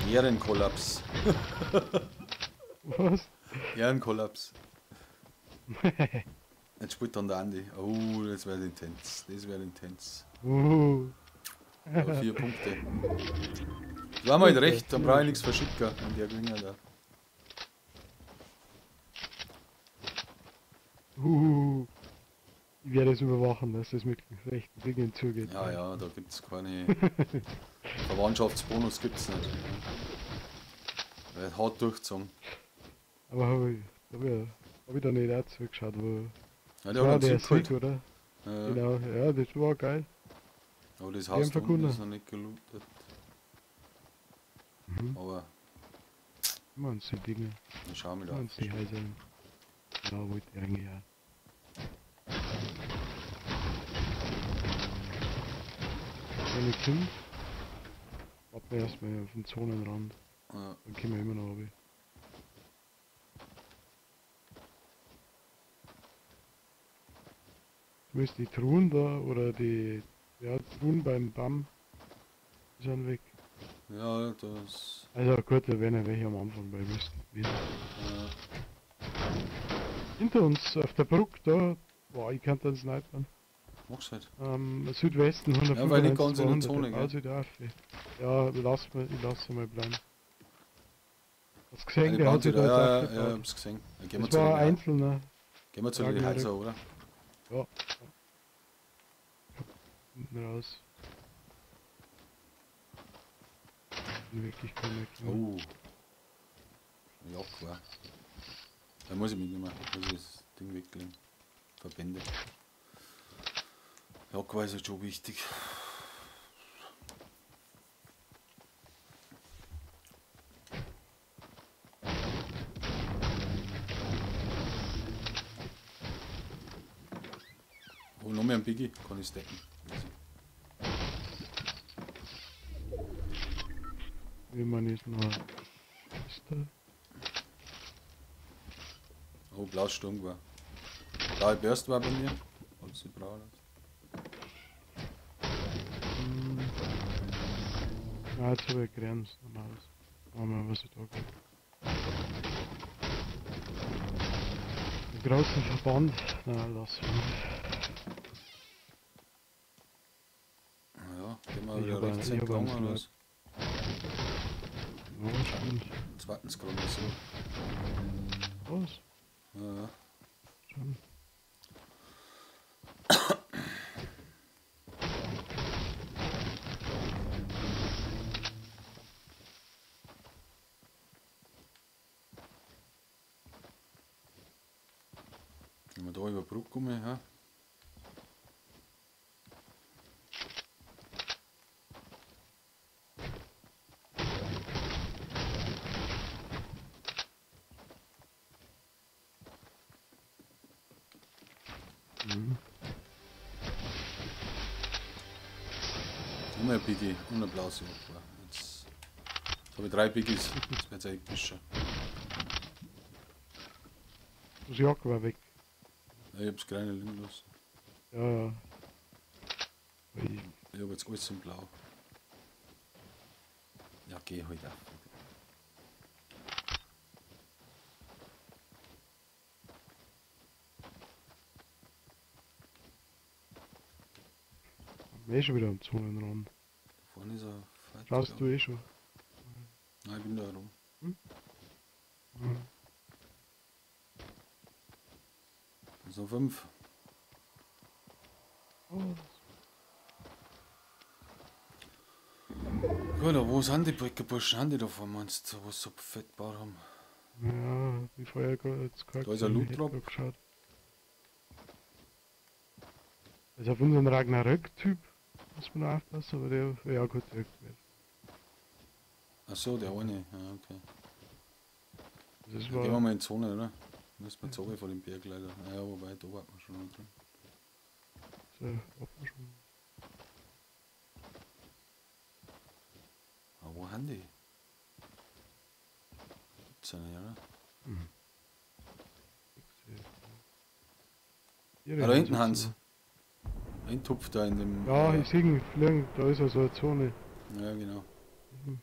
Ehrenkollaps. Was? Ehrenkollaps. Jetzt spielt dann der Andi. Oh, das wäre intens. Das wäre intens. Ja, 4 Punkte. Das war mir halt recht, dann brauche ich nichts verschicken, wenn der Gewinner da. Ich werde es überwachen, dass das mit rechten Dingen zugeht. Ja, ja, da gibt es keine Verwandtschaftsbonus, gibt's nicht. Wird hart durchgezogen. Aber habe ich da nicht auch zugeschaut, wo. Ja, der hat einen Sieg geholt. Oder? Ja. Genau, ja, das war geil. Aber das Haus da unten ist noch nicht gelootet. Mhm. Aber. Immer uns die Dinge. Dann schauen wir da. Uns die Häuser. Ja, wollte ich eigentlich auch. Wenn ich komme, warten wir erstmal auf den Zonenrand. Ja. Dann können wir immer noch runter. Zumindest die Truhen da, oder die, ja, Truhen beim BAM sind weg. Ja, das... Also gut, da werden ja welche am Anfang bei müssen. Ja. Hinter uns, auf der Brücke da, boah, ich kann dann snipern. Mach's halt. Südwesten 195, ja, weil nicht ganz in der Zone, gell? Also ja, lass mal, ich lass mal bleiben. Hast du gesehen, ja, der hat sich da ja, ja, ja, hab's gesehen. Dann gehen wir das zu war den einzelner. Gehen wir zu den Häusern, oder? Ja. Hinten raus. In Wirklichkeit nicht. Oh. Ja, klar. Da muss ich mitnehmen. Da muss ich das Ding weglegen. Verbände. Ja, war ist halt schon wichtig. Oh, noch mehr ein Biggie, kann ich stacken. Wie man ist noch. Ist da? Oh, blaues Sturm war. Blaue Burst war bei mir. Falls du brauchst. Ja, jetzt habe ich Grenzen. Schauen wir mal, was ich da kriege. Den großen Verband. Na, lass mal. Ja, gehen wir wieder rechts entlang oder was? Ja, stimmt. Zweitens gerade so. Was? Ja, ja. Schon. Wenn wir da über die Brücke kommen, ja. Mhm. Noch ein Biggie und ein blaues Jaguar. Jetzt habe ich 3 Biggies. Das wird jetzt epischer. Das Jaguar weg. Ja, ich hab's kleine liegen lassen. Ja, ja. Ich hab jetzt alles in Blau. Ja, geh halt auf. Ich bin eh schon wieder am Zonenrand. Da vorne ist ein Fight. Schaust du eh schon? Nein, ich bin da rum. Hm? Mhm. So 5. Oh. Gut, aber wo sind die Breckerburschen? Sind die da vorne, meinst du, was so fett gebaut haben? Ja, ich vorher jetzt gerade. Da ist ein Loot Drop. Also auf unseren Ragnarök-Typ muss man aufpassen, aber der, ja gut, der wird. Ach so, der eine, ja, okay. Das ja, gehen wir mal in die Zone, oder? Müssen wir zogen vor dem Berg leider. Ja, wobei, da warten wir schon noch drin. So, warten wir schon. Aber wo haben die? Gibt's ja nicht, oder? Mhm. Ah, da hinten, Hans. Ein Tupf da in dem. Ja, ich sehe ihn fliegen, da ist also eine Zone. Ja, genau. Mhm.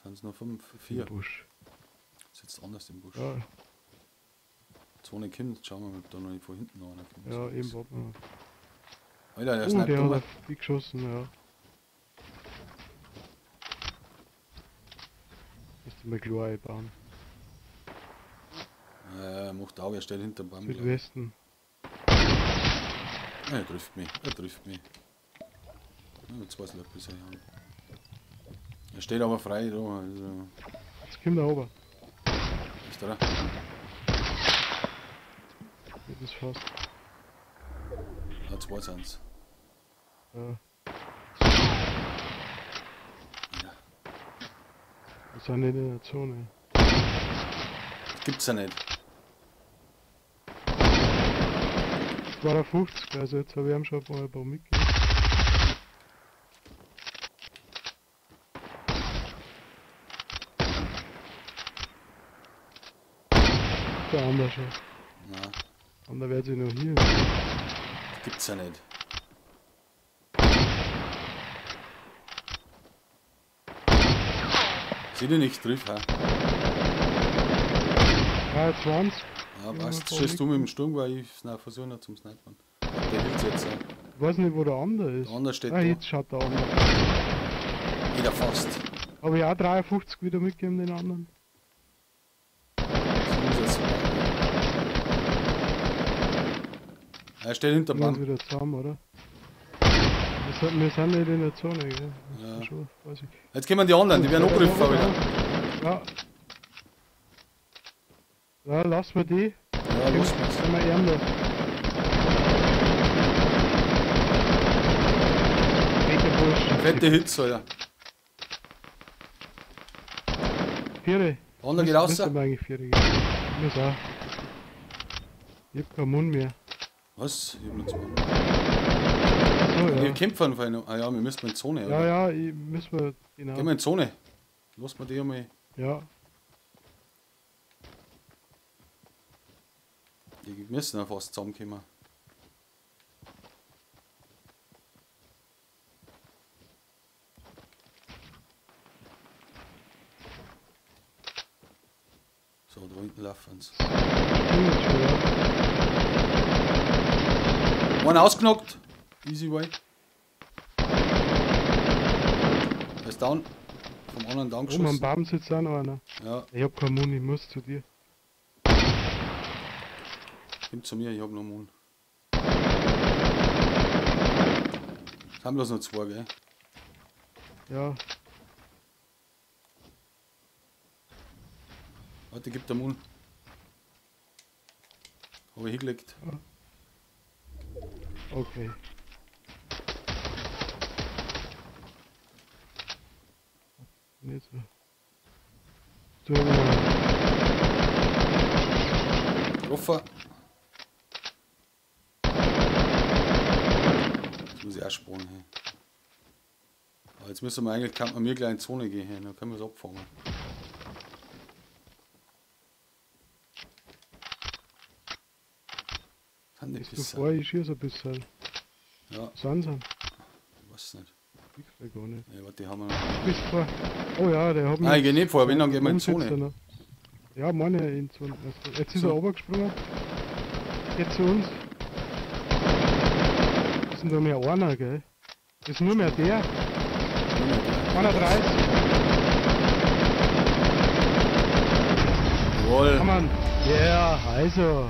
Sind es noch 5, 4? Im Busch. Sitzt anders im Busch. Ja. Zone kommt, schauen wir mal, ob da noch nicht von hinten noch einer kommt. Ja, eben warten wir. Alter, der oh, sniped der um. hat auf die geschossen, ja. Müsste mal klar einbauen. Er macht Auge, er steht hinterm Baum. Südwesten. Ja, er trifft mich, er trifft mich. Ja, 2 Slurpees hier. Er steht aber frei da. Also. Jetzt kommt er runter. Ist da? Das ist fast. Ja, 2 sind's. Ja. Ja. Wir sind nicht in der Zone. Das gibt's ja nicht. 52, also jetzt habe ich ihm schon ein paar mitgegeben. Der andere schon. Nein. Andere wird sich noch hier. Das gibt's ja nicht. Sieh dich nicht trifft, ha? 23. Ja, passt. Stehst du mit dem Sturm, weil ich versuche noch zum Snipern. Der hilft jetzt, ja. Ich weiß nicht, wo der andere ist. Der andere steht ah, da. Jetzt schaut der andere. Wieder fast. Habe ich auch 53 wieder mitgegeben, den anderen. Das muss jetzt sein. Er steht hinter dem Baum. Wir sind wieder zusammen, oder? Wir sind nicht in der Zone, gell? Ja. Schon, weiß ich. Jetzt kommen die anderen, die werden angegriffen wieder. Ja. Ja, lass mal die. Ja, lass mal's. Sind wir ärmer. Fette Hits, Alter. Viere. Der andere geht raus. Müssen wir eigentlich Viere gehen. Ich muss auch. Ich hab keinen Mund mehr. Was? Ich hab noch 2. So, So, ja. Wir kämpfen vorhin noch. Ah ja, wir müssen in die Zone, Ja, oder? ja, ich, müssen wir, genau. Gehen wir in die Zone. Lass mal die einmal. Ja, Die müssen ja fast zusammenkommen. So, da hinten laufen sie. stimmt schon, ja. Einer ausgenockt. Easy way. Er ist down. Vom anderen down Oben am geschossen. Baum sitzt auch noch einer. Ja, Ich hab keinen Mund, ich muss zu dir. komm zu mir, ich hab noch Mund. Es haben bloß noch zwei, gell? Ja, Warte, gib der Mund. Hab ich hingelegt. okay. Nicht so. So, genau. Getroffen. Jetzt muss ich auch sparen. Hey. Aber jetzt müssen wir eigentlich, kann man mir gleich in die Zone gehen, hey. Dann können wir es abfangen. Kann die Bist du Pisser. vor, ich schieße ein bisschen. Ja, Sind sie? ich weiß nicht. Ich weiß gar nicht. Nee, warte, die haben wir noch. Bist vor. Oh ja, der hat mich. Nein, ich geh nicht vor, wenn, dann gehen wir in die Oben sitzt Zone. er noch. Ja, meine in Zone. Also, jetzt ist So. er runtergesprungen. Geht zu uns. Das sind nur mehr einer, gell? Das ist nur mehr der. 31. Jawohl. Kann man. Yeah, also.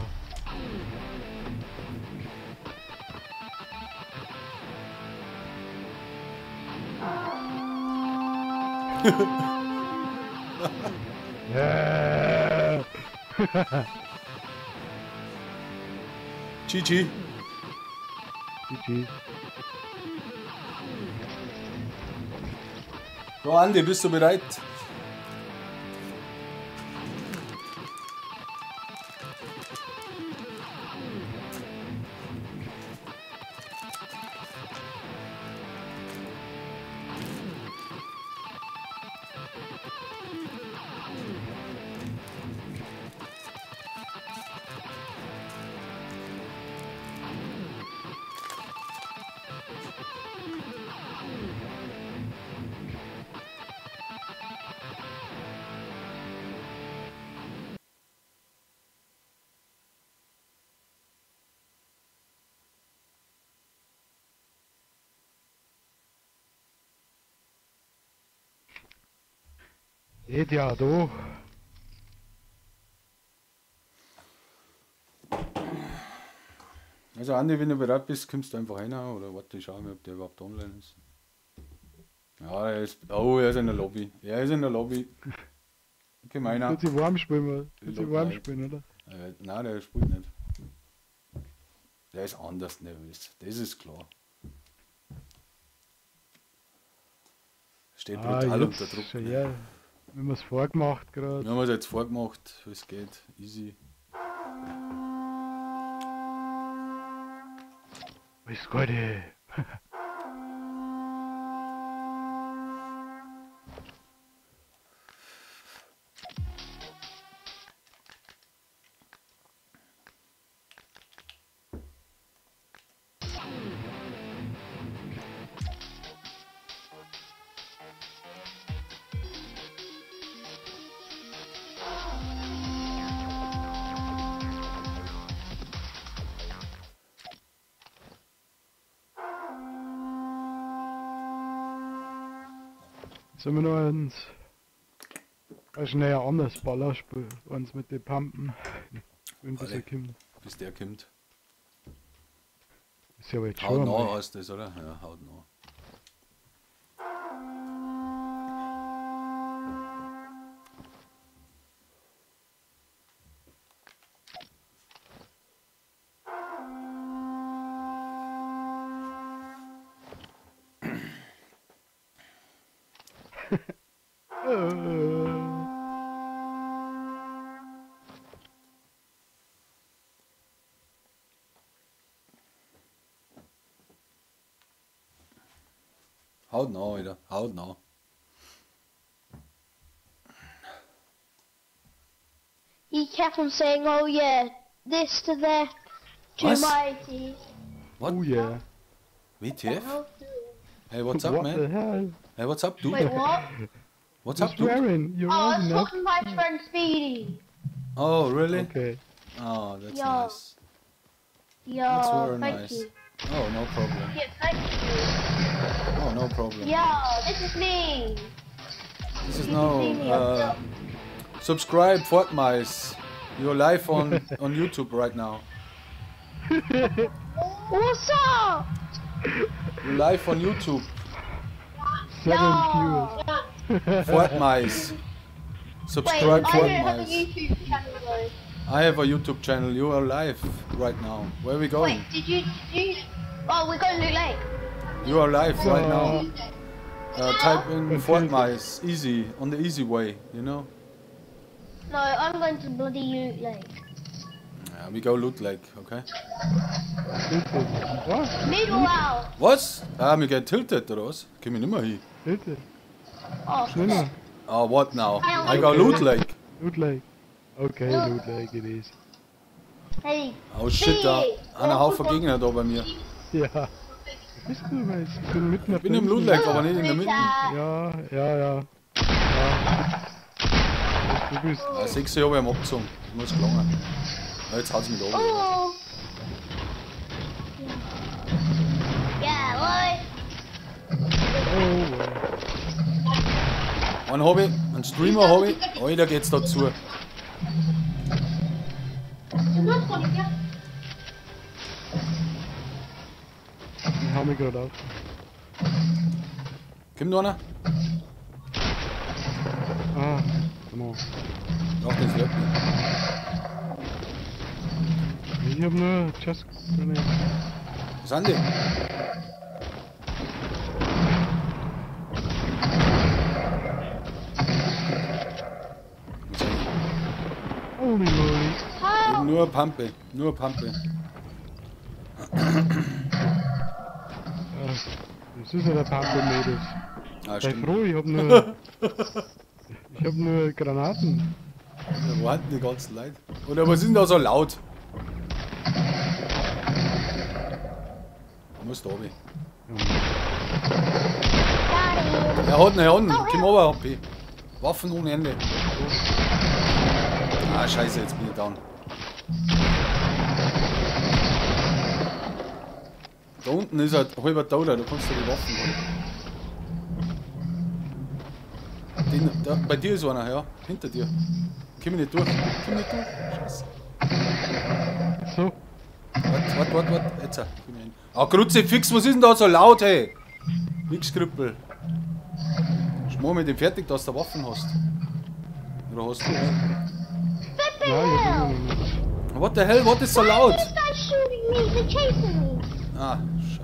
Yeah. GG. GG. So, Andi, bist du bereit? Geht ja da. Also Andi, wenn du bereit bist, kommst du einfach rein oder warte, ich schau mal, ob der überhaupt online ist. Ja, er ist. Oh, er ist in der Lobby. Er ist in der Lobby. Okay, meiner. Tut sich warm spielen, tut sich warm Nein. spielen, oder? Nein, der spielt nicht. Der ist anders nervös. Das ist klar. Steht brutal Ah, jetzt unter Druck. Schon Ne? her. Wenn wir es vorgemacht gerade. Wir haben es jetzt vorgemacht, wie es geht. Easy. Alles Gute. Sollen wir noch eins? Schnell ein anderes Ballerspiel. Eins mit den Pumpen. Wenn bis Alle. er kommt. Bis der kommt. Ist ja aber jetzt Haut schon nah einmal. heißt das, oder? Ja, haut nah. Äh. Alter. Haut now. He kept on saying, oh yeah, this to that, to Was? mighty. What? Oh yeah. WTF? Hey, what's up, What man? the hell? Hey, what's up, dude? Wait, what? What's You're up, dude? swearing. You're Oh, I old was enough. talking to my friend Speedy. Oh, really? Okay. Oh, that's Yeah. nice. Yeah, That's very thank nice. you. Oh, no problem. Yeah, thank you. Oh, no problem. Yeah, this is me. This is You can see me, now I'm subscribe Fortmice. You're live on YouTube right now. What's up? You're live on YouTube. Seven Yeah. viewers. Fortmice. Wait, Subscribe I don't have a Fortmice. YouTube channel though. I have a YouTube channel. You are live right now. Where are we going? Wait, did you? Oh, we're going to Loot Lake. You are live right now. Oh. Type in Fortmice. Easy. On the easy way, you know? No, I'm going to bloody Loot Lake. Yeah, we go Loot Lake, okay? Tilted. Was? Middle out. Was? Ah, wir gehen tilted, oder was? Komm ich nimmer hin. Tilted. Oh, Schlimmer. Ah, what now? I go Loot Lake. Loot Lake. Okay, Loot Lake it is. Hey. Oh shit, da. Einer Haufen Gegner da bei mir. Ja. Wo bist du denn jetzt? Ich bin mitten Ich bin im Loot Lake, aber nicht in der Mitte. Ja, ja, ja. Ja. Du bist. Ah, 6 habe ich ihm abgezogen. Das muss gelangen. Ja, jetzt haut's mich da. Oh. Yeah, boy. Oh, wow. Einen hab ich, einen Streamer hab ich. Alter, geht's da zu. Ich hau mich gerade auf. Kommt noch einer? Ah, come on. Doch, den Slurpee. Ich hab nur Just Grenade. Wo sind die? Wo sind die? Holy moly. Help. Nur Pampe, nur Pampe. Ah, das ist ja der Pampe-Modus. Ah, Sei stimmt. froh, ich hab nur. Ich hab nur Granaten. Ja, wo hatten die ganzen Leute? Oder was ist denn da so laut? Ich muss da runter. Er hat einen, komm runter, HP. Waffen ohne Ende. Ah, scheiße, jetzt bin ich down. Da unten ist er halber tot, da kannst du die Waffen holen. Den, da, bei dir ist einer, ja. Hinter dir. Komm ich nicht durch. Komm nicht durch. Scheiße. So. Warte, warte, warte, warte. Jetzt. Komm ich hin. Ah, Kruzifix, was ist denn da so laut, hey? Wichskrippel. Schmor mit dem fertig, dass du Waffen hast. Oder hast du? Nein, ich hab immer noch nichts. What the hell, what is so laut? This guy's shooting me. They're chasing me. Ah, scheiße.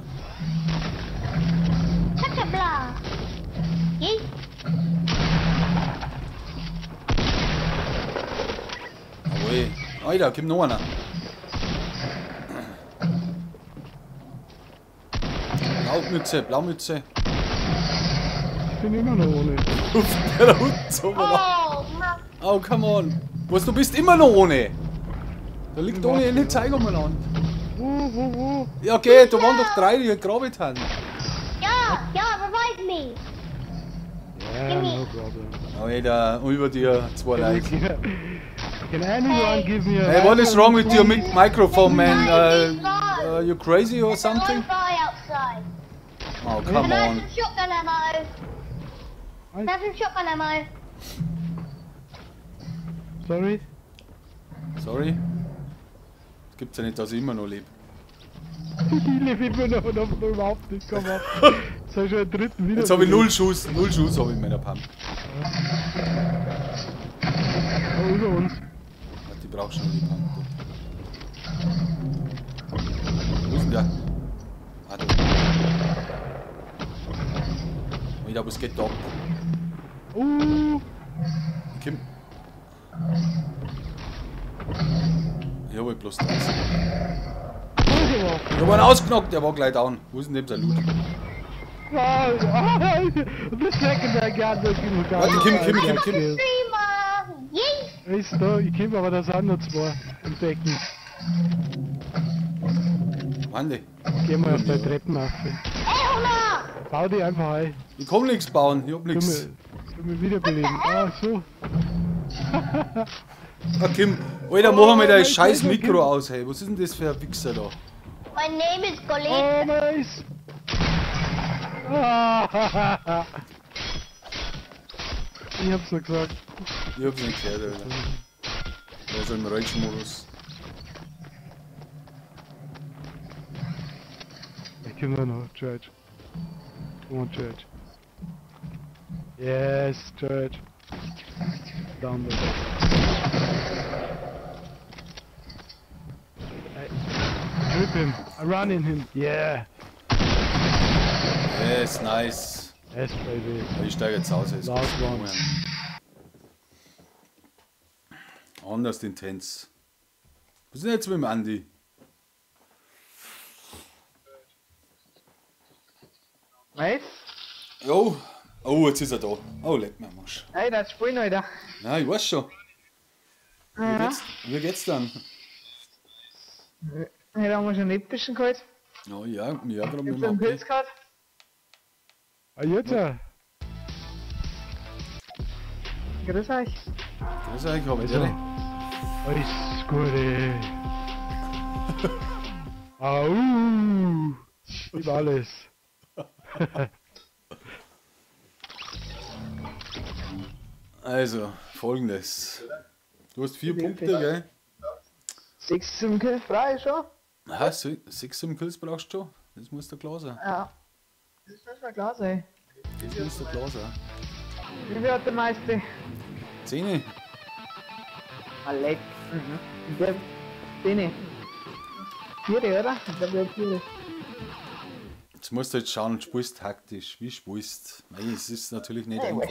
Chaka-blah. Yeet. Jawohl. Alter, kommt noch einer. Blaumütze, Blaumütze. Ich bin immer noch ohne. Der da unten so. Oh, man. Oh, come on. Was, du bist immer noch ohne. Da liegt ohne Ende Zeug umeinander. Wo, wo, wo? Ja, okay, da waren doch drei, die gegraben haben. Yeah, yeah, revive me. Yeah, no problem. Alter, über dir zwei Leute. Can anyone give me a Hey, what is wrong with your microphone, man? You crazy or There's a something? guy outside. Oh, come Can I have on. some shotgun ammo? Can I have some shotgun ammo? Sorry? Sorry. Das gibt's ja nicht, dass ich immer noch lebe. Ich lebe immer noch und hab noch überhaupt nicht gemacht. Jetzt hab ich schon einen dritten wieder. Jetzt habe ich null Schuss. Null Schuss habe ich in meiner Pump. Oh, über uns. Die brauchst schon die Pump. Wo ist denn der? Ah, da. Alter, was geht da ab? Ich komm. Ich hab halt bloß 30. Ich hab einen ausgenockt, der war gleich down. Wo ist denn dem sein Loot? Oh, the second I got the Warte, Kim. Ist da, ich komm, aber da sind noch zwei im Decken. Andi. Geh mal auf die Treppen auf. Bau die einfach ein. Ich komm nix bauen, ich hab nix. Du mich wiederbeleben. Ah, so. Ah, Kim, Alter, mach mal dein scheiß Mikro aus, hey. Was ist denn das für ein Wichser da? My name is Colin. Oh, nice. Ah, ich hab's noch gesagt. Ich hab's nicht gehört, Alter. Der ist im Rage-Modus. Ich komm noch, George. Come on, George. Yes, George. Down there. I trip him. I run in him. Yeah. Yes, nice. Yes, baby. Ich steige jetzt aus. Jetzt Last one. Anders intens. Was ist denn jetzt mit dem Andi? Was? Jo. Oh, jetzt ist er da. Oh, leck mir am Arsch. Hey, das Spiel, Alter. Nein, ich weiß schon. Ja. Wie geht's dann? Ja, da haben wir schon epischen geholt. Oh ja, ja, gerade mit Ich hab einen Pilz gehabt. Ah, jetzt? Ja. Grüß euch. Grüß euch, hab ich also. Alles Gute. Au. Über alles. Also, folgendes. Du hast 4 Punkte, gell? 6 zum Kill frei schon. Aha, 6 zum Kills brauchst du schon. Das muss der klar sein. Ja. Das muss mal klar sein. Das muss der klar sein. Wie viel hat der meiste? 10. Ah, leck. Mhm. Der 10. 4, oder? Ich glaube, ich hab 4. Jetzt musst du jetzt schauen, spielst taktisch. Wie spielst? Nein, es ist natürlich nicht einfach.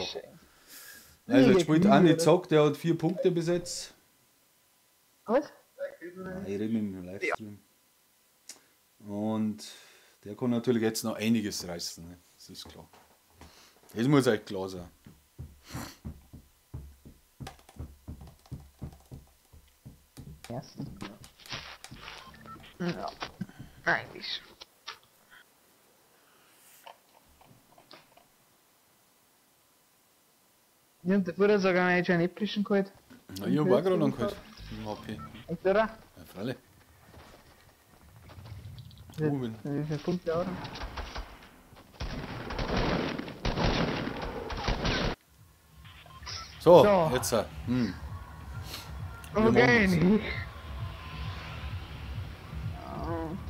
Also, jetzt spielt Andi Zock, der hat 4 Punkte bis jetzt. Was? Nein, ich rede mit dem Livestream. Und der kann natürlich jetzt noch einiges reißen, ne? Das ist klar. Das muss euch klar sein. Ersten. Ja, eigentlich. Ich hab davor sogar noch schon einen epischen geholt. Na, ich hab auch gerade noch geholt. Im HP. Echt, oder? Ja, freilich. Wie viele Punkte auch? So, jetzt. Okay.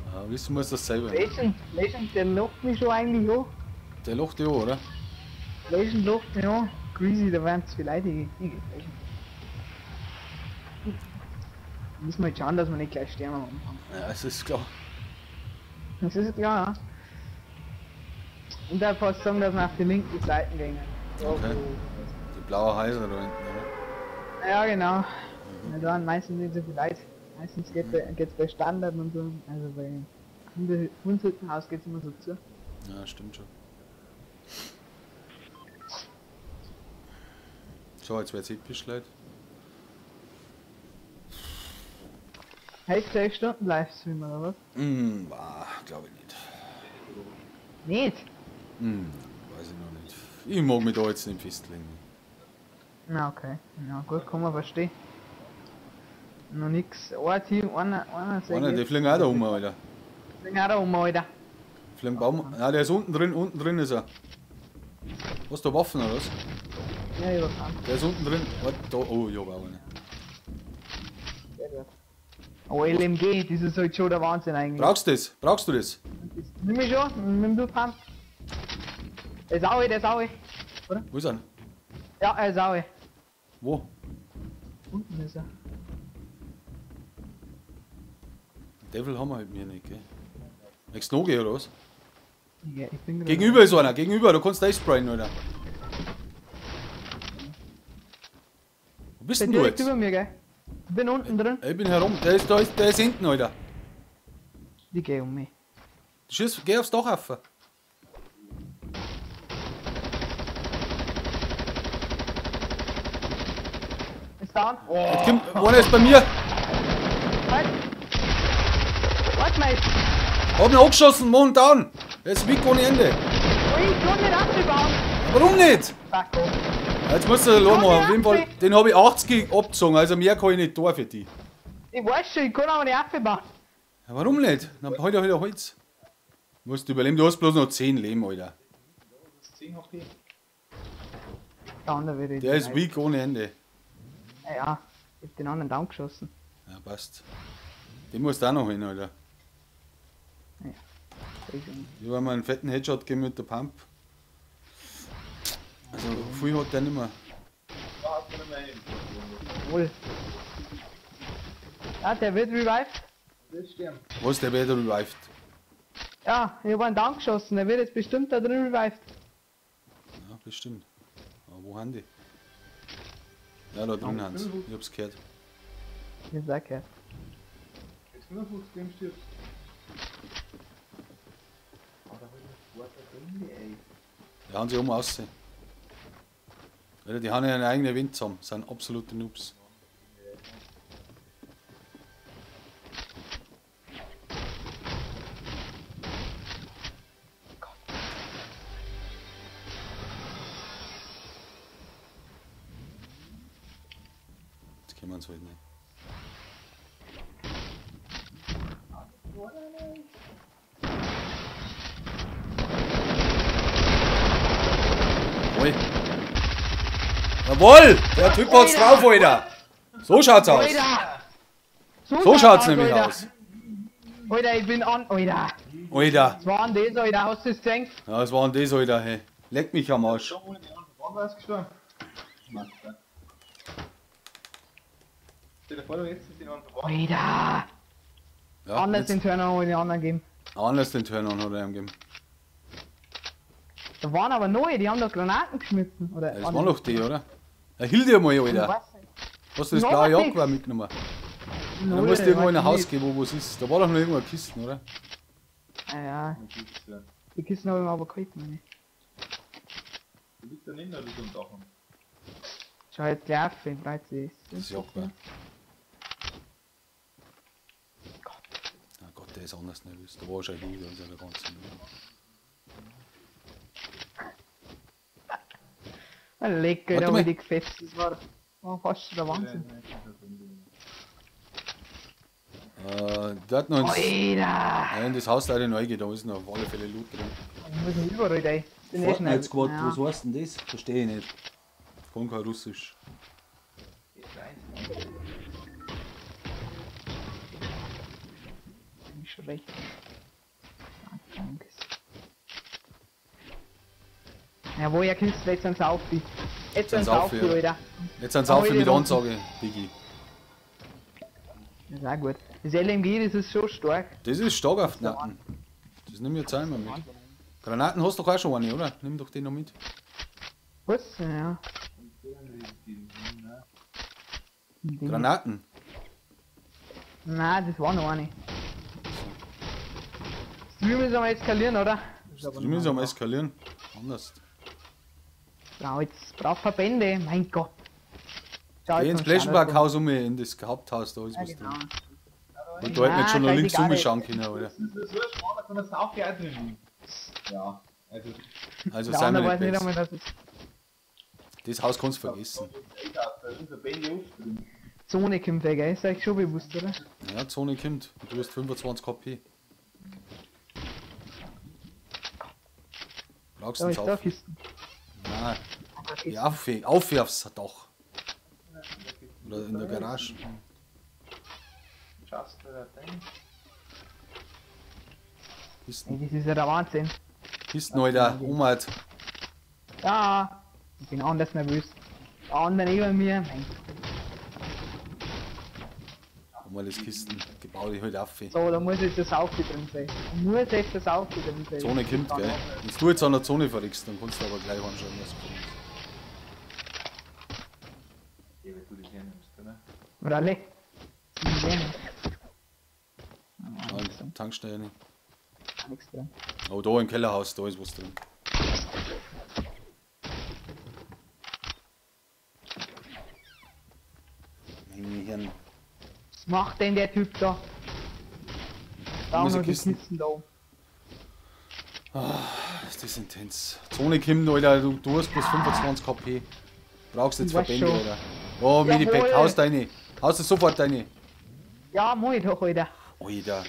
Ja, wissen muss das selber. Legend, der lockt mich schon eigentlich an. Der lockt dich an, oder? Legend lockt mich an. Greasy, da wären zu viele Leute, die Legend. Müssen wir jetzt schauen, dass wir nicht gleich sterben am Anfang. Ja, das ist klar. Das ist klar, ja. Und da fast sagen, dass wir auf die linke Seite gehen. Okay. Die blaue Häuser da hinten, oder? Ja, genau. Mhm. Da waren meistens nicht so viele Leute. Meistens geht's bei Standard und so. Also bei Hundshüttenhaus geht's immer so zu. Ja, stimmt schon. So, jetzt wird's episch, Leute. Heißt 6 Stunden Livestream oder was? Glaube ich nicht. Nicht? Weiß ich noch nicht. Ich mag mich da jetzt nicht festlegen. Na okay. Na gut, kann man verstehen. Noch nix. Ein Team, einer, die fliegen auch da um, Alter. Fliegen auch da um, Alter. Fliegen Baum. Ah, der ist unten drin ist er. Hast du Waffen oder was? Ja, ich hab einen. Der ist unten drin. Warte, da. Oh, ich hab auch eine. Sehr gut. Oh, LMG, das ist halt schon der Wahnsinn eigentlich. Brauchst du das? Brauchst du das? Das nimm ich schon, mit dem Pump. Der ist auch, der ist auch. Oder? Wo ist er? Ja, er ist auch. Wo? Unten ist er. Devil haben wir halt mir nicht, gell? Möchtest du noch gehen, oder was? Ja, ich bin gegenüber ist einer, gegenüber, du kannst da sprayen, oder? Wo bist denn du jetzt? Über mir, gell? Ich bin unten drin. Ich bin herum, der ist hinten, Alter. Die geh um mich. Schieß, geh aufs Dach rauf. down. Jetzt kommt, einer ist bei mir. Halt. Warte mal. Hab ihn angeschossen, mach ihn down. Der ist weak ohne Ende. Oh, ich kann nicht abbauen. Warum nicht? Fuck off. Jetzt musst du allein machen. Auf jeden Fall, den habe ich 80 abgezogen, also mehr kann ich nicht da für die. Ich weiß schon, ich kann aber nicht abbauen. Ja, warum nicht? Dann halt halt Holz. Du musst überleben, du hast bloß noch 10 Leben, Alter. 10 HP. Der ist weak ohne Ende. Ja, ja, ich hab den anderen down geschossen. Ja, passt. Den musst du auch noch hin, Alter. Ja. Ich habe mal einen fetten Headshot gegeben mit der Pump. Also viel hat der nicht mehr. Jawohl. Ja, der wird revived. Was, der wird revived? Ja, ich hab einen down geschossen, der wird jetzt bestimmt da drin revived. Ja, bestimmt. Aber wo haben die? Ja, da drin haben sie. Ich hab's gehört. Ich hab's auch gehört. Jetzt 55 dem stirbst. Die haben sie oben aussehen. Alter, die haben ja einen eigenen Wind zusammen, sind absolute Noobs. Jetzt können wir uns halt nicht. Jawohl! Jawohl! Der Typ hat's drauf, Alter! So schaut's aus! Alter. So schaut's nämlich aus! Alter, ich bin an. Alter! Alter! Was war denn das, Alter? Hast du das gesehen? Ja, was war denn das, Alter? Hey. Leck mich am Arsch. Alter! Ja, Anders den Turn-on hat den anderen gegeben. Anders den Turn-on hat er ihm gegeben. Da waren aber neue, die haben doch Granaten geschmissen, oder? Ja, das waren doch die, oder? Ja, hielt dir mal, Alter. Hast du das blaue Jaguar mitgenommen? Ja, dann musst du irgendwo in ein Haus gehen, wo was ist. Da war doch noch irgendwo eine Kiste, oder? Ja, ja. Die Kisten habe ich mir aber geholt, meine ich. Die liegt da neben der Luft und Dach. Schau jetzt gleich auf, wie breit sie ist. Das Jaguar. Gott. Oh Gott, der ist anders nervös. Da war schon hin, da ist ja der ganze. Lecker, da wie die gefetzt, das war fast der Wahnsinn. Da hat noch ins, Alter! In das Haus da neu geht, da ist noch auf alle Fälle Loot drin. Ich muss noch überall rein. Fortnite Squad, ja. Was heißt denn das? Verstehe ich nicht. Kann kein Russisch. Bin ich schon recht. Ja, wo ihr kennst, jetzt sind sie auf. Jetzt sind sie auf, Alter. Jetzt sind sie auf mit Ansage, Biggie. Das ist auch gut. Das LMG, das ist schon stark. Das ist stark auf den Nacken. Das nimm ich jetzt einmal mit. Granaten hast du doch auch schon eine, oder? Nimm doch den noch mit. Was? Ja. Granaten? Nein, das war noch eine. Stream ist am Eskalieren, oder? Stream ist am Eskalieren. Anders. Jetzt braucht Verbände, mein Gott. Schau, geh ins Fläschenparkhaus um, in das Haupthaus, da ist ja, was genau drin. Und da hätten wir jetzt schon noch links umschauen können, oder? Das ist so schmal, da kann das auch drin. Ja, also seien wir nicht nicht besser. einmal, dass es Das Haus kannst du vergessen. Zone kommt weg, gell? Ist euch schon bewusst, oder? Ja, Zone kommt. Und du hast 25 KP. Brauchst du Da einen ist da Sauf? Kisten. Nein. Ja, auf aufs Dach. Oder in der Garage. Kisten. Ey, das ist ja der Wahnsinn. Kisten, Alter. Oma. Ja, ich bin anders nervös. Der andere neben mir. Mein Gott. Oma, das Kisten. Gebau ich halt auf. So, da muss jetzt das Auto drin sein. Da muss jetzt das Auto drin sein. Zone kommt, gell? Wenn du jetzt an der Zone verreckst, dann kannst du aber gleich anschauen, was kommt. Ja, wenn du das hernimmst, oder? Oder alle. Ah, Tankstelle nicht. Nichts drin. Oh, da im Kellerhaus, da ist was drin. Macht denn der Typ da? Da Muss noch ich die Kisten. Kisten da oben. Ist das intens. Zone kommt, Alter, du hast bloß 25 KP. Brauchst jetzt Ich weiß Verbände, schon. Alter. Oh, Medipack, Jawohl. haust deine. Haust du sofort deine. Ja, mach ich doch, Alter. Alter,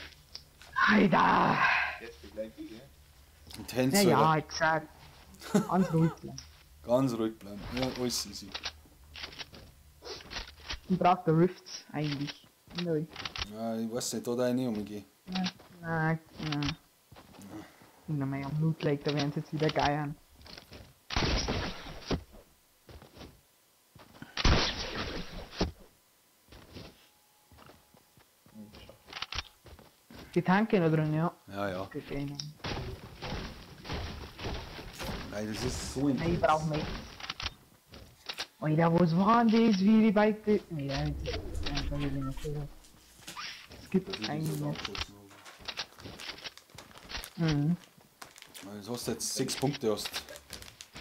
Alter! Jetzt gleich die, gell? intens, Ja, ja, Alter. jetzt sag. Ganz ruhig bleiben. Ganz ruhig bleiben. Ja, alles easy. Ich brauch da Rifts eigentlich. Nein. Ja, ich weiß nicht, da da ich nicht umgehen. Nein, nein. Na, mein am Loot Lake, da werden sie jetzt wieder geiern. Die Tanke noch drin, ja. Ja, ja. Okay, nein. Nein, das ist so Nein, ich intens. brauch mehr. Alter, was waren das? Wie die beide. Nee, ja, jetzt- ja, da will ich nicht so. Es gibt eigentlich nicht. Mhm. Jetzt hast du jetzt 6 Punkte hast.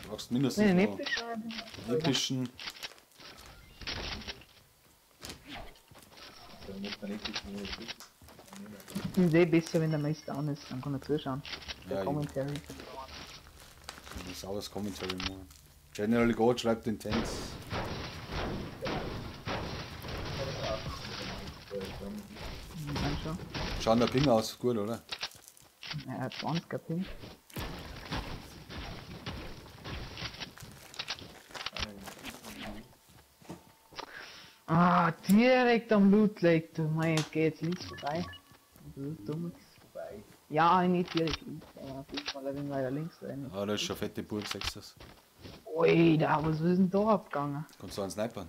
Du brauchst mindestens Nee, noch nicht schon. epischen. Dann muss man nicht wissen, wo es ist. Ist eh besser, wenn der Meister down ist, dann kann er zuschauen. Der Ja, Commentary. eben. Sauberes Commentary machen. General God schreibt intens. Dann schon. Schauen der Ping aus, gut, oder? Ja, 20er Ping. Ah, direkt am Loot Lake, du mein, jetzt geh jetzt links vorbei. Du dummes. Vorbei. Ja, nicht direkt links, aber auf jeden Fall ein wenig weiter links rein. Ah, da ist schon fette Burg, sagst du das. Oida, was ist denn da abgegangen? Kannst du einen snipern?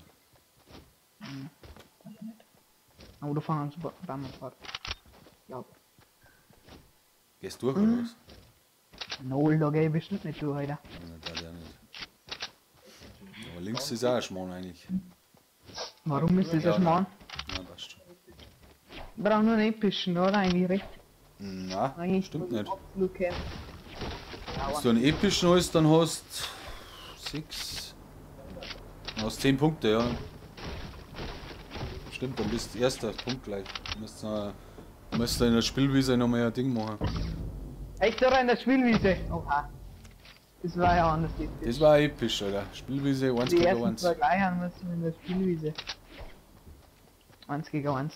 Oh, da fahren sie beim Fahrt. Ja. Gehst durch, oder was? Null, da geh ich bestimmt nicht durch, Alter. Ja, da der nicht. Aber links ist auch ein Schmarrn eigentlich. Warum ist das Ja, ein Schmarrn? Ja, passt schon. Ich brauch nur einen epischen, oder? Eigentlich recht. Na, Eigentlich stimmt muss ich nicht. Absolut kämpfen. Wenn du einen epischen hast, dann hast 6. Dann hast 10 Punkte, ja. Stimmt, dann bist du erster Punkt gleich. Du musst, musst in der Spielwiese nochmal ein Ding machen. Echt, oder? In der Spielwiese? Oha. Das war ja anders. Das war episch, Alter. Spielwiese 1 Die gegen ersten 1. zwei gleich haben müssen in der Spielwiese. 1 gegen 1.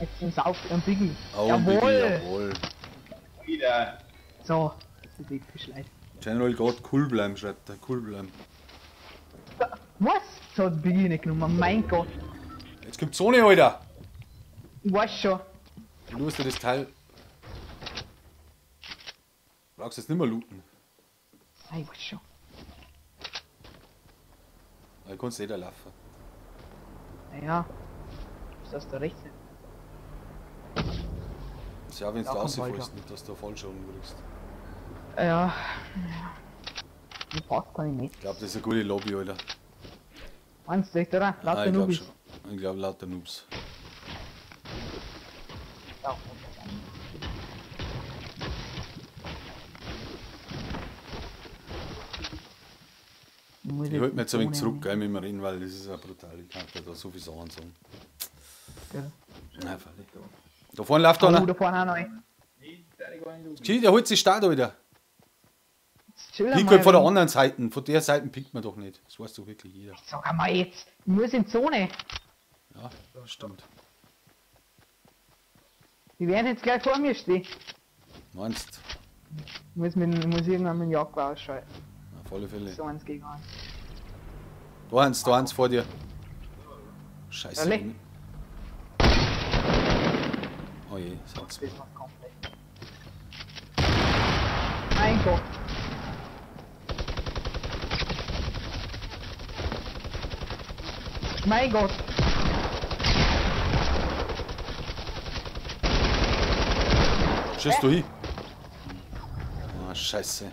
Jetzt sind auf am Biggie. Oh, Jawohl! Biggie, jawohl. Wieder. So, das ist episch, Leute. General God, cool bleiben, schreibt er. Cool bleiben. Was? Das hat Biggie nicht genommen, mein Gott. Jetzt kommt Zone, Alter! Ich weiß schon. Du hast ja das Teil. Brauchst jetzt nicht mehr looten. Ah, Ich weiß schon. Da kannst du eh da laufen. Naja. Ist das da rechts? Ist ja, wenn du Da kommt rausfällst, weiter. nicht, dass du Fallschaden kriegst. Ja. Ja. Die passt kann ich nicht. Ich glaube, das ist eine gute Lobby, Alter. Meinst du echt, oder? Lauter Ah, ich glaube Nubis. schon. Ich glaube, lauter Noobs. Ja. Muss Ich halte mich jetzt ein wenig ohne- zurück, gell, mit dem Reden, weil das ist ja brutal. Ich kann da so viel Sachen sagen. Ja. Nein, freilich. Da vorne läuft Oh, einer. da vorne auch noch ein. Nee, der gar nicht. Gee, der holt sich Start, Alter. Jetzt chill Pick einmal halt von der ein wenig. anderen Seite. Von der Seite pickt man doch nicht. Das weiß doch wirklich jeder. Sag einmal jetzt, ich muss in Zone. Ja, stimmt. Die werden jetzt gleich vor mir stehen. Meinst Ich muss, mit, ich muss irgendwann mit dem Jaguar ausschalten. Auf alle Fälle. So eins gegen eins. Da eins vor dir. Scheiße. Ehrlich? Oh je, sind zwei. Das war komplett. Mein Gott. Mein Gott. Schießt du hin? Ah, scheiße.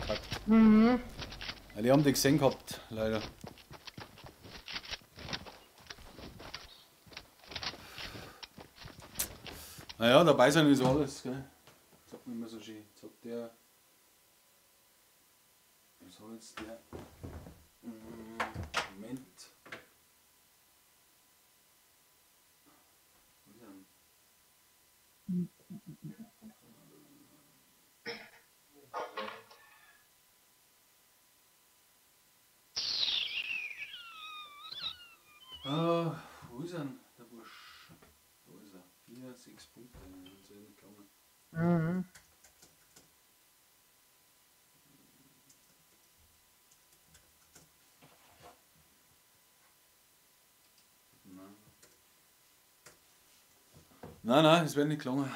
Verkackt. Mhm. Ja, die haben die gesehen gehabt, leider. Naja, dabei sein ist alles, gell? Sagt man immer so schön. Sagt der. Was hat jetzt der? Moment. Wo ist er? Der Bursch. Da ist er. 4, 6 Punkte. Das ist ja nicht gegangen. Mhm. Nein. Nein, nein, es wird nicht gelungen.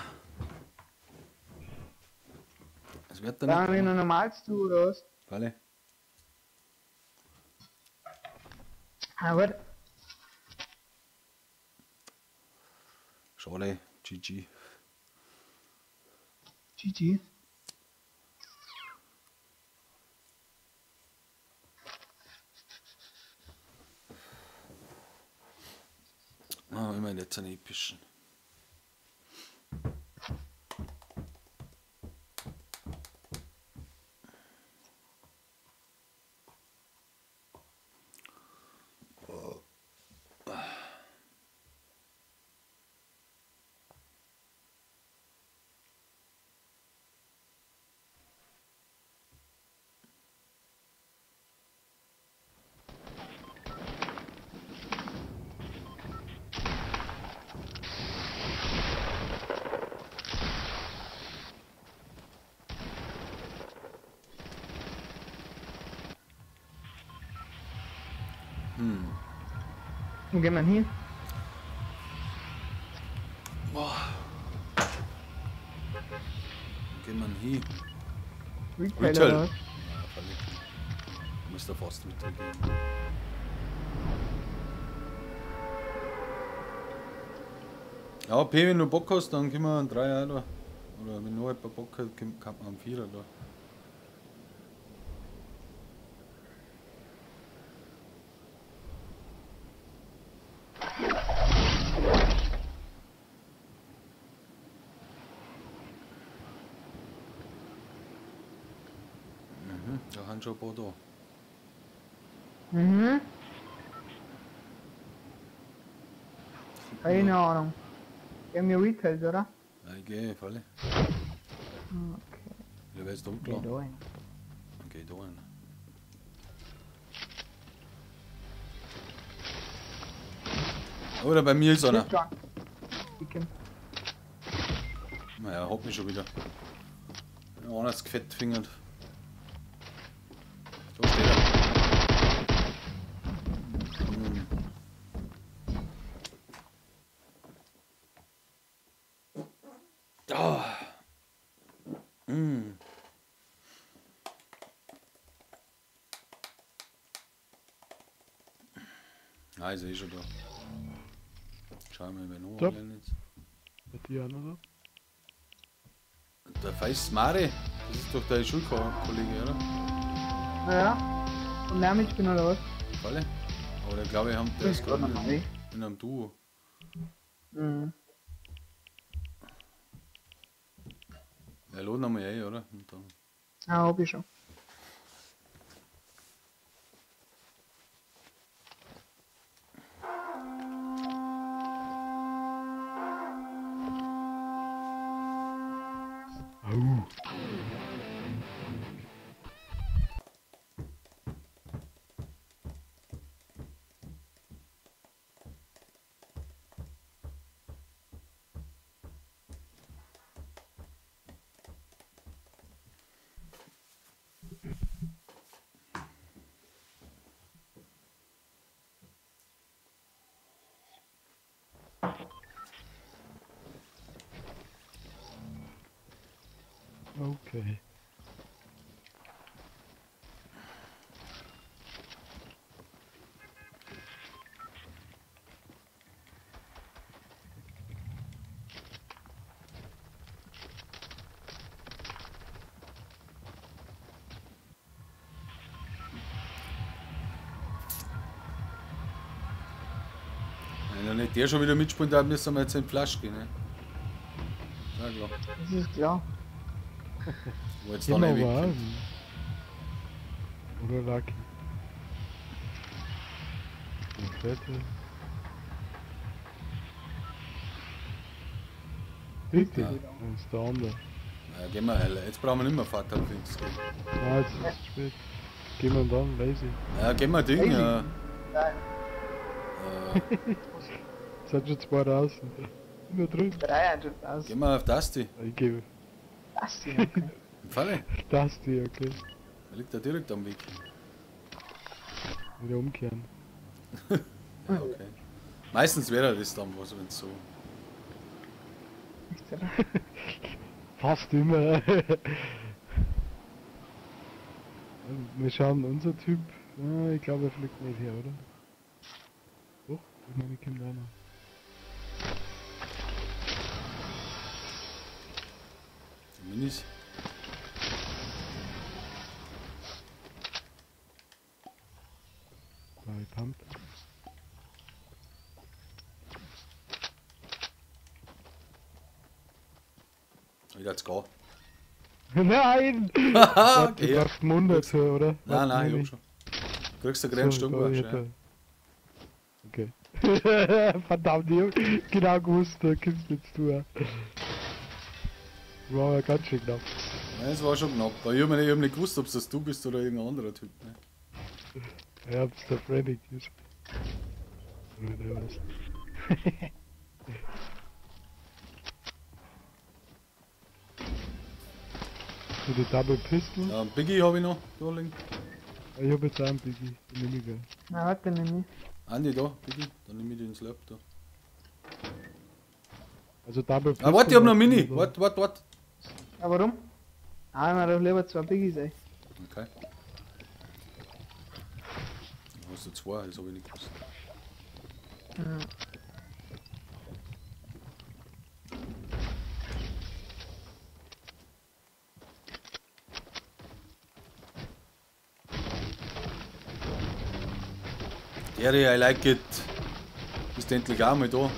Es wird dann nicht Dann gelungen. noch normal zu, oder was? Falle. Ah, gut. Schade. GG. GG. Ah, immerhin jetzt einen epischen. Wo gehen wir hin? Boah. Wo gehen wir hin? Retail, Retail. oder was? Ja, freilich. Muss da fast Retail gehen. Ja, P, wenn du Bock hast, dann können wir einen Dreier da. Oder wenn noch jemand Bock hat, kann man einen Vierer da. Mhm, da haben schon ein paar da. Mhm. Keine Ahnung. Gehen wir Retail, oder? Ja, ich gehe, freilich. Okay. Ja, wer ist Geh unklar? da rein. Okay, da rein. Oder bei mir ist einer. Schon. Naja, hat mich schon wieder. Ja, einer ist gefettfingert. Da steht er. Hm. Ah. Hm. Ah, ist eh schon da. Schauen wir mal, wer noch Top. online ist. Bei dir auch noch da? Der Feist Mare, das ist doch dein Schulkollege, oder? Ja. Und der mitspielen oder was? Falle? Aber der glaube ich, haben, der ist gerade gerade noch in, in einem Duo. Mhm. Ja, laden wir eh, oder? Und dann. Ja, hab ich schon. Au. Okay. Wenn ja nicht der schon wieder mitspielen darf, müssen wir jetzt in die Flasche gehen, ne? Ja, klar. Das ist klar. Wo jetzt da Immer nicht war. weg. Oder Lucky. Und Fette. Richtig, Ja. das ist der andere. Ja, gehen wir, Alter. Jetzt brauchen wir nicht mehr Fatal Fix. gell? Nein, jetzt ist es spät. Gehen wir dann, lazy. Ja, gehen wir Ding. Lazy. Ja. Nein. Sind schon zwei draußen. Nur drin. Drei sind schon draußen. Gehen wir auf Dusty. Ich gebe. Dusty, okay. Im Falle. Dusty, okay. Er liegt da direkt am Weg. Wieder umkehren. Ja, okay. Meistens wäre das dann was, wenn es so. Fast immer. Wir schauen, unser Typ. Ja, ich glaube, er fliegt nicht her, oder? Doch, ich meine, ich komme da noch. Minis. Blaue Pump. Let's go. Nein! Haha, Du brauchst einen Mund dazu, oder? Nein, nein, ich hab schon. Kriegst du gerade So, Sturm, da, ich hätte- Okay. Verdammt, ich hab genau gewusst, da kommst jetzt du auch. War aber ganz schön knapp. Nein, es war schon knapp. Aber ich hab nicht gewusst, ob das du bist oder irgendein anderer Typ. Ne? Ja, ob's der Freddy ist. Oder der was. So die Double Pistol. Ja, Biggie hab ich noch da liegen. Ich hab jetzt auch einen Biggie, den nehm ich gleich. Na, warte, nimm ich. Andi, da, Biggie. Dann nehm ich den Slurp da. Also Double Pistol. Ah, warte, ich hab noch einen Mini. oder? Warte, warte, warte. Ja, warum? Ah, ich doch lieber zwei Biggies, ey. Okay. Dann hast du zwei, das hab ich nicht gewusst. Mhm. Gary, I like it. Bist endlich auch mal da.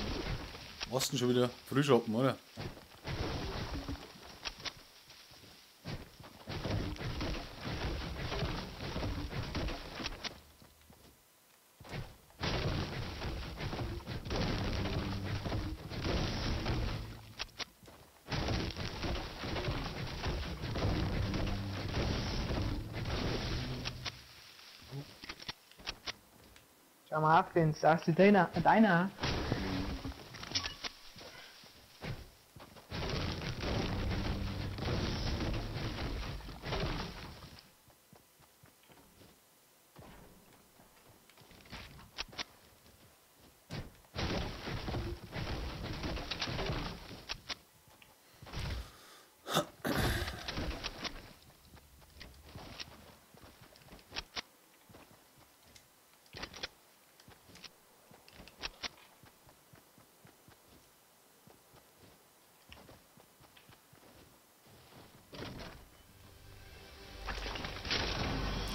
Warst denn schon wieder Frühschoppen, oder? Schau mal auf, den sagst du deiner, deiner.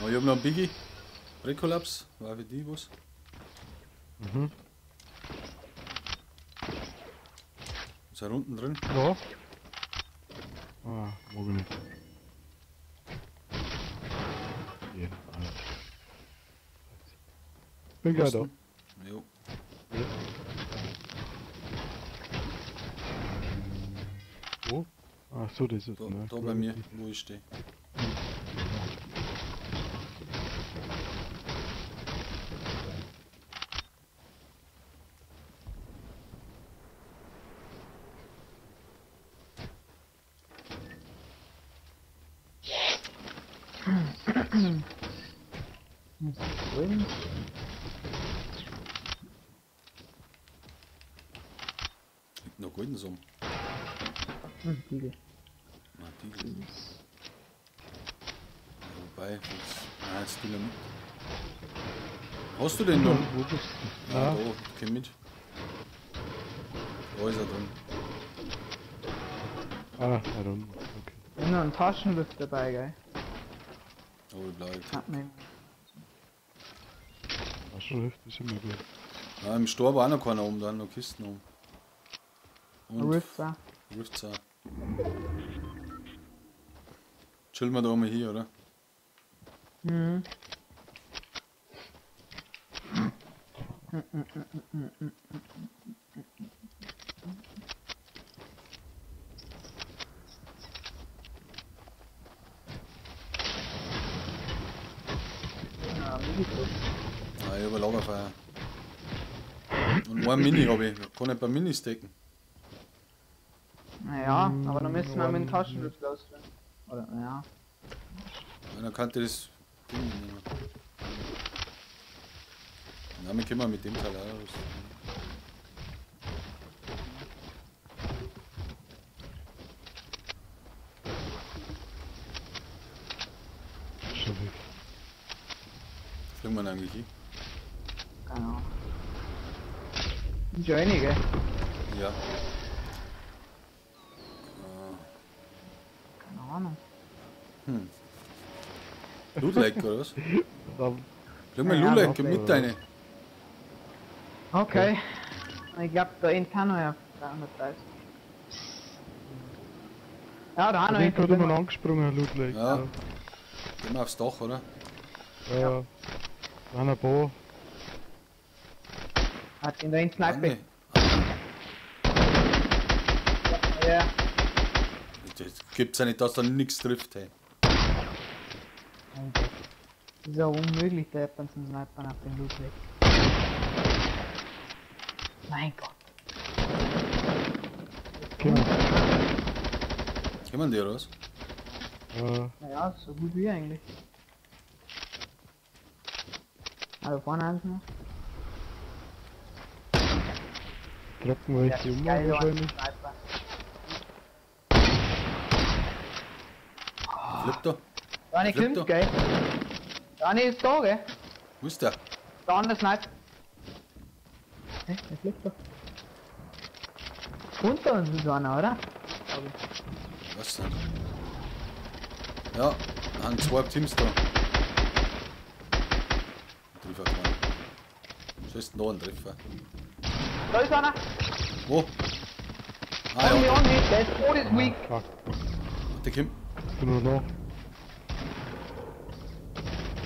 Aber ich hab noch einen Biggie. Rekollaps, war für die was. Mhm. Ist er unten drin? Ja. Ah, mag ich nicht. Ja, alles. Bin gleich da. Jo. Wo? Ach so, das ist Da, ne? da bei mir, wo ich stehe. Wohin? Liegt noch golden so. Hm, Tiegel. Na, Tiegel. Ja, wobei, jetzt, nein, jetzt Dynamit. Hast du den noch? Wo bist du? Ja, Ah, da, komm mit. Da ist er drin. ah, da unten. Okay. Ich hab noch einen Taschenlift dabei, gell? Oh, die blaue. Hat mir. Taschenrift ist immer gut. Ja, im Stor war auch noch keiner oben, da noch Kisten oben. Und Rifts auch. Rifts auch. Chillen wir da mal hier, oder? Mhm. Ja, wie geht's? Ah, ich hab ein Lagerfeuer. Und ein Mini habe ich. Kann ich bei Mini stacken. Naja, aber dann müssen wir mit dem Taschenschlüssel ausführen. Oder, ja. Ja, dann kann ich das Ding nehmen. Na, wir können mit dem Teil auch aus. Schon weg. Fliegen wir eigentlich hin? Keine Ahnung. Sind schon einige. Ja. Keine Ahnung. Hm. Loot Lake oder was? Fliegen wir Ja, Loot Lake Loot mit deine. Okay. Ich glaub, da in Tano ja 330. Ja, da Ich noch bin gerade immer angesprungen, Loot Lake. Ja. Gehen wir aufs Dach, oder? Ja. Ja. Da haben ein paar. Hat in der Sniper. Nee. Ja. Das gibt's ja nicht, dass da nichts trifft, hey. Das ist ja unmöglich, der App zum Snipern auf dem Loot Lake. Mein Gott. Genau. Kommen die oder was? Ja. Naja, so gut wie eigentlich. Also vorne eins noch. Droppen wir jetzt die um wahrscheinlich. Flippt da. Dani kommt, gell? Dani ist da, gell? Wo ist der? Da an der Sniper. Hä? Der flippt doch. Unter uns ist einer, oder? Was denn? Ja, haben zwei Teams da. Treffer keinen. So ist noch ein Treffer. Da ist einer! Wo? Ah ja. ja. On me, der ist tot, ist weak. Fuck. Der kommt. Ich bin nur noch.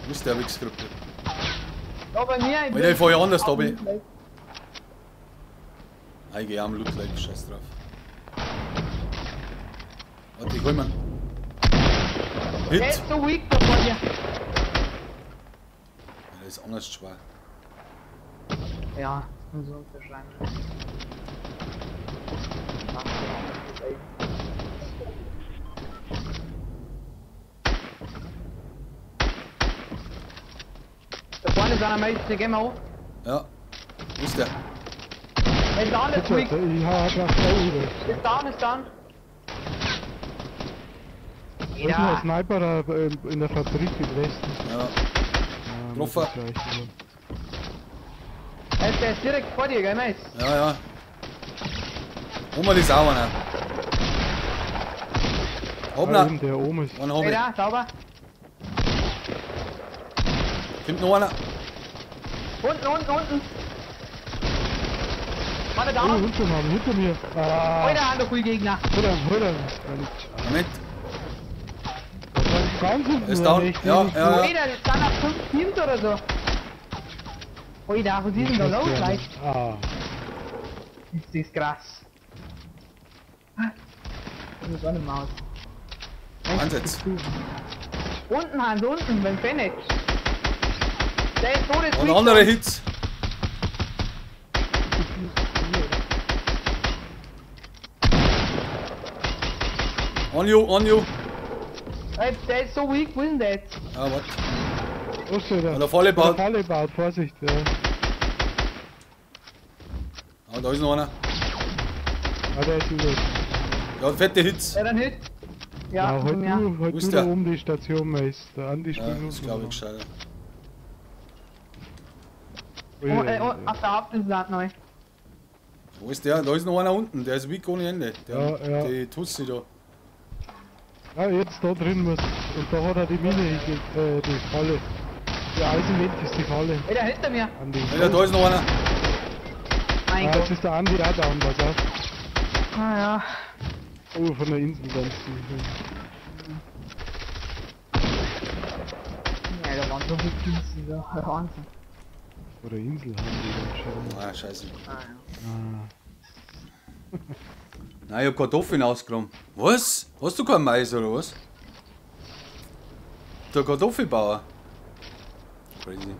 Wo ist der Wichsgruppe? Da bei mir. Alter, ich fahr ja anders da bin. Ah, ich geh am Loot Lake, scheiß drauf. Warte, ich hol mal. Hit! Der ist so weak da vor dir. Der ist anders schwer. Ja, muss ich unterschreiben. Da vorne ist einer Meister, geh mal hoch. Ja, wo ist der? Der ist down, der ist weak. Ich hau auch gleich da über. Ist down, ist down. Da ist noch ein Sniper da in der Fabrik im Westen. Ja. Getroffen. Der ist direkt vor dir, gell, Meis? Ja, ja. Oben ist auch einer. Hoppla. Ja, der oben ist. Einen hab ich. Ja, sauber. Kommt noch einer. Unten, unten, unten. Warte, down. Oh, hinter mir, hinter mir. Ah. Heute haben wir Gegner. Heute, heute. Moment. Ganz hinten. Ist down. Ja, ja, ja. Alter, das sind noch 5 Teams oder so. Alter, was ist denn da los, Leute? Ah. Ist das krass. Das ist auch eine Maus. Ansatz. Unten, Hans, unten, beim Finish. Der ist tot, ist Und andere Hits. On you, on you. Der ist so weak, wo ist denn der jetzt? Ah, warte. Wo ist der? Der Falle baut. Der Falle baut, Vorsicht, ja. Ah, da ist noch einer. Ah, der ist über. Der hat fette Hits. Der hat einen Hit. Ja, ja, halt ja. du, halt du da oben die Station, Meister. Der Andi spielt ja, das glaube ich gescheiter. Oh, oh, auf der Hauptinsel hat neu. Wo ist der? Da ist noch einer unten, der ist weak ohne Ende. Der, ja, ja. Die Tussi da. Ja, jetzt da drin muss. Und da hat er die Mine, die Falle. Die Eisenwind ist die Falle. Ey, der hinter mir! Andi. Alter, da ist noch einer. Mein ah, Gott. Jetzt ist der Andi auch down, pass auf. Ah ja. Oh, von der Insel ganz. Ja, da waren so viele Teams, dieser Wahnsinn. Oder Insel haben die dann schon. Ah, scheiße. Ah, ja. Ah. Nein, ich hab Kartoffeln ausgenommen. Was? Hast du keinen Mais oder was? Der Kartoffelbauer. Crazy.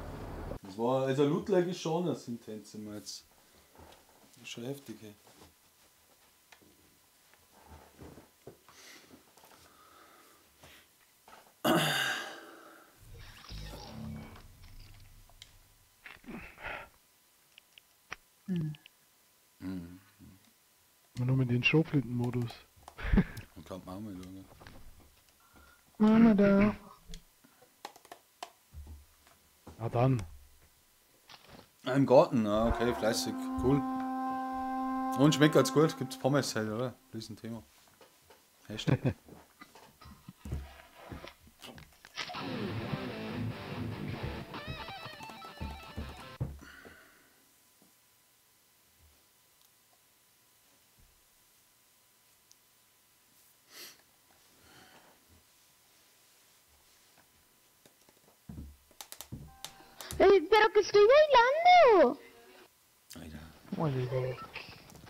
Das war, also Loot Lake ist schon das Intense immer jetzt. Das ist schon heftig, ey. Mhm. Nur mit den Schrotflinten-Modus. Und kann man auch mal schauen. Mama da. Na dann. Im Garten, ah, okay, fleißig, cool. Und schmeckt ganz gut, gibt's Pommes halt, oder? Riesenthema. Hashtag. Pero que estoy bailando. Alter.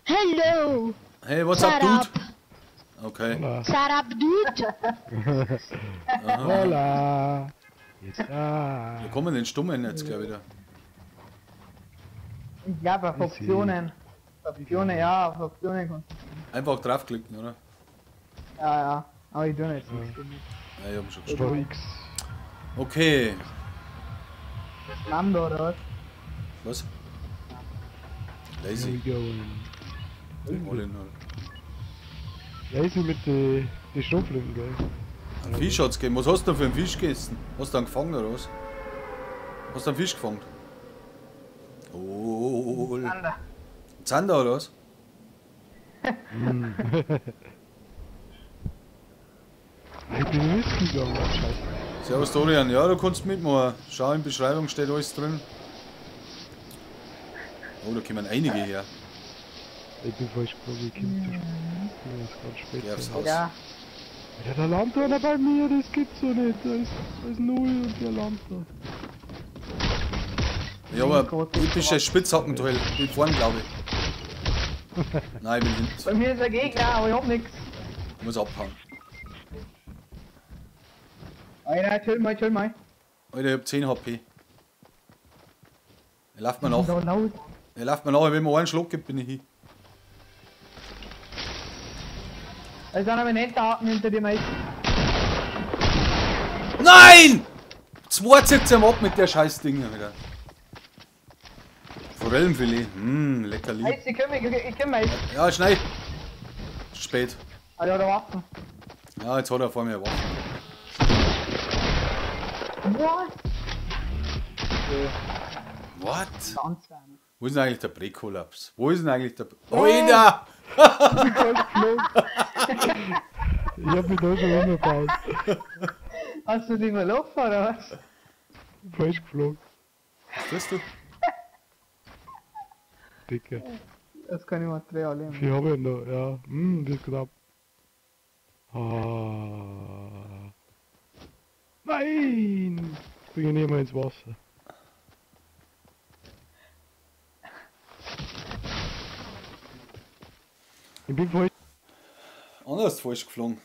Hello. Hey, what's up, dude? Okay. Hola. Sarap, dude. Hola. Da. Wir kommen den Stummen jetzt gleich wieder. Ich glaube auf Optionen. Optionen, ja, auf Optionen kommt. Einfach draufklicken, oder? Ja, ja. Aber ich tue nicht. Ja, ich hab schon gestorben. X. Okay. Lambda oder was? Was? Lazy. Lazy. Lazy mit den Schrotflinten, gell? Einen Fisch hat's gegeben. Was hast du denn für einen Fisch gegessen? Hast du einen gefangen oder was? Hast du einen Fisch gefangen? Oh, Zander. Zander oder was? Ich bin Whisky gegangen, scheiße. Servus Dorian, ja, du kannst mitmachen. Schau, in Beschreibung steht alles drin. Oh, da kommen einige her. Ich bin falsch geflogen, ich komm zu spät. Ja, ist ganz spät. Geh aufs Haus. Ja. Alter, der landet einer bei mir, das gibt's so nicht. Da ist 0 und der landet da. Ja, aber episches Spitzhackenteil. Ich bin vorn, glaube ich. Nein, ich bin hinten. Bei mir ist der Gegner, aber ich hab nix. Ich muss abhauen. Alter, chill mal, chill mal. Alter, ich hab 10 HP. Er läuft mir nach. Er läuft mir nach, wenn mir einen Schluck gibt, bin ich hin. Da ist einer mit Enterhaken hinter dir, Mike. Nein! 2,17 ab mit der scheiß Ding wieder. Forellenfilet, leckerli. Hey, ich komm, ich komm, Mike. Ja, schnell. Spät. Ah, der hat Waffen. Ja, jetzt hat er vor mir Waffen. What? What? Ganz. Wo ist denn eigentlich der Präkollaps? Wo ist denn eigentlich der... Alter! Ich hab mich da schon umgebaut. Hast du dich verlaufen oder was? Falsch geflogen. Was tust du? Dicke. Das kann ich Material nehmen. Wie hab ich denn da? Ja, das ist knapp. Ah. Nein! Ich bin ja nicht mal ins Wasser. Ich bin falsch. Anders falsch geflogen.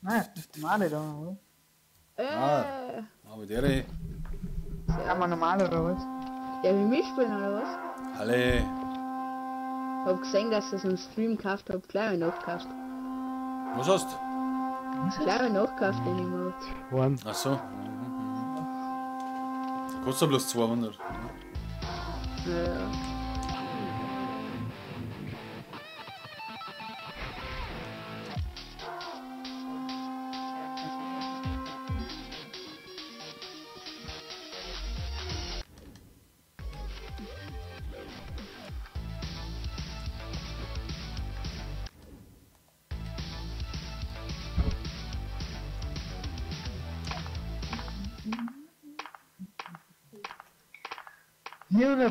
Nein, das ist normale da, oder? Ah, aber der. Kann man normal oder was? Ja, wie mitspielen oder was? Alle. Ich hab gesehen, dass das im Stream gekauft hab, gleich nachgekauft. Was hast du? Gleich nachgekauft, den ich gemacht. Ach so. Kostet bloß 200. Ja.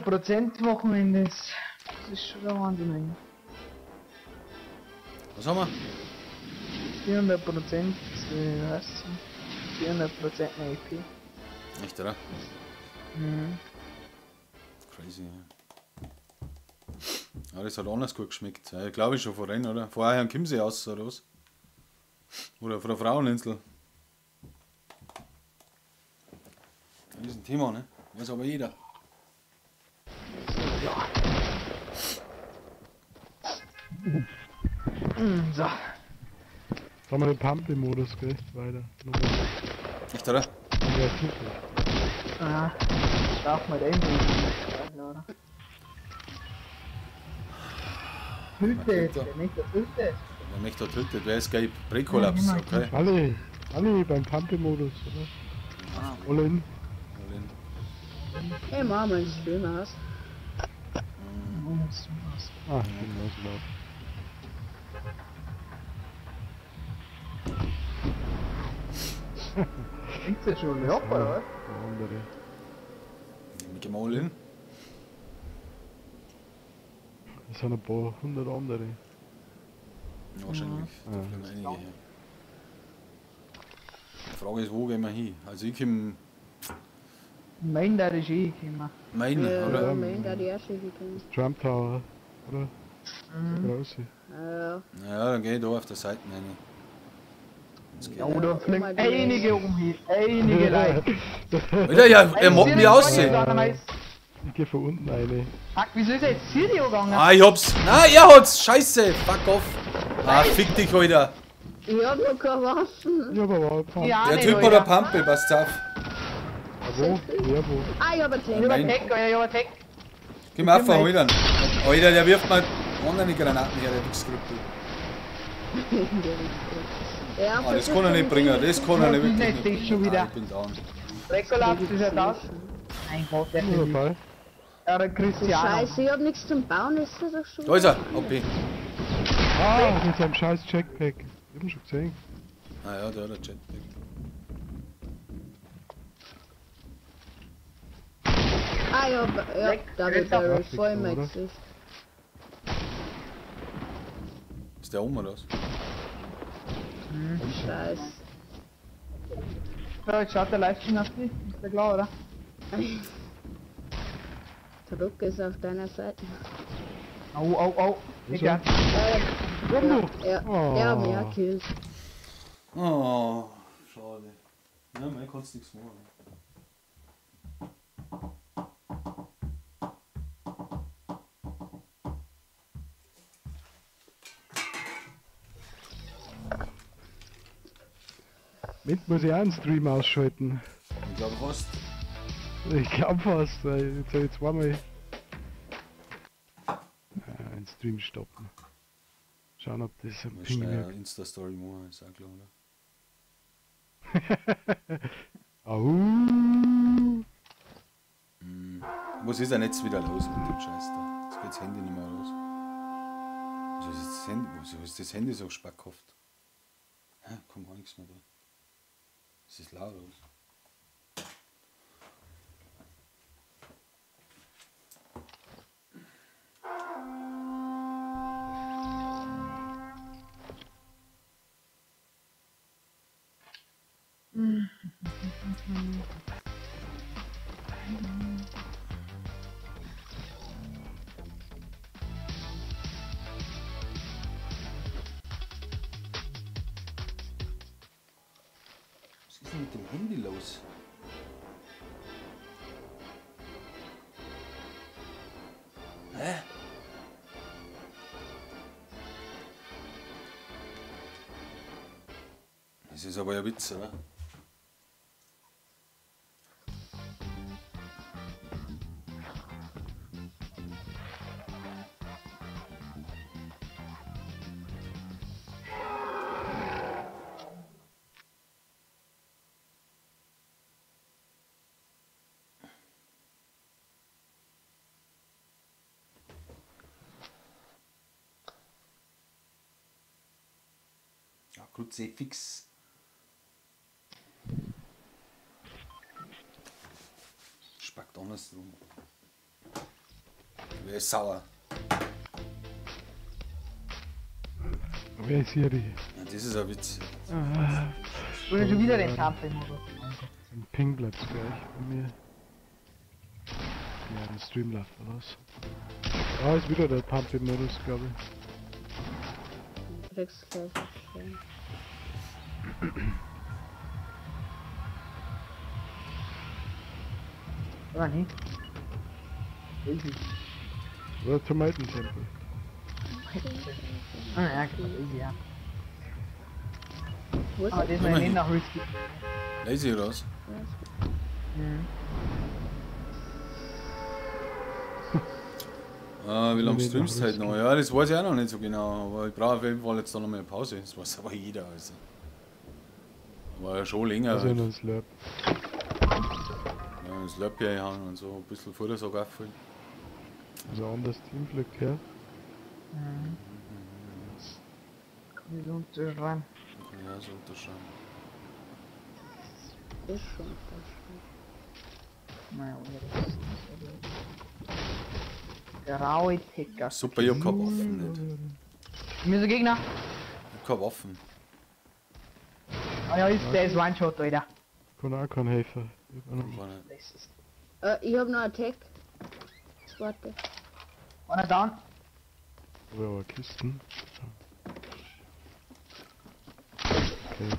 Prozent Wochenende ist. Das ist schon der Wahnsinn eigentlich. Was haben wir? 400%, was? 400% mehr EP. Echt, oder? Mhm. Crazy, ja. Ja, das hat anders gut geschmeckt. Ja, glaube ich schon vorhin, oder? Vorher am Chiemsee aus, oder was? Oder von der Fraueninsel. Das ist ein Thema, ne? Weiß aber jeder. Ja. So. Jetzt haben wir den Pump-Modus, gell? Weiter. Echt, oder? Ja, ah, darf man den nicht, oder? Tilted, wer möchte tilted? Wer möchte tilted? Wer ist gelb? Präkollaps, okay. Alle beim Pump-Modus, oder? Ah. All in. All in. Hey, mach mal einen Stream aus. Ah, ich bin ausgelaufen. Ist das schon hopp, oder was? Andere. Wir gehen all in. Das sind ein paar hundert andere. Ja, wahrscheinlich. Da fliegen einige her. Die Frage ist, wo gehen wir hin? Also ich komme... Main, da ist eh gekommen. Main, ja, oder? Ja, Main, da die erste gekommen. Trump Tower, oder? Mhm. Der große. Ja. Ja, dann geh ich da auf der Seite rein. Ja, oder fliegen einige um hier, einige Leute. Alter, ja, er mobbt mich aus. Ich geh von unten rein. Fuck, wieso ist er jetzt hier gegangen? Ah, ich hab's. Nein, er hat's. Scheiße. Fuck off. Ah, fick dich, Alter. Ich hab noch keine Waffen. Ich hab aber auch Pumpe. Ja, der Typ hat eine Pumpe, passt auf. Wo? Ja, wo? Ah, ich hab einen Tank. Ich hab einen Tank, Alter, ich hab einen Tank. Geh mal auf, Alter. Alter, der wirft mal andere Granaten her, der Wichsgruppe. Ja, ah, das kann er nicht bringen, das kann er nicht wirklich nicht schon wieder. Ah, ich bin down. Rekollaps ist er da. Mein Gott, der ist dabei. Ja, der Cristiano. Scheiße, ich hab nichts zum Bauen, ist das doch schon. Da ist er, OP. Ah, mit seinem scheiß Jetpack. Ich hab ihn schon gesehen. Ah ja, da hat der Jetpack. Ah ja, ja, Double Barrel, voll mein Gesicht. Ist der oben oder was? Scheiße. So, jetzt schaut der Livestream auf dich. Ist der klar, oder? Druck ist auf deiner Seite. Au, au, au. Egal. Ja, oh. Ja, mehr Kills. Oh, schade. Ja, man kannst nichts machen. Mit muss ich auch einen Stream ausschalten. Ich glaube fast. Ich glaube fast, weil jetzt habe ich zweimal einen Stream stoppen. Schauen, ob das ein Ping wirkt. Insta-Story machen, ist auch klar, oder? Au! Was ist denn jetzt wieder los mit dem Scheiß da? Jetzt geht das Handy nicht mehr los. Wieso ist das Handy, wieso ist das Handy so spackhaft? Hä? Kommt gar nichts mehr da. Es ist laut aus. Was ist denn mit dem Handy los? Hä? Das ist aber ein Witz, oder? Kruzifix. Spackt anders rum. Wer ist sauer? Wer ist hier die? Ja, das ist ein Witz. Ah, ich will schon wieder den Kampf-Modus. Ein Ping bleibt gleich bei mir. Ja, der Stream läuft aus. Da ist wieder der Pumpy-Modus, glaube ich. Kriegst gleich. Oder nicht? Easy. Oder Tomatentempel. Ah ja, genau, easy, ja. Wo ist Aber das ist nicht nach Risky. Lazy raus. Mhm. Ah, wie lange streamst du heute noch? Ja, das weiß ich auch noch nicht so genau. Aber ich brauche auf jeden Fall jetzt da noch mal eine Pause. Das weiß aber jeder. Also. War ja schon länger. Also in den Slurp. Ja, das Slurp hier haben und so ein bisschen Futtersack auffüllen. Also anders Team fliegt her. Mhm. Kann ich so unterschreiben. Kann ich auch so unterschreiben. Ist schon unterschreiben. Naja, oder das ist graue Ticker. Super, ich hab keine Waffen nicht. Mir so Gegner. Ich hab keine Waffen. Ah ja, ist der ist One-Shot, Alter. Kann auch kein Helfer. Ich hab noch Attack. Warte. Einer down. Aber aber Kisten. Okay.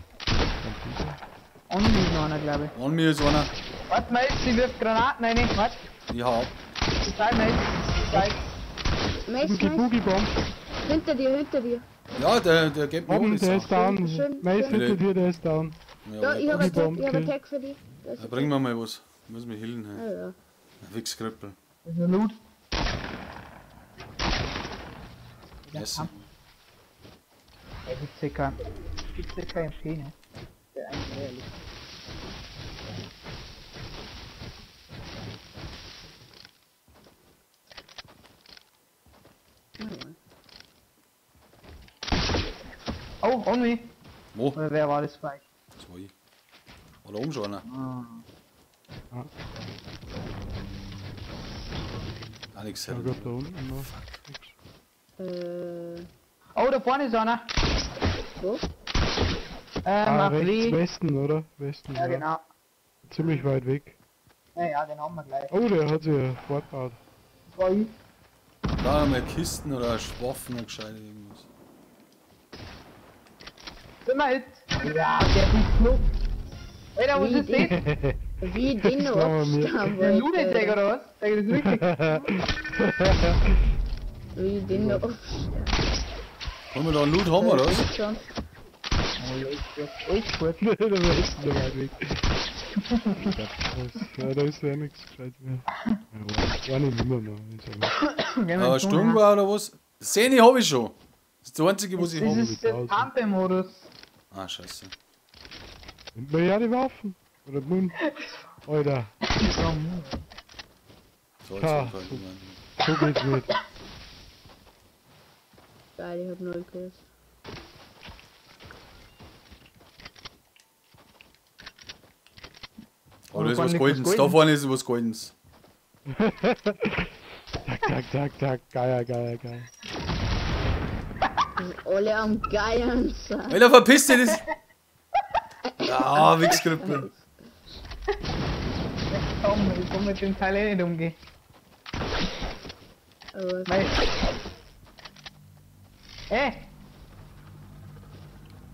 On mir ist noch einer, glaube ich. On mir ist einer. Warte mal, sie wirft Granaten rein. Warte. Ich hau ab. Zwei Mates. Zwei. Mace, Boogie Bomb. Hinter dir, hinter dir. Ja, der geht mir um. Der ist down. Mace hinter dir, der ist down. Ja, ich hab Attack für dich. Ja, bring mir mal was. Ich muss mich healen. Hey. Ja, ja. Wichskrippel. Das ist ein Loot. Yes. Ja, gibt's hier kein MP, ne? Der eigentlich ehrlich. Oh, on me. Wo? Oder wer war das bei? Das war ich. War da oben schon einer? Ah. Ah, nix. Ja, da unten noch. Oh, da vorne ist einer. Wo? Rechts, Westen, oder? Westen, ja, genau. Ziemlich weit weg. Ja, ja, den haben wir gleich. Oh, der hat sich ja fortgebaut. Das war ich. Da haben wir Kisten oder Waffen oder gescheit irgendwas. Immer Hit. Ja, der ist klug. Alter, was ist das? Wie den noch absterben Der Lunatic oder was? Sag ich das richtig? Wie den noch absterben. Wollen wir da einen Loot haben oder was? Schon. Alles gut. Da ist der weit weg. Ja, da ist ja nichts gescheit mehr. Ja, war nicht immer noch. Sturmgewehr oder was? Seni hab ich schon. Das ist das einzige, was ich habe. Das ist der Pumpe-Modus. Ah, scheiße. Nimmt mir ja die Waffen. Oder Mund. Alter. So, so geht's nicht. Geil, ich hab 0 Kills. Oh, da ist was Goldens. Da vorne ist was Goldens. Tak, tak, tak, tak. Geil, geil, geil. Alle am Geiern sein. Alter, verpiss dich! Das... Ah, Wichskrippel. Komm, ich komm mit dem Teil eh nicht umgehen. Ey!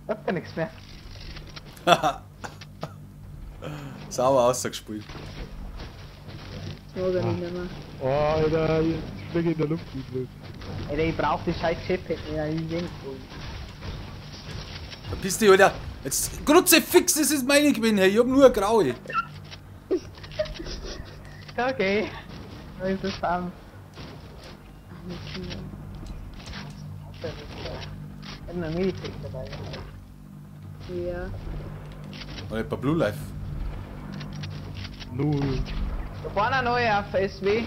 Ich hab gar nichts mehr. Sauber ausgespielt. Das mag ich nicht mehr. Oh, Alter, jetzt fliege ich in der Luft wie blöd. Alter, ich brauch die scheiß Jetpack, ja, ich seh. Verpiss dich, Alter! Jetzt Kruzifix, das ist meine gewesen, hey, ich hab nur eine graue. Okay. Was ist das dann? Ich hab noch Meditech dabei. Ja. Oder etwa Blue Life. Null. Da vorne ein neuer auf SW.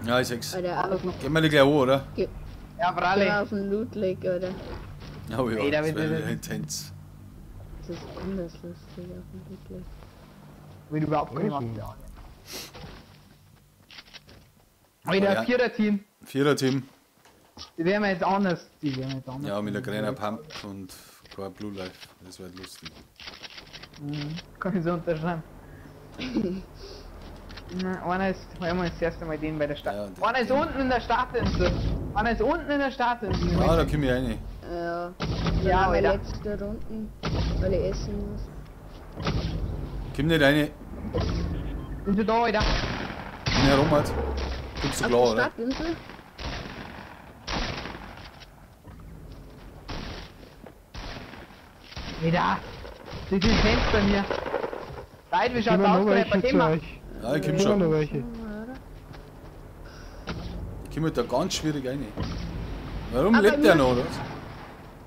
Ja, ich sechs. Alter, Gehen wir die gleich hoch, oder? Ja, freilich. Auf den Loot Lake, oder? Oh ja, Ey, da das wird wäre intens. Das ist anders lustig auf dem Loot Lake. Will überhaupt keine Waffe an. Alter, Ja. Vierer-Team. Vierer-Team. Die werden wir jetzt anders. Die werden wir jetzt anders. Ja, mit der kleinen Pump und kein Blue Life. Das wird lustig. Mhm. Kann ich so unterschreiben. Na, einer ist, heuer mal das erste Mal den bei der Stadt. Ja, Einer ist unten in der Startinsel. Einer ist unten in der Startinsel. Ah, da komm ich rein. Ja. Ja, meine Alter. letzte Runden, weil ich essen muss. Komm nicht rein. Sind sie da, Alter? Bin herum halt. Kommst du Auf klar, der oder? Stadtinsel? Alter. Das ist Fenster bei mir. Leute, wie schaut's Kommen aus? noch Kann welche ich zu Thema? euch. Ja, ich komm Kommen schon. noch welche. Ich komm halt da ganz schwierig rein. Warum Aber lebt der mir- noch, oder was?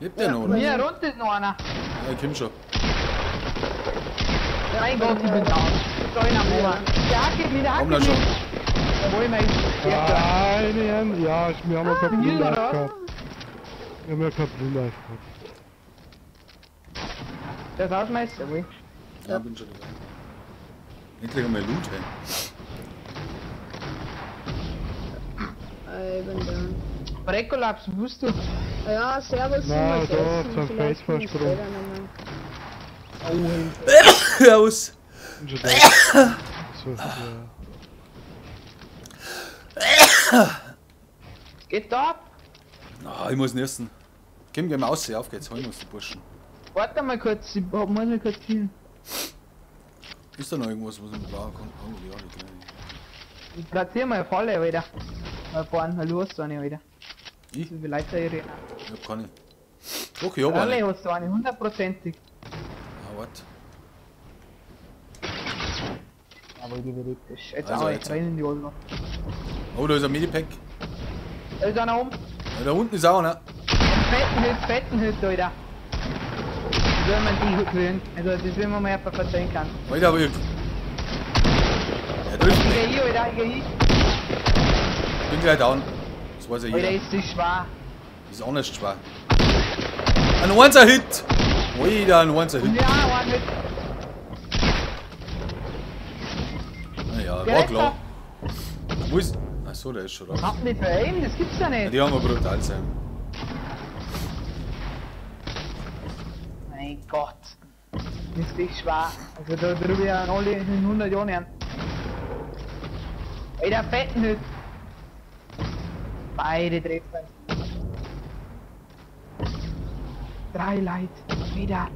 Lebt der Ja, noch, oder? Mir runter ist noch einer. Ja, ich komm schon. Mein Gott, ich bin down. Da in am Ober. Der hacket mich, der Komm hacket da schon. mich. Jawohl, mein Erster. Nein, Herren. Ja, wir haben ja kein Blue hier, Life oder was? gehabt. Wir haben ja kein Blue Life gehabt. Der ist Hausmeister, jawohl. Ja, bin schon dabei. Endlich einmal Loot, hey. Ich bin down. Brekollaps, wo bist du? Ja, servus, Na, ich muss da, essen, zum vielleicht komme ich Felsvorsprung. später nochmal. Servus. Bin schon da. So, ja. Geht da ab. Ah, ich muss niesen. Komm, geh mal raus, auf geht's, holen wir uns die Burschen. Warte mal kurz, ich muss mich kurz hin. Ist da noch irgendwas, was man brauchen kann? Oh ja, die kleine. Ich platziere mal eine Falle, Alter. Mal fahren, mal los, so eine, Alter. Ich? So viele Leute hier rennen. Ich hab keine. Doch, ich hab Alle eine. hast du eine, hundertprozentig. Ah, warte. Aber die wird episch. Jetzt Also, auch, jetzt. jetzt rein in die Olga. Oh, da ist ein Medipack. Da ist einer oben. Ja, da unten ist auch einer. Fettenhütte, Fettenhütte, Alter. Das will man die gewöhnen. Also das will man mal jemand verzeihen kann. Alter, aber ich... Er trifft Ich mich. geh hin, Alter, ich geh hin. Ich bin gleich down. Das weiß ja Alter, jeder. ist das schwer. Das ist auch nicht schwer. Ein Einser-Hit! Alter, ein Einser-Hit. Ja, ein mit. Naja, Der war ist klar. Wo ist... Achso, der ist schon raus. Was haben die für Aim? Das gibt's ja Ja, nicht. die haben wir brutal sein. Mein Gott. Das ist echt schwer. Also da drüber ja alle in 100 Jahren her. Alter, Fettenhütte. Beide treffen. Drei Leute. Wieder.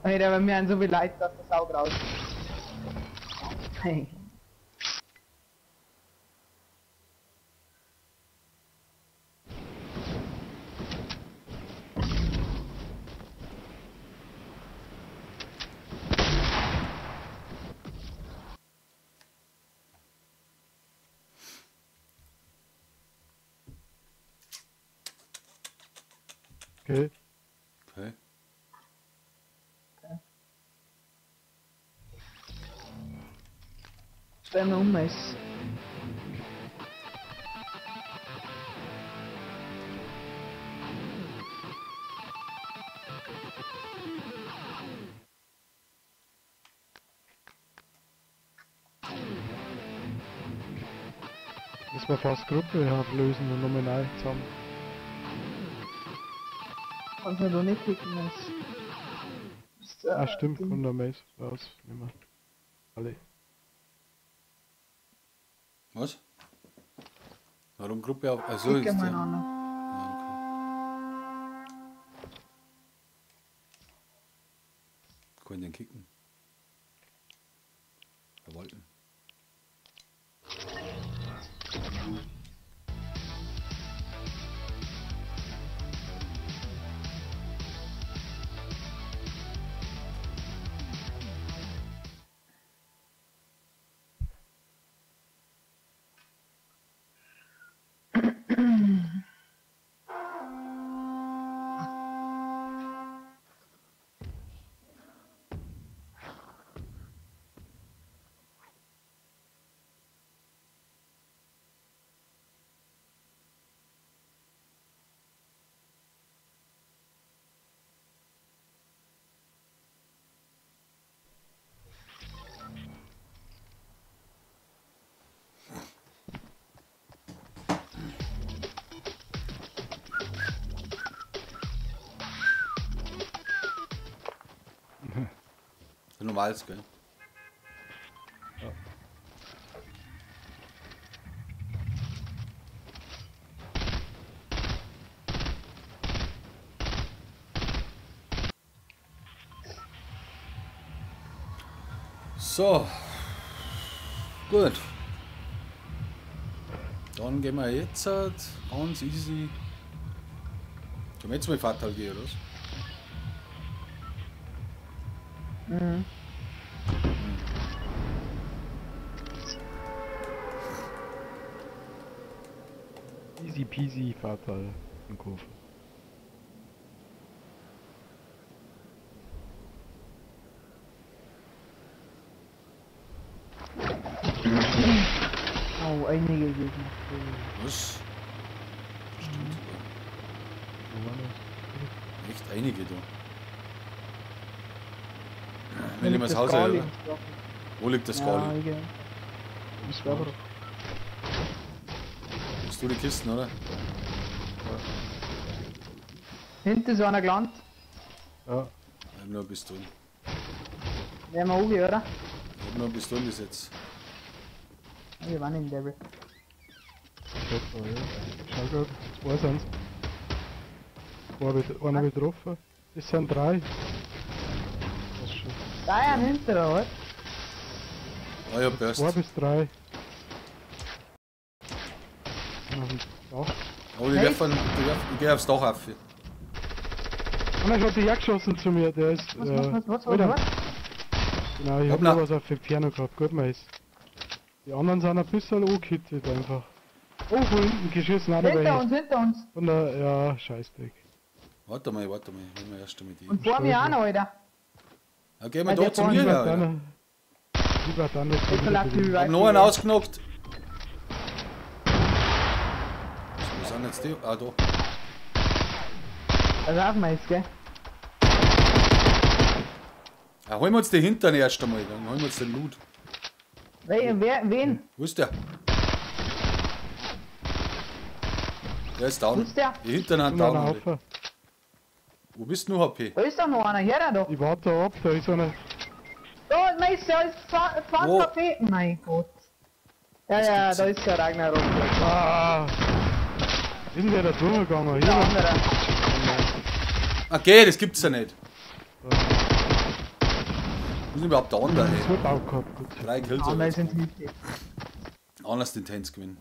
Alter, bei mir haben so viele Leute, dass das auch raus. Hey. Okay. Okay. Stell mir um, es. Müssen wir fast Gruppe auflösen und nochmal neu zusammen. Kannst du da nicht kicken, das. Ist, Ah, stimmt, kommt der Mais raus. Nehmen wir. Alle. Was? Warum Gruppe auf? Achso, Kicke ist mal der. an. Ja, okay. Kann ich den kicken? Verwalten. Ein normales, gell? Ja. So. Gut. Dann gehen wir jetzt halt ganz easy. Können wir jetzt mal Fatal gehen, oder was? Mhm. Easy peasy Fatal in Kurve. Oh, einige Gegner. Was? Stimmt sogar. Echt einige da. Wir nehmen das Haus, oder? Wo liegt das Skali? Ja, Hast du die Kisten, oder? Ja. Hinten ist einer gelandet. Ja. Ich hab nur Pistolen. Nehmen wir Ugi, oder? Ich hab nur Pistolen bis jetzt. Wir waren im Level. Schau grad, zwei sind's. Einer getroffen. Es sind drei. Das schon. Drei an hinter, oder? Ah ja, Burst. 2 bis 3. Dach. Oh, die werfen, ich geh aufs Dach auf. Einer hat dich hergeschossen zu mir, der ist. Was? Genau, ich hab noch was auf Inferno gehabt, gut mal ist. Die anderen sind ein bisschen angekittet einfach. Oh, von hinten geschossen, auch noch Hinter uns, hinter uns! Von der, ja, Scheißdreck. Warte mal, nehmen wir erst einmal die. Und vor mir auch noch, Alter. Ja, gehen wir da zu mir, Alter. Lieber dann nicht. Ich hab noch einen ausgenockt. Wo sind jetzt die? Ah, da. Da laufen wir jetzt, gell? Ja, holen wir uns die Hintern erst einmal, dann holen wir uns den Loot. Wen? Wo ist der? Der ist down. Wo ist der? Die Hintern haben down. Wo bist du, HP? Da ist doch noch einer, her doch. Ich warte ab, da ist einer. Da, nein, da ist 20 HP. Mein Gott. Ja, ja, da ist der Ragnarok. Ah. Ist denn der da durchgegangen? Hier. Der Okay, das gibt's ja nicht. Wo ist denn überhaupt der andere? Ey? 3 Kills. Anders sind nicht. Anders den Tanz gewinnen.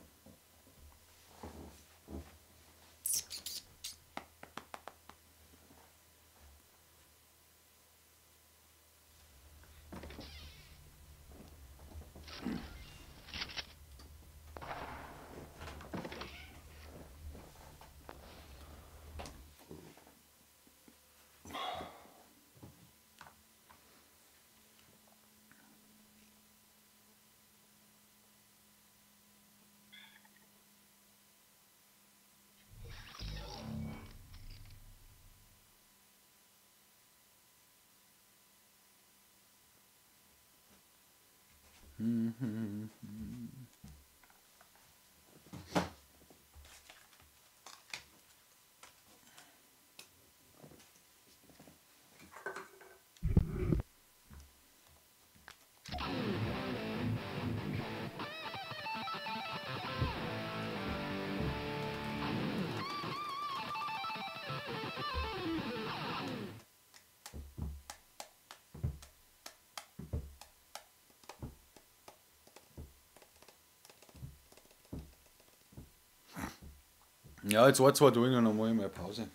Ja, jetzt war 2 Tage und dann mache ich mal eine Pause.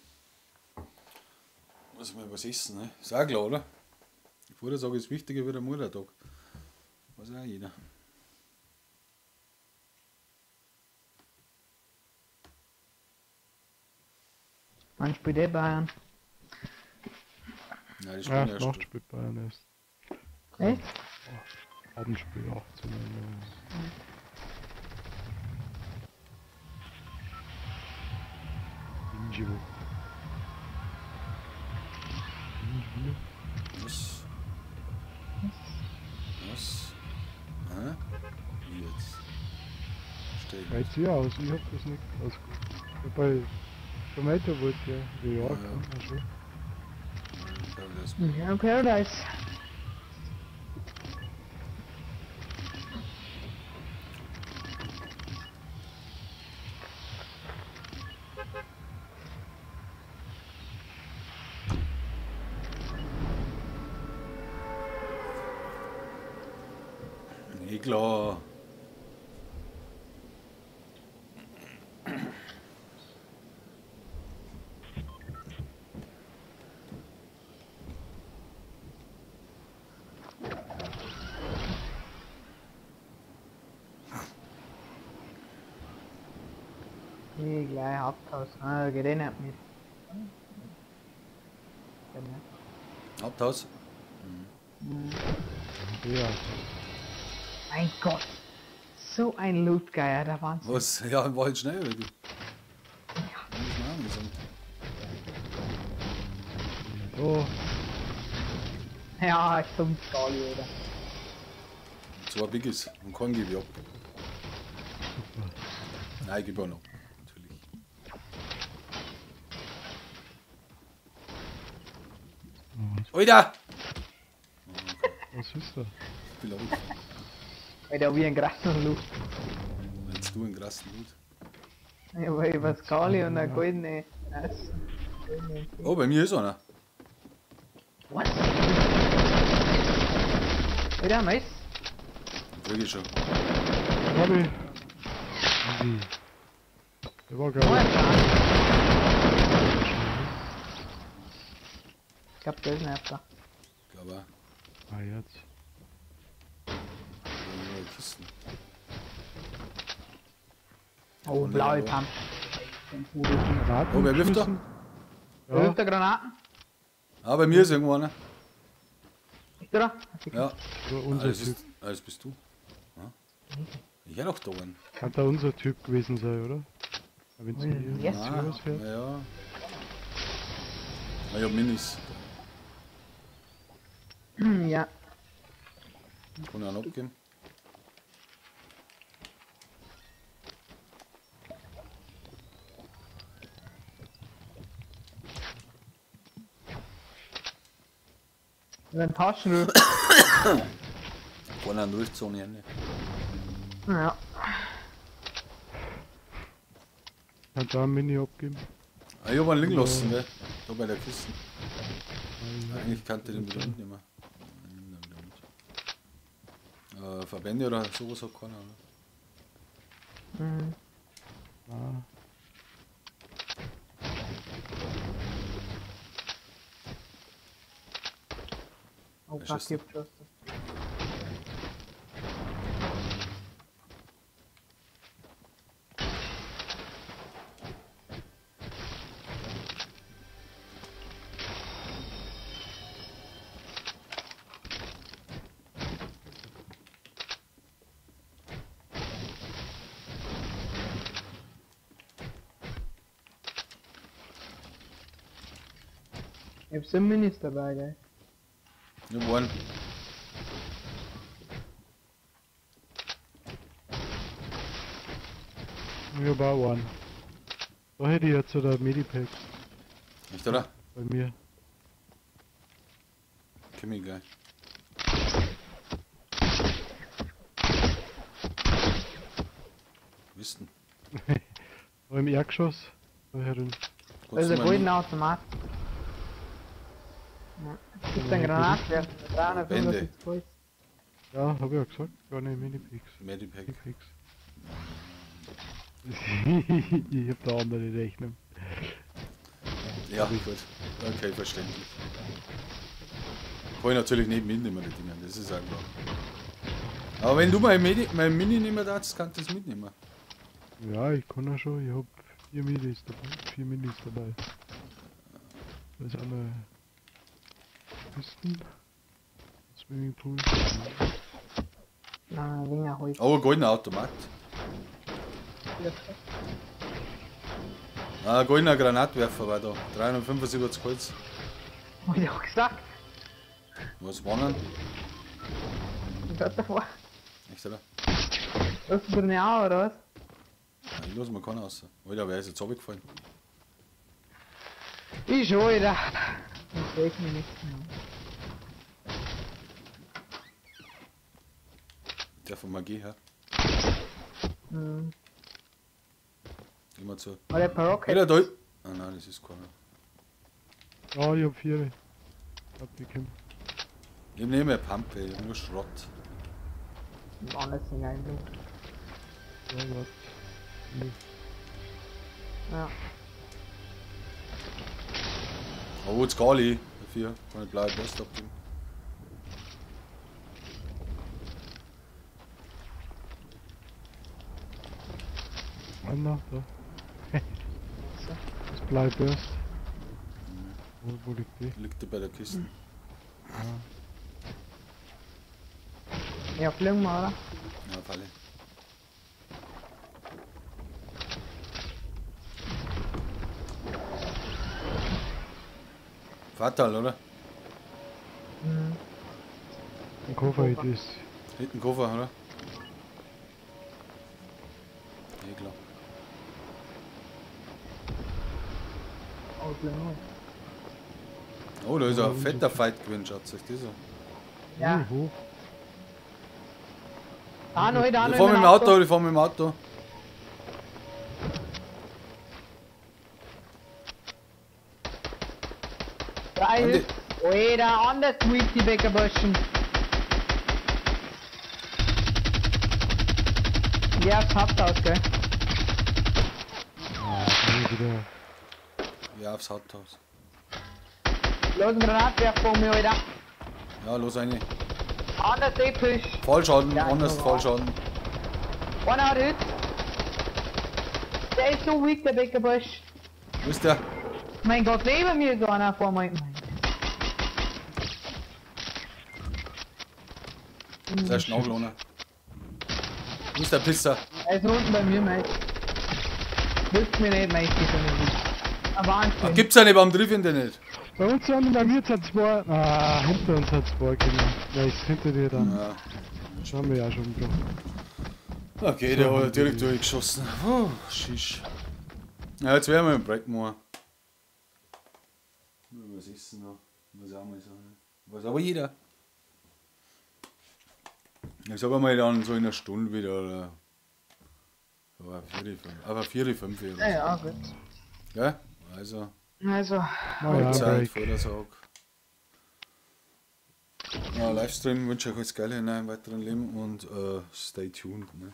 Muss ich mal was essen, ne? Ist auch klar, oder? Der Vatertag ist wichtiger wie der Muttertag. Weiß auch jeder. Wann spielt der Bayern? Nein, die spielen ja, erst. Nacht spielt Bayern erst. Echt? Oh, Abendspiel 18 Uhr. Mhm. Was? Was? Hä? Wie jetzt? Stell. Reizt sie aus, ich hab das nicht ausgeguckt. Bei Tomato wollte ja. Ja, kann man schon. Ja, Paradise. Eh klar. Nee, gleich Haupthaus. Ah, geht eh nicht mit. Genau. Haupthaus? Mhm. Ja. Mein Gott! So ein Lootgeier, der Wahnsinn. Was? Ja, war halt schnell, du. Ja. Oh. Ja, ich zum Skali, oder? Zwei Biggies und keinen gebe ich ab. Nein, ich gebe auch noch. Natürlich. Alter! Was ist da? Ich bin runtergefallen. Alter, wie ein krassen Loot. Jetzt du einen krassen Loot. Ja, weil ich was Skali und eine goldene. Oh, bei mir ist einer. Was? Alter, nice. Krieg ich schon. Hab ich. Der war geil. Ich glaub, der ist nicht da. Ich glaube auch. Ah, jetzt. Kisten. Oh, blaue Pump. Oh, wer wirft da? Ja. Wer wirft da Granaten? Ah, bei mir ist irgendwo einer. Ich da? Ja. Unser Typ. Das bist du. Ja. Ich hätte auch da einen. Kann da unser Typ gewesen sein, oder? Wenn's mir yes. Ah, ja. Ah, ich hab Minis. Ja. Kann ich einen abgeben? Ein Taschenruf. Keiner ruft so nicht. Ja. Kann da ein Mini abgeben? Ah, ich hab einen liegen lassen, gell? Da bei der Kiste. Eigentlich kann ich den wieder mitnehmen. Ich nehm den wieder mit. Verbände oder sowas hat keiner, oder? Mhm. Ah. Oh, fuck, ich hab geschossen. Ich hab 7 Minis dabei, gell? Ich hab einen. Ich hab auch einen. Da hätte ich jetzt so der Medipack. Echt, oder? Bei mir. Komm ich gleich. Wisten. Im Erdgeschoss. Da herin. Da ist ein goldener Automat. Ja. Gibt einen Granatwerfer, 375 Holz. Ja, hab ich ja gesagt, gar nicht Minipicks. Medipack. Minipicks. Ich hab da andere Rechnung. Ja, gut. Okay, verständlich. Kann ich natürlich nicht mitnehmen, die Dinger, das ist auch klar. Aber wenn du mein Mini nicht mehr darfst, kannst du das mitnehmen. Ja, ich kann ja schon, ich hab 4 Minis dabei. 4 Minis dabei. Das ist eine Kisten. Swimmingpool. Na, Winger hol ich. Oh, goldener Automat. Ah, goldener Granatwerfer war da. 375 Holz. Hab ich auch gesagt. Was war denn? Ich hab davor. Echt, oder? Lass du den auch, oder was? Nein, ich lass mir keinen raus. Alter, wer ist jetzt runtergefallen? Ich schon, Alter. Ich seh mir nichts mehr. Der von Magie, hä? Mhm. Immer zu. Oh, der Parocket. Alter, da. Ah nein, das ist keiner. Ja, ich hab 4. Hab die gekämpft. Ich hab nicht mehr Pampe, ich hab nur Schrott. Und anders hinein. Ja, warte. Ja. Oh, jetzt Kali. Dafür kann ich blaue Post abgeben. Einer, da. Das blaue Burst. Wo liegt die? Liegt die bei der Kiste. Ja, ja, fliegen wir, oder? Ja, Falle. Fatal, oder? Mhm. Ein Koffer ist. Hinten Koffer, oder? Ja, klar. Oh, da ist ein fetter Fight gewesen, schaut sich das an. Ja. Da noch, da noch. Ich fahr mit dem Auto, ich fahr mit dem Auto. Drei. Oida, anders weak die Bäckerburschen. Ja, es habt aus, gell? Ja, aufs Haupthaus. Los, ein Granatwerfer vor mir, Alter. Ja, los eine. Anders episch. Fallschaden, ja, anders Fallschaden. Einer hat Hit. Der ist so weak, der Bäckerbusch. Wo ist der? Mein Gott, neben mir ist einer vor mir. Sehr schnell, Wo ist der Pisser? Er ist unten bei mir, mate. Willst mir nicht, mate, ich nicht. Wahnsinn. Ach, gibt's ja nicht, warum trifft ihn denn nicht? Bei uns sind bei mir sind zwei. Ah, hinter uns hat zwei, genau. Ja, ist hinter dir dann. Ja. Das haben wir ja schon gebracht. Okay, der hat direkt durchgeschossen. Oh, shish. Ja, jetzt werden wir einen Break machen. Was ist denn noch? Muss auch mal sagen. Weiß aber jeder. Ich sag einmal dann so in einer Stunde wieder oder. Aber 4, 5. Aber 4, 5 oder so. Ja, ja, gut. Ja, also. Also. Mahlzeit, vor der Sack. Ja, Livestream wünsche ich euch alles Geile in eurem weiteren Leben und stay tuned. Ne?